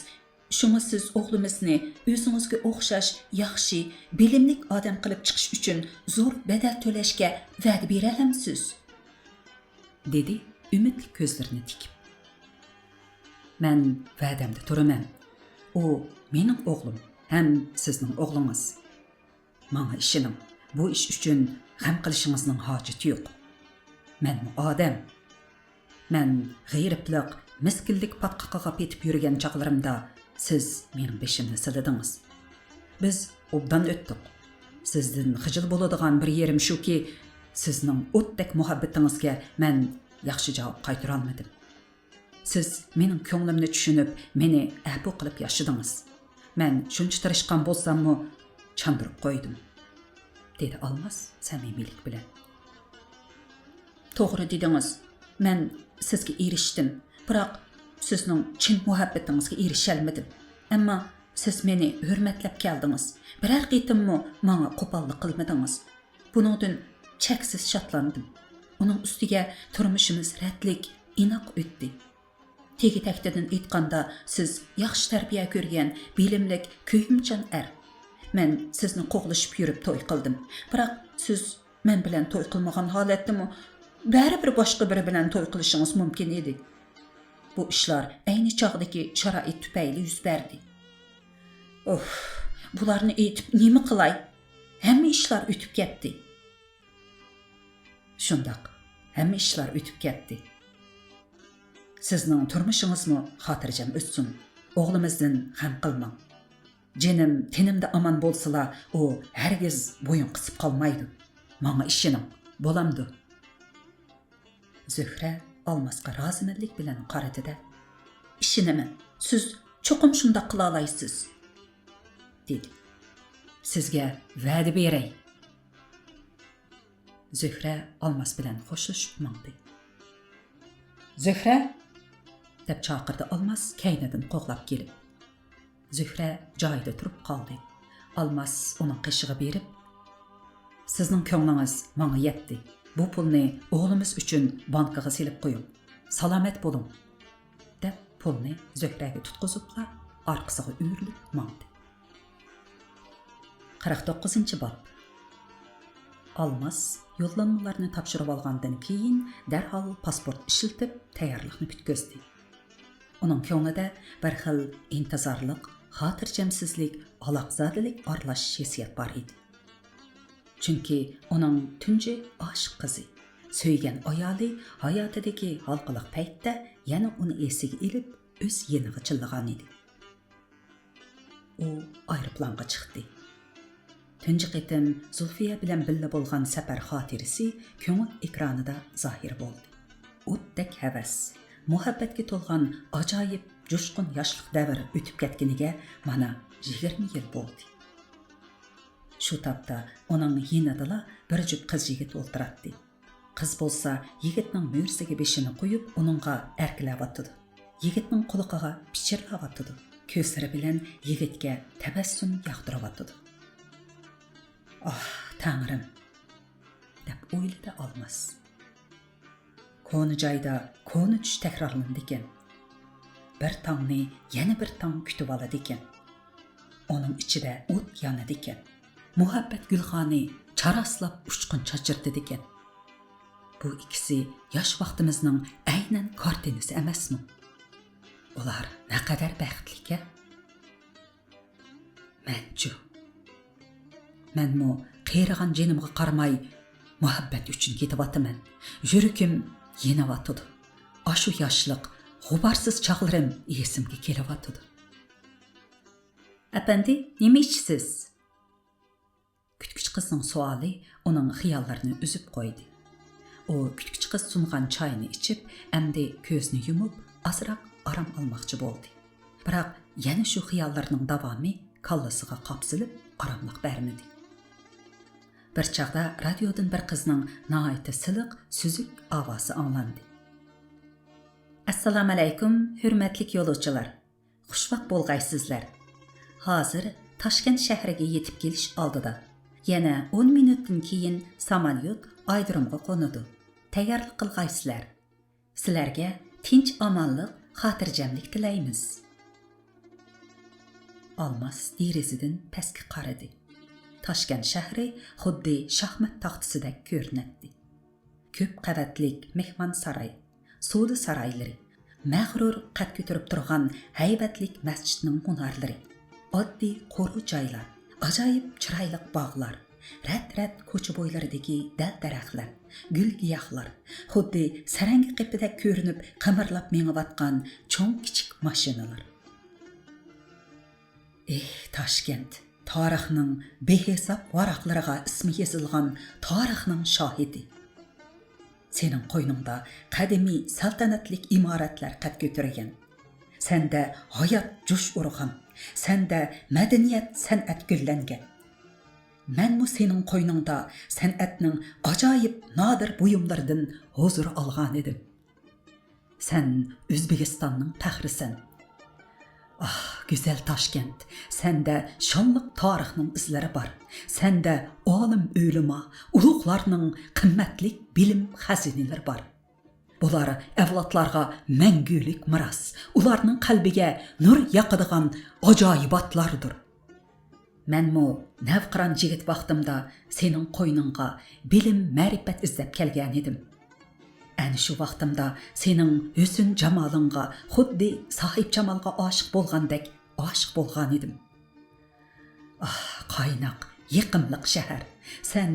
شۇڭا سىز ئوغلىمىزنى ئۆزىڭىزگە ئوخشاش ياخشى، بىلىملىك ئادەم قىلىپ چىقىش ئۈچۈن زور بەدەل تۆلەشكە ۋەدە بېرەلەمسىز؟ دېدى ئۈمىدلىك كۆزلىرىنى تىكىپ. مەن ۋەدەمدە تۇرىمەن. ئۇ مېنىڭ ئوغلۇم ھەم سىزنىڭ ئوغلىڭىز. ماڭا ئىشىنىڭ، بۇ ئىش ئۈچۈن غەم قىلىشىڭىزنىڭ ھاجىتى يوق. مەنمۇ ئادەم. مەن غېرىبلىق، مىسكىنلىك پاتقىقىغا پېتىپ يۈرگەن چاغلىرىمدا سىز مېنىڭ بېشىمنى سىلىدىڭىز. بىز ئوبدان ئۆتتۇق. سىزدىن خىجىل بولىدىغان بىر يېرىم شۇكى، سىزنىڭ ئوتتەك مۇھەببىتىڭىزگە مەن ياخشى جاۋاب قايتۇرالمىدىم. سىز مېنىڭ كۆڭلۈمنى چۈشىنىپ، مېنى ئەپۇ قىلىپ ياشىدىڭىز. مەن شۇنچە تىرىشقان بولساممۇ، چاندۇرۇپ قويدۇم، دېدى ئالماس سەمىمىيلىك بىلەن. توغرا دېدىڭىز، مەن سىزگە ئېرىشتىم، بىراق سىزنىڭ چىن مۇھەببىتىڭىزگە ئېرىشەلمىدىم. ئەمما سىز مېنى ھۆرمەتلەپ كەلدىڭىز، بىرەر قېتىممۇ ماڭا قوپاللىق قىلمىدىڭىز. بۇنىڭدىن چەكسىز شادلاندىم. ئۇنىڭ ئۈستىگە تۇرمۇشىمىز رەتلىك، ئىناق ئۆتتى. تېگى تەكتىدىن ئېيتقاندا، سىز ياخشى تەربىيە كۆرگەن، بىلىملىك، كۆيۈمچان ئەر. مەن سىزنى قوغلىشىپ يۈرۈپ توي قىلدىم. بىراق سىز مەن بىلەن توي قىلمىغان ھالەتتىمۇ بەرىبىر باشقا بىرى بىلەن توي قىلىشىڭىز مۇمكىن ئىدى. بۇ ئىشلار ئەينى چاغدىكى شارائىت تۈپەيلى يۈز بەردى. ئوھ، بۇلارنى ئېيتىپ نېمە قىلاي؟ ھەممە ئىشلار ئۆتۈپ كەتتى. شۇنداق، ھەممە ئىشلار ئۆتۈپ كەتتى. سىزنىڭ تۇرمۇشىڭىزمۇ خاتىرجەم ئۆتسۇن. ئوغلىمىزدىن غەم قىلماڭ. جېنىم تېنىمدە ئامان بولسىلا، ئۇ ھەرگىز بويۇن قىسىپ قالمايدۇ. ماڭا ئىشىنىڭ، بولامدۇ؟ زۆھرە ئالماسقا رازىمەنلىك بىلەن قارىدى-دە، ئىشىنىمەن، سىز چوقۇم شۇنداق قىلالايسىز، دېدى. سىزگە ۋەدە بېرەي. زۆھرە ئالماس بىلەن خوشلىشىپ ماڭدى. زۆھرە! دەپ چاقىردى ئالماس كەينىدىن قوغلاپ كېلىپ. زۆھرە جايىدا تۇرۇپ قالدى. ئالماس ئۇنىڭ قېشىغا بېرىپ، «سىزنىڭ كۆڭلىڭىز ماڭا يەتتى. بۇ پۇلنى ئوغلىمىز ئۈچۈن بانكىغا سېلىپ قويۇڭ. سالامەت بولۇڭ.» دەپ پۇلنى زۆھرەگە تۇتقۇزۇپلا ئارقىسىغا ئۆرۈلۈپ ماڭدى. قىرىق توققۇزىنچى باب. ئالماس يوللانمىلارنى تاپشۇرۇۋالغاندىن كېيىن دەرھال پاسپورت ئىشلىتىپ تەييارلىقنى پۈتكۈزدى. ئۇنىڭ كۆڭلىدە بىر خىل ئىنتىزارلىق، خاتىرجەمسىزلىك، ئالاقزادىلىك ئارىلاش ھېسسىيات بار ئىدى. چۈنكى ئۇنىڭ تۇنجى ئاشىق قىزى، سۆيگەن ئايالى ھاياتىدىكى ھالقىلىق پەيتتە يەنە ئۇنى ئېسىگە ئېلىپ، ئۆز يېنىغا چىللىغان ئىدى. ئۇ ئايروپىلانغا چىقتى. تۇنجى قېتىم زۇلفىيە بىلەن بىللە بولغان سەپەر خاتىرىسى كۆڭۈل ئېكرانىدا زاھىر بولدى. ئوتتەك ھەۋەس، مۇھەببەتكە تولغان ئاجايىپ جۇشقۇن ياشلىق دەۋر ئۆتۈپ كەتكىنىگە مانا يىگىرمە يىل بولدى. شۇ تاپتا ئۇنىڭ يېنىدىلا بىر جۈپ قىز يىگىت ئولتۇراتتى. قىز بولسا يىگىتنىڭ مۈرىسىگە بېشىنى قويۇپ، ئۇنىڭغا ئەركىلەۋاتىدۇ. يىگىتنىڭ قۇلىقىغا پىچىرلاۋاتىدۇ. كۆزلىرى بىلەن يىگىتكە تەبەسسۇم ياغدۇرۇۋاتىدۇ. ئاھ، تەڭرىم! دەپ ئويلىدى ئالماس. كونا جايدا كونا چۈش تەكرارلىنىدىكەن. بىر تاڭنى يەنە بىر تاڭ كۈتۈۋالىدىكەن. ئۇنىڭ ئىچىدە ئوت يانىدىكەن. مۇھەببەت گۈلخانى چاراسلاپ ئۇچقۇن چاچرىتىدىكەن. بۇ ئىككىسى ياش ۋاقتىمىزنىڭ ئەينەن كارتىنىسى ئەمەسمۇ؟ ئۇلار نەقەدەر بەختلىككەن! مەنچۇ؟ مەنمۇ قېرىغان جېنىمغا قارىماي، مۇھەببەت ئۈچۈن كېتىۋاتىمەن. يۈرىكىم يېنىۋاتىدۇ. ئاشۇ ياشلىق، غۇبارسىز چاغلىرىم ئېسىمگە كېلىۋاتىدۇ. ئەپەندى، نېمە ئىچىسىز؟ كۈتكۈچى قىزنىڭ سوئالى ئۇنىڭ خىياللىرىنى ئۈزۈپ قويدى. ئۇ كۈتكۈچى قىز سۇنغان چاينى ئىچىپ، ئەمدى كۆزىنى يۇمۇپ، ئازراق ئارام ئالماقچى بولدى. بىراق يەنە شۇ خىياللىرىنىڭ داۋامى كاللىسىغا قاپسىلىپ، ئاراملىق بەرمىدى. بىر چاغدا رادىيودىن بىر قىزنىڭ ناھايىتى سىلىق، سۈزۈك ئاۋازى ئاڭلاندى. ئەسسالامۇئەلەيكۇم، ھۆرمەتلىك يولۇچىلار! خۇشۋاق بولغايسىزلەر! ھازىر تاشكەنت شەھىرىگە يېتىپ كېلىش ئالدىدا. يەنە ئون مىنۇتتىن كېيىن ساماليوت ئايرودرومغا قونىدۇ. تەييارلىق قىلغايسىلەر! سىلەرگە تىنچ-ئامانلىق، خاتىرجەملىك تىلەيمىز. ئالماس دېرىزىدىن پەسكە قارىدى. تاشكەنت شەھىرى خۇددى شاھمات تاختىسىدەك كۆرۈنەتتى. كۆپ قەۋەتلىك مېھمانساراي، سودا سارايلىرى، مەغرۇر قەد كۆتۈرۈپ تۇرغان ھەيۋەتلىك مەسچىتنىڭ مۇنارلىرى، ئاددىي قورۇ جايلار، ئاجايىپ چىرايلىق باغلار، رەت-رەت كوچا بويلىرىدىكى دەل-دەرەخلەر، گۈل-گىياھلار، خۇددى سەرەڭگە قېپىدەك كۆرۈنۈپ قىمىرلاپ مېڭىۋاتقان چوڭ-كىچىك ماشىنىلار. ئېھ، تاشكەنت! تارىخنىڭ بىھېساب ۋاراقلىرىغا ئىسمى يېزىلغان تارىخنىڭ شاھىتى. سېنىڭ قوينۇڭدا قەدىمىي سەلتەنەتلىك ئىمارەتلەر قەد كۆتۈرگەن. سەندە ھايات جۇش ئۇرغان. سەندە مەدەنىيەت، سەنئەت گۈللەنگەن. مەنمۇ سېنىڭ قوينۇڭدا سەنئەتنىڭ ئاجايىپ نادىر بۇيۇملىرىدىن ھۇزۇر ئالغانىدىم. سەن ئۆزبېكىستاننىڭ پەخرىسەن. ئاھ، گۈزەل تاشكەنت، سەندە شانلىق تارىخنىڭ ئىزلىرى بار. سەندە ئالىم ئۆلىما، ئۇلۇغلارنىڭ قىممەتلىك بىلىم خەزىنىلىرى بار. بۇلار ئەۋلادلارغا مەڭگۈلۈك مىراس، ئۇلارنىڭ قەلبىگە نۇر ياقىدىغان ئاجايىباتلاردۇر. مەنمۇ نەۋقىران يىگىت ۋاقتىمدا سېنىڭ قوينۇڭغا بىلىم، مەرىپەت ئىزدەپ كەلگەنىدىم. ئەنە شۇ ۋاقتىمدا سېنىڭ ھۆسن جامالىڭغا خۇددى ساھىبجامالغا ئاشىق بولغاندەك ئاشىق بولغانىدىم. ئاھ، قايناق، يېقىملىق شەھەر! سەن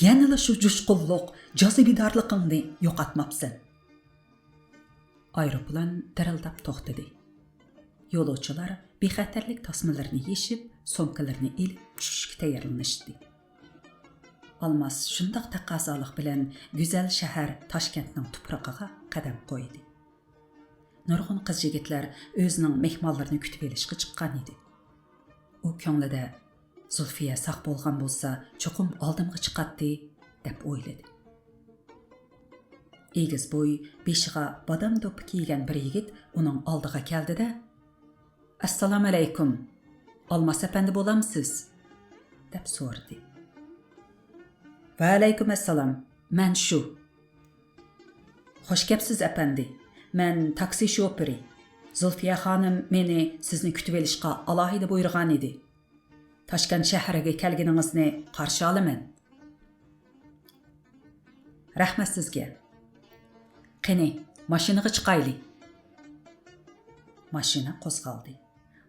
يەنىلا شۇ جۇشقۇنلۇق، جاذىبىدارلىقىڭنى يوقاتماپسەن. ئايروپىلان دىرىلداپ توختىدى. يولۇچىلار بىخەتەرلىك تاسمىلىرىنى يېشىپ، سومكىلىرىنى ئېلىپ چۈشۈشكە تەييارلىنىشتى. ئالماس شۇنداق تەقەززالىق بىلەن گۈزەل شەھەر تاشكەنتنىڭ تۇپرىقىغا قەدەم قويدى. نۇرغۇن قىز-يىگىتلەر ئۆزىنىڭ مېھمانلىرىنى كۈتۈۋېلىشقا چىققان ئىدى. ئۇ كۆڭلىدە، «زۇلفىيە ساق بولغان بولسا، چوقۇم ئالدىمغا چىقاتتى» دەپ ئويلىدى. ئېگىز بوي، بېشىغا بادام دوپپا كىيگەن بىر يىگىت ئۇنىڭ ئالدىغا كەلدى-دە، «ئەسسالامۇئەلەيكۇم!» «ئالماس ئەپەندى بولامسىز؟» دەپ سورىدى. «ۋەئەلەيكۇم ئەسسالام، مەن شۇ.» «خوش كەپسىز، ئەپەندى. مەن تاكسى شوپۇرى. زۇلفىيە خانىم مېنى سىزنى كۈتۈۋېلىشقا ئالاھىدە بۇيرۇغان ئىدى. تاشكەنت شەھىرىگە كەلگىنىڭىزنى قارشى ئالىمەن.» «رەھمەت سىزگە. قېنى، ماشىنىغا چىقايلى.» ماشىنا قوزغالدى.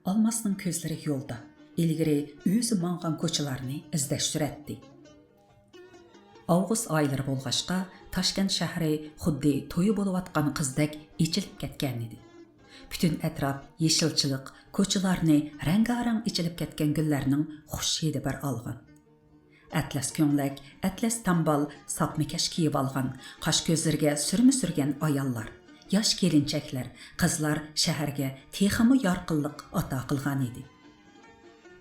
ئالماسنىڭ كۆزلىرى يولدا، ئىلگىرى ئۆزى ماڭغان كوچىلارنى ئىزدەش سۈرەتتى. ئاۋغۇست ئايلىرى بولغاچقا، تاشكەنت شەھىرى خۇددى تويى بولۇۋاتقان قىزدەك ئېچىلىپ كەتكەنىدى. پۈتۈن ئەتراپ يېشىلچىلىق، كوچىلارنى رەڭگارەڭ ئېچىلىپ كەتكەن گۈللەرنىڭ خۇش ھىدى بىر ئالغان. ئەتلەس كۆڭلەك، ئەتلەس تامبال، ساپما كەش كىيىۋالغان، قاش كۆزلىرىگە سۈرمە سۈرگەن ئاياللار، ياش كېلىنچەكلەر، قىزلار شەھەرگە تېخىمۇ يارقىنلىق ئاتا قىلغانىدى.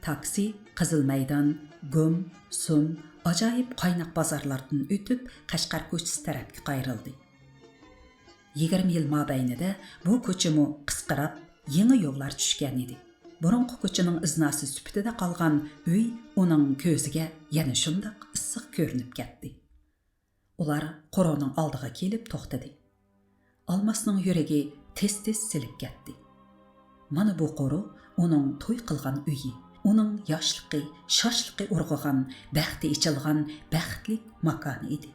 تاكسى قىزىل مەيدان، گۇم، سۇم، ئاجايىپ قايناق بازارلاردىن ئۆتۈپ، قەشقەر كوچىسى تەرەپكە قايرىلدى. يىگىرمە يىل مابەينىدە بۇ كوچىمۇ قىسقىراپ، يېڭى يوللار چۈشكەن ئىدى. بۇرۇنقى كوچىنىڭ ئىزناسى سۈپىتىدە قالغان ئۆي ئۇنىڭ كۆزىگە يەنە شۇنداق ئىسسىق كۆرۈنۈپ كەتتى. ئۇلار قورۇنىڭ ئالدىغا كېلىپ توختىدى. ئالماسنىڭ يۈرىكى تېز-تېز سېلىپ كەتتى. مانا بۇ قورۇ ئۇنىڭ توي قىلغان ئۆيى، ئۇنىڭ ياشلىقى، شاشلىقى ئۇرغۇغان، بەختى ئېچىلغان بەختلىك ماكانى ئىدى.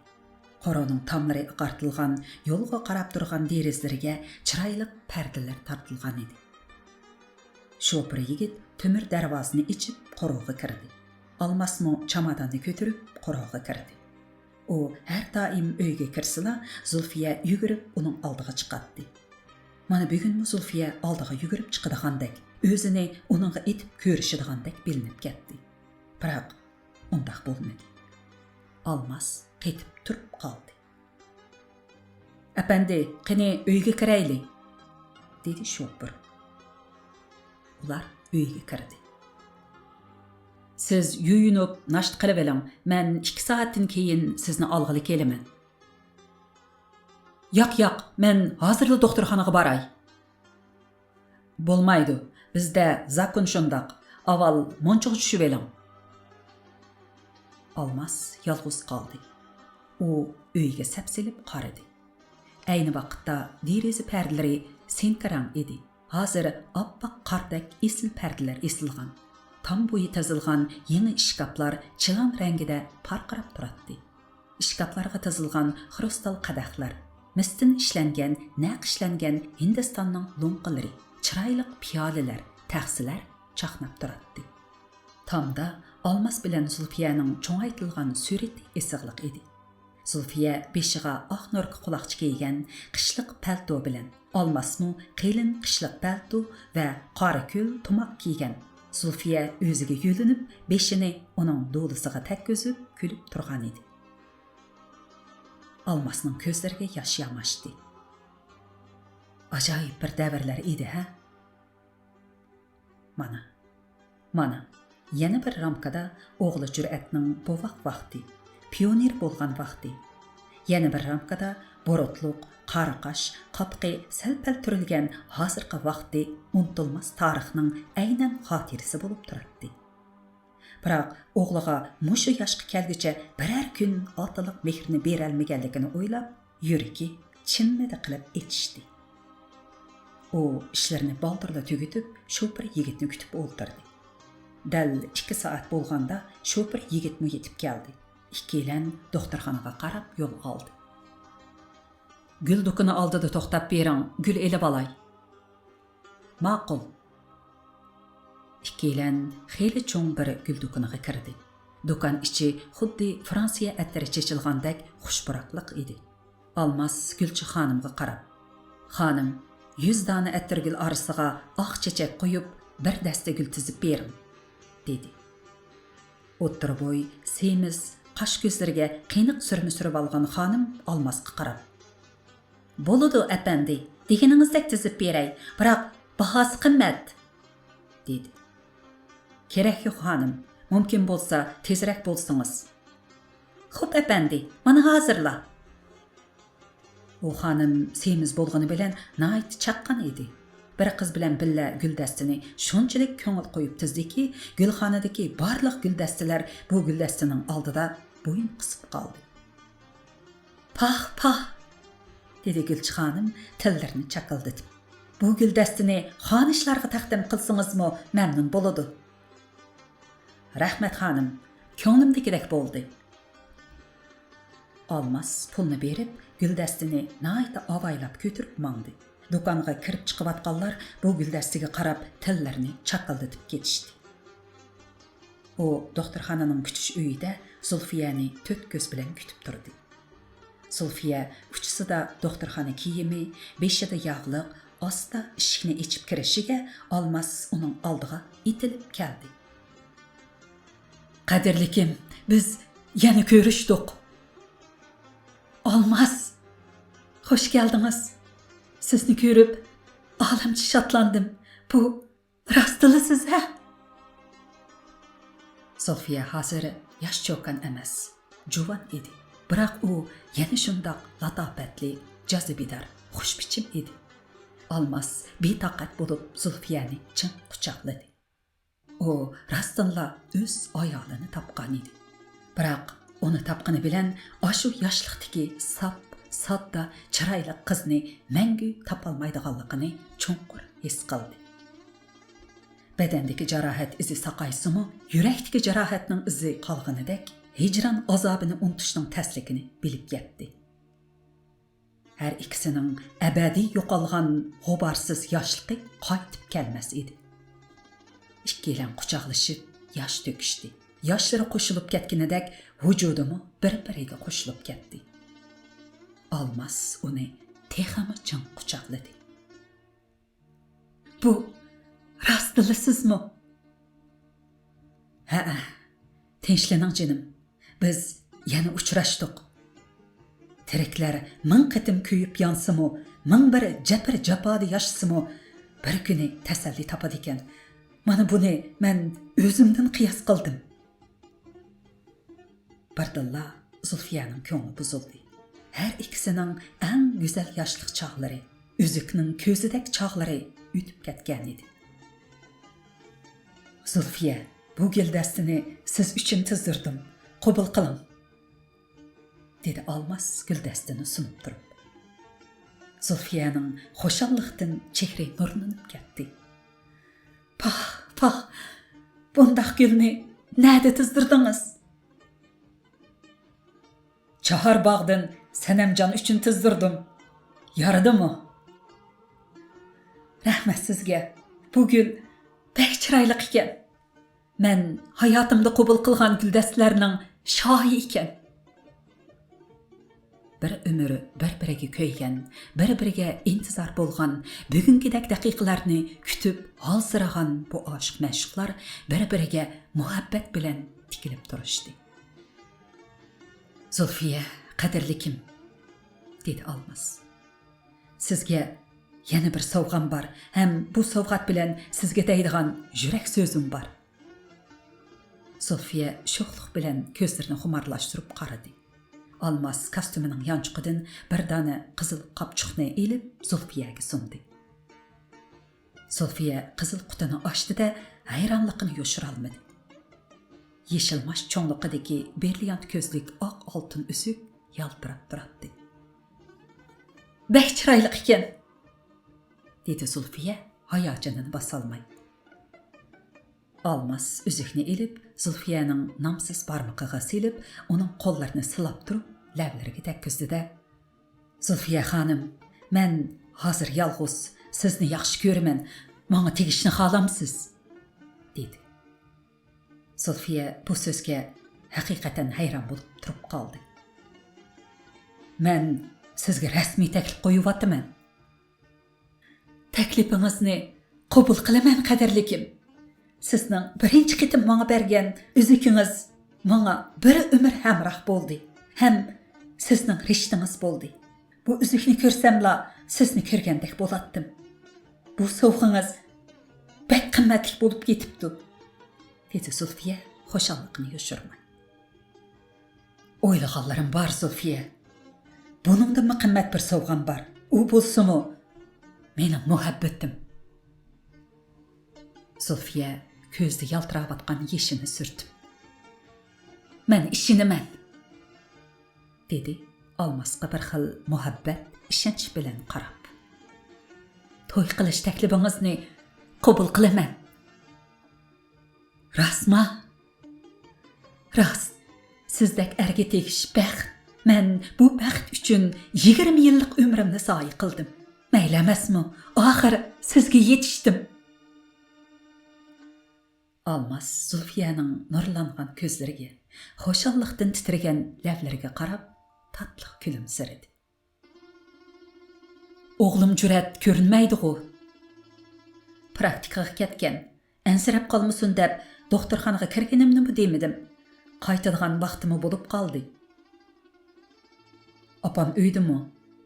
قورۇنىڭ تاملىرى ئاقارتىلغان، يولغا قاراپ تۇرغان دېرىزىلىرىگە چىرايلىق پەردىلەر تارتىلغان ئىدى. شوپۇر يىگىت تۆمۈر دەرۋازىنى ئېچىپ قورۇغا كىردى. ئالماسمۇ چاماداننى كۆتۈرۈپ قورۇغا كىردى. ئۇ ھەر دائىم ئۆيگە كىرسىلا، زۇلفىيە يۈگۈرۈپ ئۇنىڭ ئالدىغا چىقاتتى. مانا بۈگۈنمۇ زۇلفىيە ئالدىغا يۈگۈرۈپ چىقىدىغاندەك، ئۆزىنى ئۇنىڭغا ئېتىپ كۆرۈشىدىغاندەك بىلىنىپ كەتتى. بىراق ئۇنداق بولمىدى. ئالماس قېتىپ تۇرۇپ قالدى. «ئەپەندى، قېنى ئۆيگە كىرەيلى.» دېدى شوپۇر. ئۇلار ئۆيگە كىردى. «سىز يۇيۇنۇپ، ناشتا قىلىۋېلىڭ، مەن ئىككى سائەتتىن كېيىن سىزنى ئالغىلى كېلىمەن.» «ياق، ياق، مەن ھازىرلا دوختۇرخانىغا باراي.» «بولمايدۇ، بىزدە زاكون شۇنداق، ئاۋۋال مۇنچىغا چۈشۈۋېلىڭ.» ئالماس يالغۇز قالدى. ئۇ ئۆيگە سەپسېلىپ قارىدى. ئەينى ۋاقىتتا دېرىزە پەردىلىرى سىنكا رەڭ ئىدى. ھازىر ئاپئاق قاردەك ئېسىل پەردىلەر ئېسىلغان. تام بويى تىزىلغان يېڭى ئىشكاپلار چىلان رەڭگىدە پارقىراپ تۇراتتى. ئىشكاپلارغا تىزىلغان خرۇستال قەدەھلەر، مىستىن ئىشلەنگەن، نەقىشلەنگەن ھىندىستاننىڭ لوڭقىلىرى، چىرايلىق پىيالىلەر، تەخسىلەر چاقناپ تۇراتتى. تامدا ئالماس بىلەن زۇلفىيەنىڭ چوڭايتىلغان سۈرىتى ئېسىقلىق ئىدى. زۇلفىيە بېشىغا ئاق نوركا قۇلاقچا كىيگەن، قىشلىق پەلتو بىلەن، ئالماسمۇ قېلىن قىشلىق پەلتو ۋە قارا كۆل تۇماق كىيگەن. زۇلفىيە ئۆزىگە يۆلىنىپ، بېشىنى ئۇنىڭ دولىسىغا تەگكۈزۈپ كۈلۈپ تۇرغانىدى. ئالماسنىڭ كۆزلىرىگە ياش ياماشتى. ئاجايىپ بىر دەۋرلەر ئىدى ھە؟ مانا، مانا، يەنە بىر رامكىدا ئوغلى جۈرئەتنىڭ بوۋاق ۋاقتى، پىيونېر بولغان ۋاقتى. يەنە بىر رامكىدا بۇرۇتلۇق، قارا قاش، قاپىقى سەل-پەل تۈرۈلگەن ھازىرقى ۋاقتى ئۇنتۇلماس تارىخنىڭ ئەينەن خاتىرىسى بولۇپ تۇراتتى. بىراق ئوغلىغا مۇشۇ ياشقا كەلگۈچە بىرەر كۈن ئاتىلىق مېھرىنى بېرەلمىگەنلىكىنى ئويلاپ، يۈرىكى چىممىدە قىلىپ ئېچىشتى. ئۇ ئىشلىرىنى بالدۇرلا تۈگىتىپ، شوپۇر يىگىتنى كۈتۈپ ئولتۇردى. دەل ئىككى سائەت بولغاندا شوپۇر يىگىتمۇ يېتىپ كەلدى. ئىككىيلەن دوختۇرخانىغا قاراپ يول ئالدى. گۈل دۇكىنى ئالدىدا توختاپ بېرىڭ، گۈل ئېلىۋالاي. ماقۇل. ئىككىيلەن خېلى چوڭ بىر گۈل دۇكىنىغا كىردى. دۇكان ئىچى خۇددى فرانسىيە ئەتىرى چېچىلغاندەك خۇش پۇراقلىق ئىدى. ئالماس گۈلچى خانىمغا قاراپ، «خانىم، يۈز دانە ئەتىرگۈل ئارىسىغا ئاق چېچەك قويۇپ، بىر دەستە گۈل تىزىپ بېرىڭ.» دېدى. ئوتتۇرا بوي، سېمىز، قاش كۆزلىرىگە قېنىق سۈرمە سۈرۈۋالغان خانىم ئالماسقا قاراپ، «بولىدۇ، ئەپەندى، دېگىنىڭىزدەك تىزىپ بېرەي، بىراق باھاسى قىممەت.» دېدى. «كېرەك يوق، خانىم، مۇمكىن بولسا تېزرەك بولسىڭىز.» «خوپ، ئەپەندى، مانا ھازىرلا.» ئۇ خانىم سېمىز بولغىنى بىلەن ناھايىتى چاققان ئىدى. بىر قىز بىلەن بىللە گۈلدەستىنى شۇنچىلىك كۆڭۈل قويۇپ تىزدىكى، گۈلخانىدىكى بارلىق گۈلدەستىلەر بۇ گۈلدەستىنىڭ ئالدىدا بويۇن قىسىپ قالدى. پاھ، پاھ! دېدى گۈلچى خانىم تىللىرىنى چاكىلدىتىپ. بۇ گۈلدەستىنى خانىشلارغا تەقدىم قىلسىڭىزمۇ مەمنۇن بولىدۇ. رەھمەت، خانىم، كۆڭلۈمدىكىدەك بولدى. ئالماس پۇلنى بېرىپ، گۈلدەستىنى ناھايىتى ئاۋايلاپ كۆتۈرۈپ ماڭدى. دۇكانغا كىرىپ چىقىۋاتقانلار بۇ گۈلدەستىگە قاراپ تىللىرىنى چاكىلدىتىپ كېتىشتى. ئۇ دوختۇرخانىنىڭ كۈتۈش ئۆيىدە زۇلفىيەنى تۆت كۆز بىلەن كۈتۈپ تۇردى. زۇلفىيە ئۇچىسىدا دوختۇرخانا كىيىمى، بېشىدا ياغلىق، ئاستا ئىشىكنى ئېچىپ كىرىشىگە ئالماس ئۇنىڭ ئالدىغا ئېتىلىپ كەلدى. قەدىرلىكىم، بىز يەنە كۆرۈشتۇق. ئالماس، خوش كەلدىڭىز. سىزنى كۆرۈپ ئالەمچە شادلاندىم. بۇ راستلا سىز ھە؟ زۇلفىيە ھازىر ياش چوكان ئەمەس، جۇۋان ئىدى. بىراق ئۇ يەنە شۇنداق لاتاپەتلىك، جاذىبىدار، خۇشبىچىم ئىدى. ئالماس بىتاقەت بولۇپ زۇلفىيەنى چىڭ قۇچاقلىدى. ئۇ راستتىنلا ئۆز ئايالىنى تاپقان ئىدى. بىراق ئۇنى تاپقىنى بىلەن ئاشۇ ياشلىقتىكى ساپ، ساددا، چىرايلىق قىزنى مەڭگۈ تاپالمايدىغانلىقىنى چوڭقۇر ھېس قىلدى. بەدەندىكى جاراھەت ئىزى ساقايسىمۇ، يۈرەكتىكى جاراھەتنىڭ ئىزى قالغىنىدەك، ھىجران ئازابىنى ئۇنتۇشنىڭ تەسلىكىنى بىلىپ يەتتى. ھەر ئىككىسىنىڭ ئەبەدىي يوقالغان غۇبارسىز ياشلىقى قايتىپ كەلمەس ئىدى. ئىككىيلەن قۇچاقلىشىپ ياش تۆكۈشتى. ياشلىرى قوشۇلۇپ كەتكىنىدەك ۋۇجۇدىمۇ بىر-بىرىگە قوشۇلۇپ كەتتى. ئالماس ئۇنى تېخىمۇ چىڭ قۇچاقلىدى. بۇ راستلا سىزمۇ؟ ھەئە، تىنچلىنىڭ جېنىم، بىز يەنە ئۇچراشتۇق. تىرىكلەر مىڭ قېتىم كۆيۈپ يانسىمۇ، مىڭ بىر جەبىر-جاپادا ياشىسىمۇ، بىر كۈنى تەسەللى تاپىدىكەن. مانا بۇنى مەن ئۆزۈمدىن قىياس قىلدىم. بىردىنلا زۇلفىيەنىڭ كۆڭلى بۇزۇلدى. ھەر ئىككىسىنىڭ ئەڭ گۈزەل ياشلىق چاغلىرى، ئۈزۈكنىڭ كۆزىدەك چاغلىرى ئۆتۈپ كەتكەن ئىدى. زۇلفىيە، بۇ گۈلدەستىنى سىز ئۈچۈن تىزدۇردۇم. قوبۇل قىلىڭ، دېدى ئالماس گۈلدەستىنى سۇنۇپ تۇرۇپ. زۇلفىيەنىڭ خۇشاللىقتىن چېھرى نۇرلىنىپ كەتتى. پاھ، پاھ، بۇنداق گۈلنى نەدە تىزدۇردىڭىز؟ چاھار باغدىن سەنەمجان ئۈچۈن تىزدۇردۇم. يارىدىمۇ؟ رەھمەت سىزگە. بۇ گۈل بەك چىرايلىق ئىكەن. مەن ھاياتىمدا قوبۇل قىلغان گۈلدەستىلەرنىڭ شاھى ئىكەن. بىر ئۆمۈر بىر-بىرىگە كۆيگەن، بىر-بىرىگە ئىنتىزار بولغان، بۈگۈنكىدەك دەقىقىلەرنى كۈتۈپ ھالسىرىغان بۇ ئاشىق-مەشۇقلار بىر-بىرىگە مۇھەببەت بىلەن تىكىلىپ تۇرۇشتى. زۇلفىيە، قەدىرلىكىم، دېدى ئالماس. سىزگە يەنە بىر سوۋغام بار ھەم بۇ سوۋغات بىلەن سىزگە دەيدىغان يۈرەك سۆزۈم بار. زۇلفىيە شوخلۇق بىلەن كۆزلىرىنى خۇمارلاشتۇرۇپ قارىدى. ئالماس كاستيۇمىنىڭ يانچۇقىدىن بىر دانە قىزىل قاپچۇقنى ئېلىپ زۇلفىيەگە سۇندى. زۇلفىيە قىزىل قۇتىنى ئاچتى-دە، ھەيرانلىقىنى يوشۇرالمىدى. يېشىل ماش چوڭلۇقىدىكى برىليانت كۆزلۈك ئاق ئالتۇن ئۈزۈك يالتىراپ تۇراتتى. بەك چىرايلىق ئىكەن، دېدى زۇلفىيە ھاياجىنىنى باسالماي. ئالماس ئۈزۈكنى ئېلىپ، زۇلفىيەنىڭ نامسىز بارمىقىغا سېلىپ، ئۇنىڭ قوللىرىنى سىلاپ تۇرۇپ، لەۋلىرىگە تەگكۈزدى-دە، زۇلفىيە خانىم، مەن ھازىر يالغۇز، سىزنى ياخشى كۆرىمەن، ماڭا تېگىشنى خالامسىز؟ دېدى. زۇلفىيە بۇ سۆزگە ھەقىقەتەن ھەيران بولۇپ تۇرۇپ قالدى. مەن سىزگە رەسمىي تەكلىپ قويۇۋاتىمەن. تەكلىپىڭىزنى قوبۇل قىلىمەن، قەدىرلىكىم. سىزنىڭ بىرىنچى قېتىم ماڭا بەرگەن ئۈزۈكىڭىز ماڭا بىر ئۆمۈر ھەمراھ بولدى ھەم سىزنىڭ رىشتىڭىز بولدى. بۇ ئۈزۈكنى كۆرسەملا سىزنى كۆرگەندەك بولاتتىم. بۇ سوۋغىڭىز بەك قىممەتلىك بولۇپ كېتىپتۇ، دېدى زۇلفىيە خۇشاللىقىنى يوشۇرماي. ئويلىغانلىرىم بار، زۇلفىيە. بۇنىڭدىنمۇ قىممەت بىر سوۋغام بار. ئۇ بولسىمۇ مېنىڭ مۇھەببىتىم. زۇلفىيە كۆزىدە يالتىراۋاتقان يېشىنى سۈرتۈپ. مەن ئىشىنىمەن، دېدى ئالماسقا بىر خىل مۇھەببەت، ئىشەنچ بىلەن قاراپ. توي قىلىش تەكلىپىڭىزنى قوبۇل قىلىمەن. راستما؟ راست. سىزدەك ئەرگە تېگىش بەخت. مەن بۇ بەخت ئۈچۈن يىگىرمە يىللىق ئۆمرۈمنى زايە قىلدىم. مەيلى ئەمەسمۇ؟ ئاخىر سىزگە يېتىشتىم. ئالماس زۇلفىيەنىڭ نۇرلانغان كۆزلىرىگە، خۇشاللىقتىن تىترىگەن لەۋلىرىگە قاراپ، تاتلىق كۈلۈمسىرىدى. ئوغلۇم جۈرئەت كۆرۈنمەيدىغۇ؟ پراكتىكىغا كەتكەن. ئەنسىرەپ قالمىسۇن دەپ، دوختۇرخانىغا كىرگىنىمنىمۇ دېمىدىم. قايتىدىغان ۋاقتىمۇ بولۇپ قالدى. ئاپام ئۆيدىمۇ؟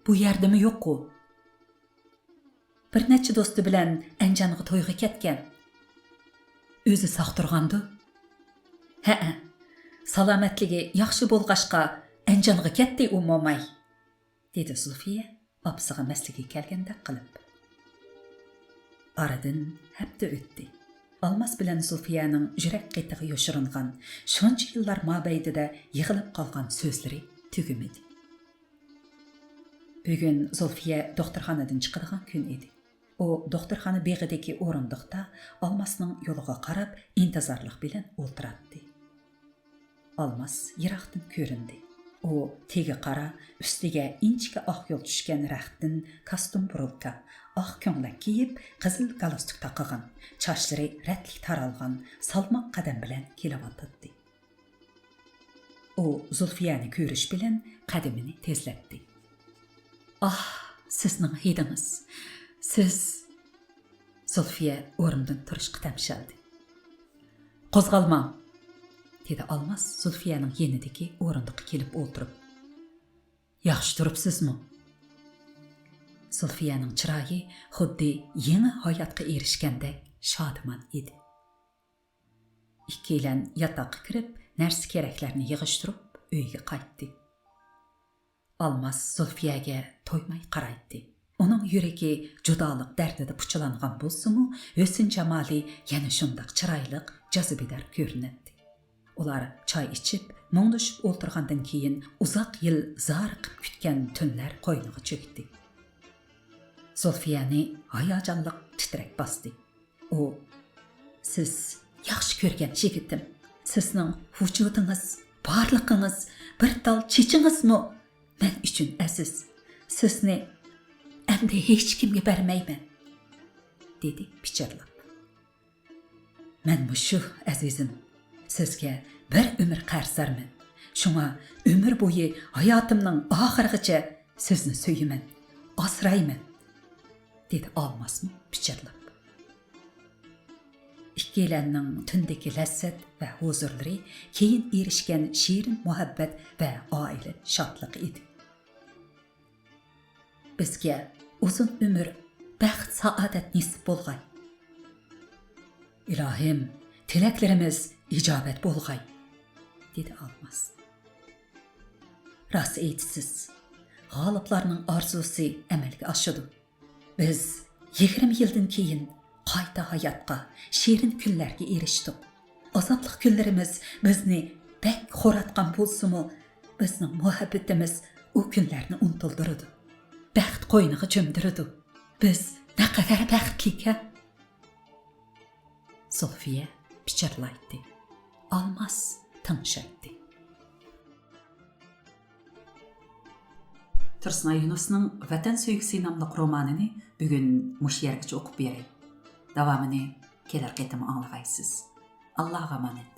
بۇ يەردىمۇ يوققۇ؟ بىر نەچچە دوستى بىلەن ئەنجانغا تويغا كەتكەن. ئۆزى ساق تۇرغاندۇ؟ ھەئە، سالامەتلىكى ياخشى بولغاچقا ئەنجانغا كەتتى ئۇ موماي، دېدى زۇلفىيە ئاپىسىغا مەسلىگە كەلگەندەك قىلىپ. ئارىدىن ھەپتە ئۆتتى. ئالماس بىلەن زۇلفىيەنىڭ يۈرەك قېتىغا يوشۇرۇنغان شۇنچە يىللار مابەينىدە يىغىلىپ قالغان سۆزلىرى تۈگىمىدى. بۈگۈن زۇلفىيە دوختۇرخانىدىن چىقىدىغان كۈن ئىدى. ئۇ دوختۇرخانا بېغىدىكى ئورۇندۇقتا ئالماسنىڭ يولىغا قاراپ ئىنتىزارلىق بىلەن ئولتۇراتتى. ئالماس يىراقتىن كۆرۈندى. ئۇ تېگى قارا، ئۈستىگە ئىنچىكە ئاق يول چۈشكەن رەختتىن كاستيۇم بۇرۇلكا، ئاق كۆڭلەك كىيىپ، قىزىل گالستۇك تاقىغان، چاچلىرى رەتلىك تارالغان، سالماق قەدەم بىلەن كېلىۋاتاتتى. ئۇ زۇلفىيەنى كۆرۈش بىلەن قەدىمىنى تېزلەتتى. ئاھ، سىزنىڭ ھىدىڭىز! سىز! زۇلفىيە ئورنىدىن تۇرۇشقا تەمشەلدى. قوزغالماڭ! دېدى ئالماس زۇلفىيەنىڭ يېنىدىكى ئورۇندۇققا كېلىپ ئولتۇرۇپ. ياخشى تۇرۇپسىزمۇ؟ زۇلفىيەنىڭ چىرايى خۇددى يېڭى ھاياتقا ئېرىشكەندەك شادىمان ئىدى. ئىككىيلەن ياتاققا كىرىپ، نەرسە كېرەكلەرنى يىغىشتۇرۇپ، ئۆيگە قايتتى. ئالماس زۇلفىيەگە تويماي قارايتتى. ئۇنىڭ يۈرىكى جۇدالىق دەردىدە پۇچىلانغان بولسىمۇ، ھۆسن جامالى يەنە شۇنداق چىرايلىق، جاذىبىدار كۆرۈنەتتى. ئۇلار چاي ئىچىپ، مۇڭدىشىپ ئولتۇرغاندىن كېيىن، ئۇزاق يىل زارىقىپ كۈتكەن تۈنلەر قوينىغا چۆكتى. زۇلفىيەنى ھاياجانلىق تىترەك باستى. ئۇ، سىز ياخشى كۆرگەن يىگىتىم، سىزنىڭ ۋۇجۇدىڭىز، بارلىقىڭىز، بىر تال چېچىڭىزمۇ مەن ئۈچۈن ئەزىز. سىزنى ئەمدى ھېچكىمگە بەرمەيمەن، دېدى پىچىرلاپ. مەن مۇشۇ، ئەزىزىم، سىزگە بىر ئۆمۈر قەرزدارمەن. شۇڭا ئۆمۈر بويى ھاياتىمنىڭ ئاخىرىغىچە سىزنى سۆيىمەن، ئاسرايمەن، دېدى ئالماسمۇ پىچىرلاپ. ئىككىيلەننىڭ تۈندىكى لەززەت ۋە ھۇزۇرلىرى كېيىن ئېرىشكەن شېرىن مۇھەببەت ۋە ئائىلە شادلىقى ئىدى. بىزگە ئۇزۇن ئۆمۈر، بەخت، سائادەت نېسىپ بولغاي. ئىلاھىم، تىلەكلىرىمىز ئىجابەت بولغاي، دېدى ئالماس. راست ئېيتىسىز، غالىپلارنىڭ ئارزۇسى ئەمەلگە ئاشىدۇ. بىز يىگىرمە يىلدىن كېيىن قايتا ھاياتقا، شېرىن كۈنلەرگە ئېرىشتۇق. ئازابلىق كۈنلىرىمىز بىزنى بەك خوراتقان بولسىمۇ، بىزنىڭ مۇھەببىتىمىز ئۇ كۈنلەرنى ئۇنتۇلدۇرىدۇ. بەخت قوينىغا چۆمدۈرىدۇ. بىز نەقەدەر بەختلىك ھە! زۇلفىيە پىچىرلايتتى. ئالماس تىڭشايتتى. تۇرسۇنئاي يۇنۇسنىڭ ۋەتەن سۆيگۈسى ناملىق رومانىنى بۈگۈن مۇشۇ يەرگىچە ئوقۇپ بېرەي. داۋامىنى كېلەر قېتىم ئاڭلىغايسىز. ئاللاغا ئامانەت.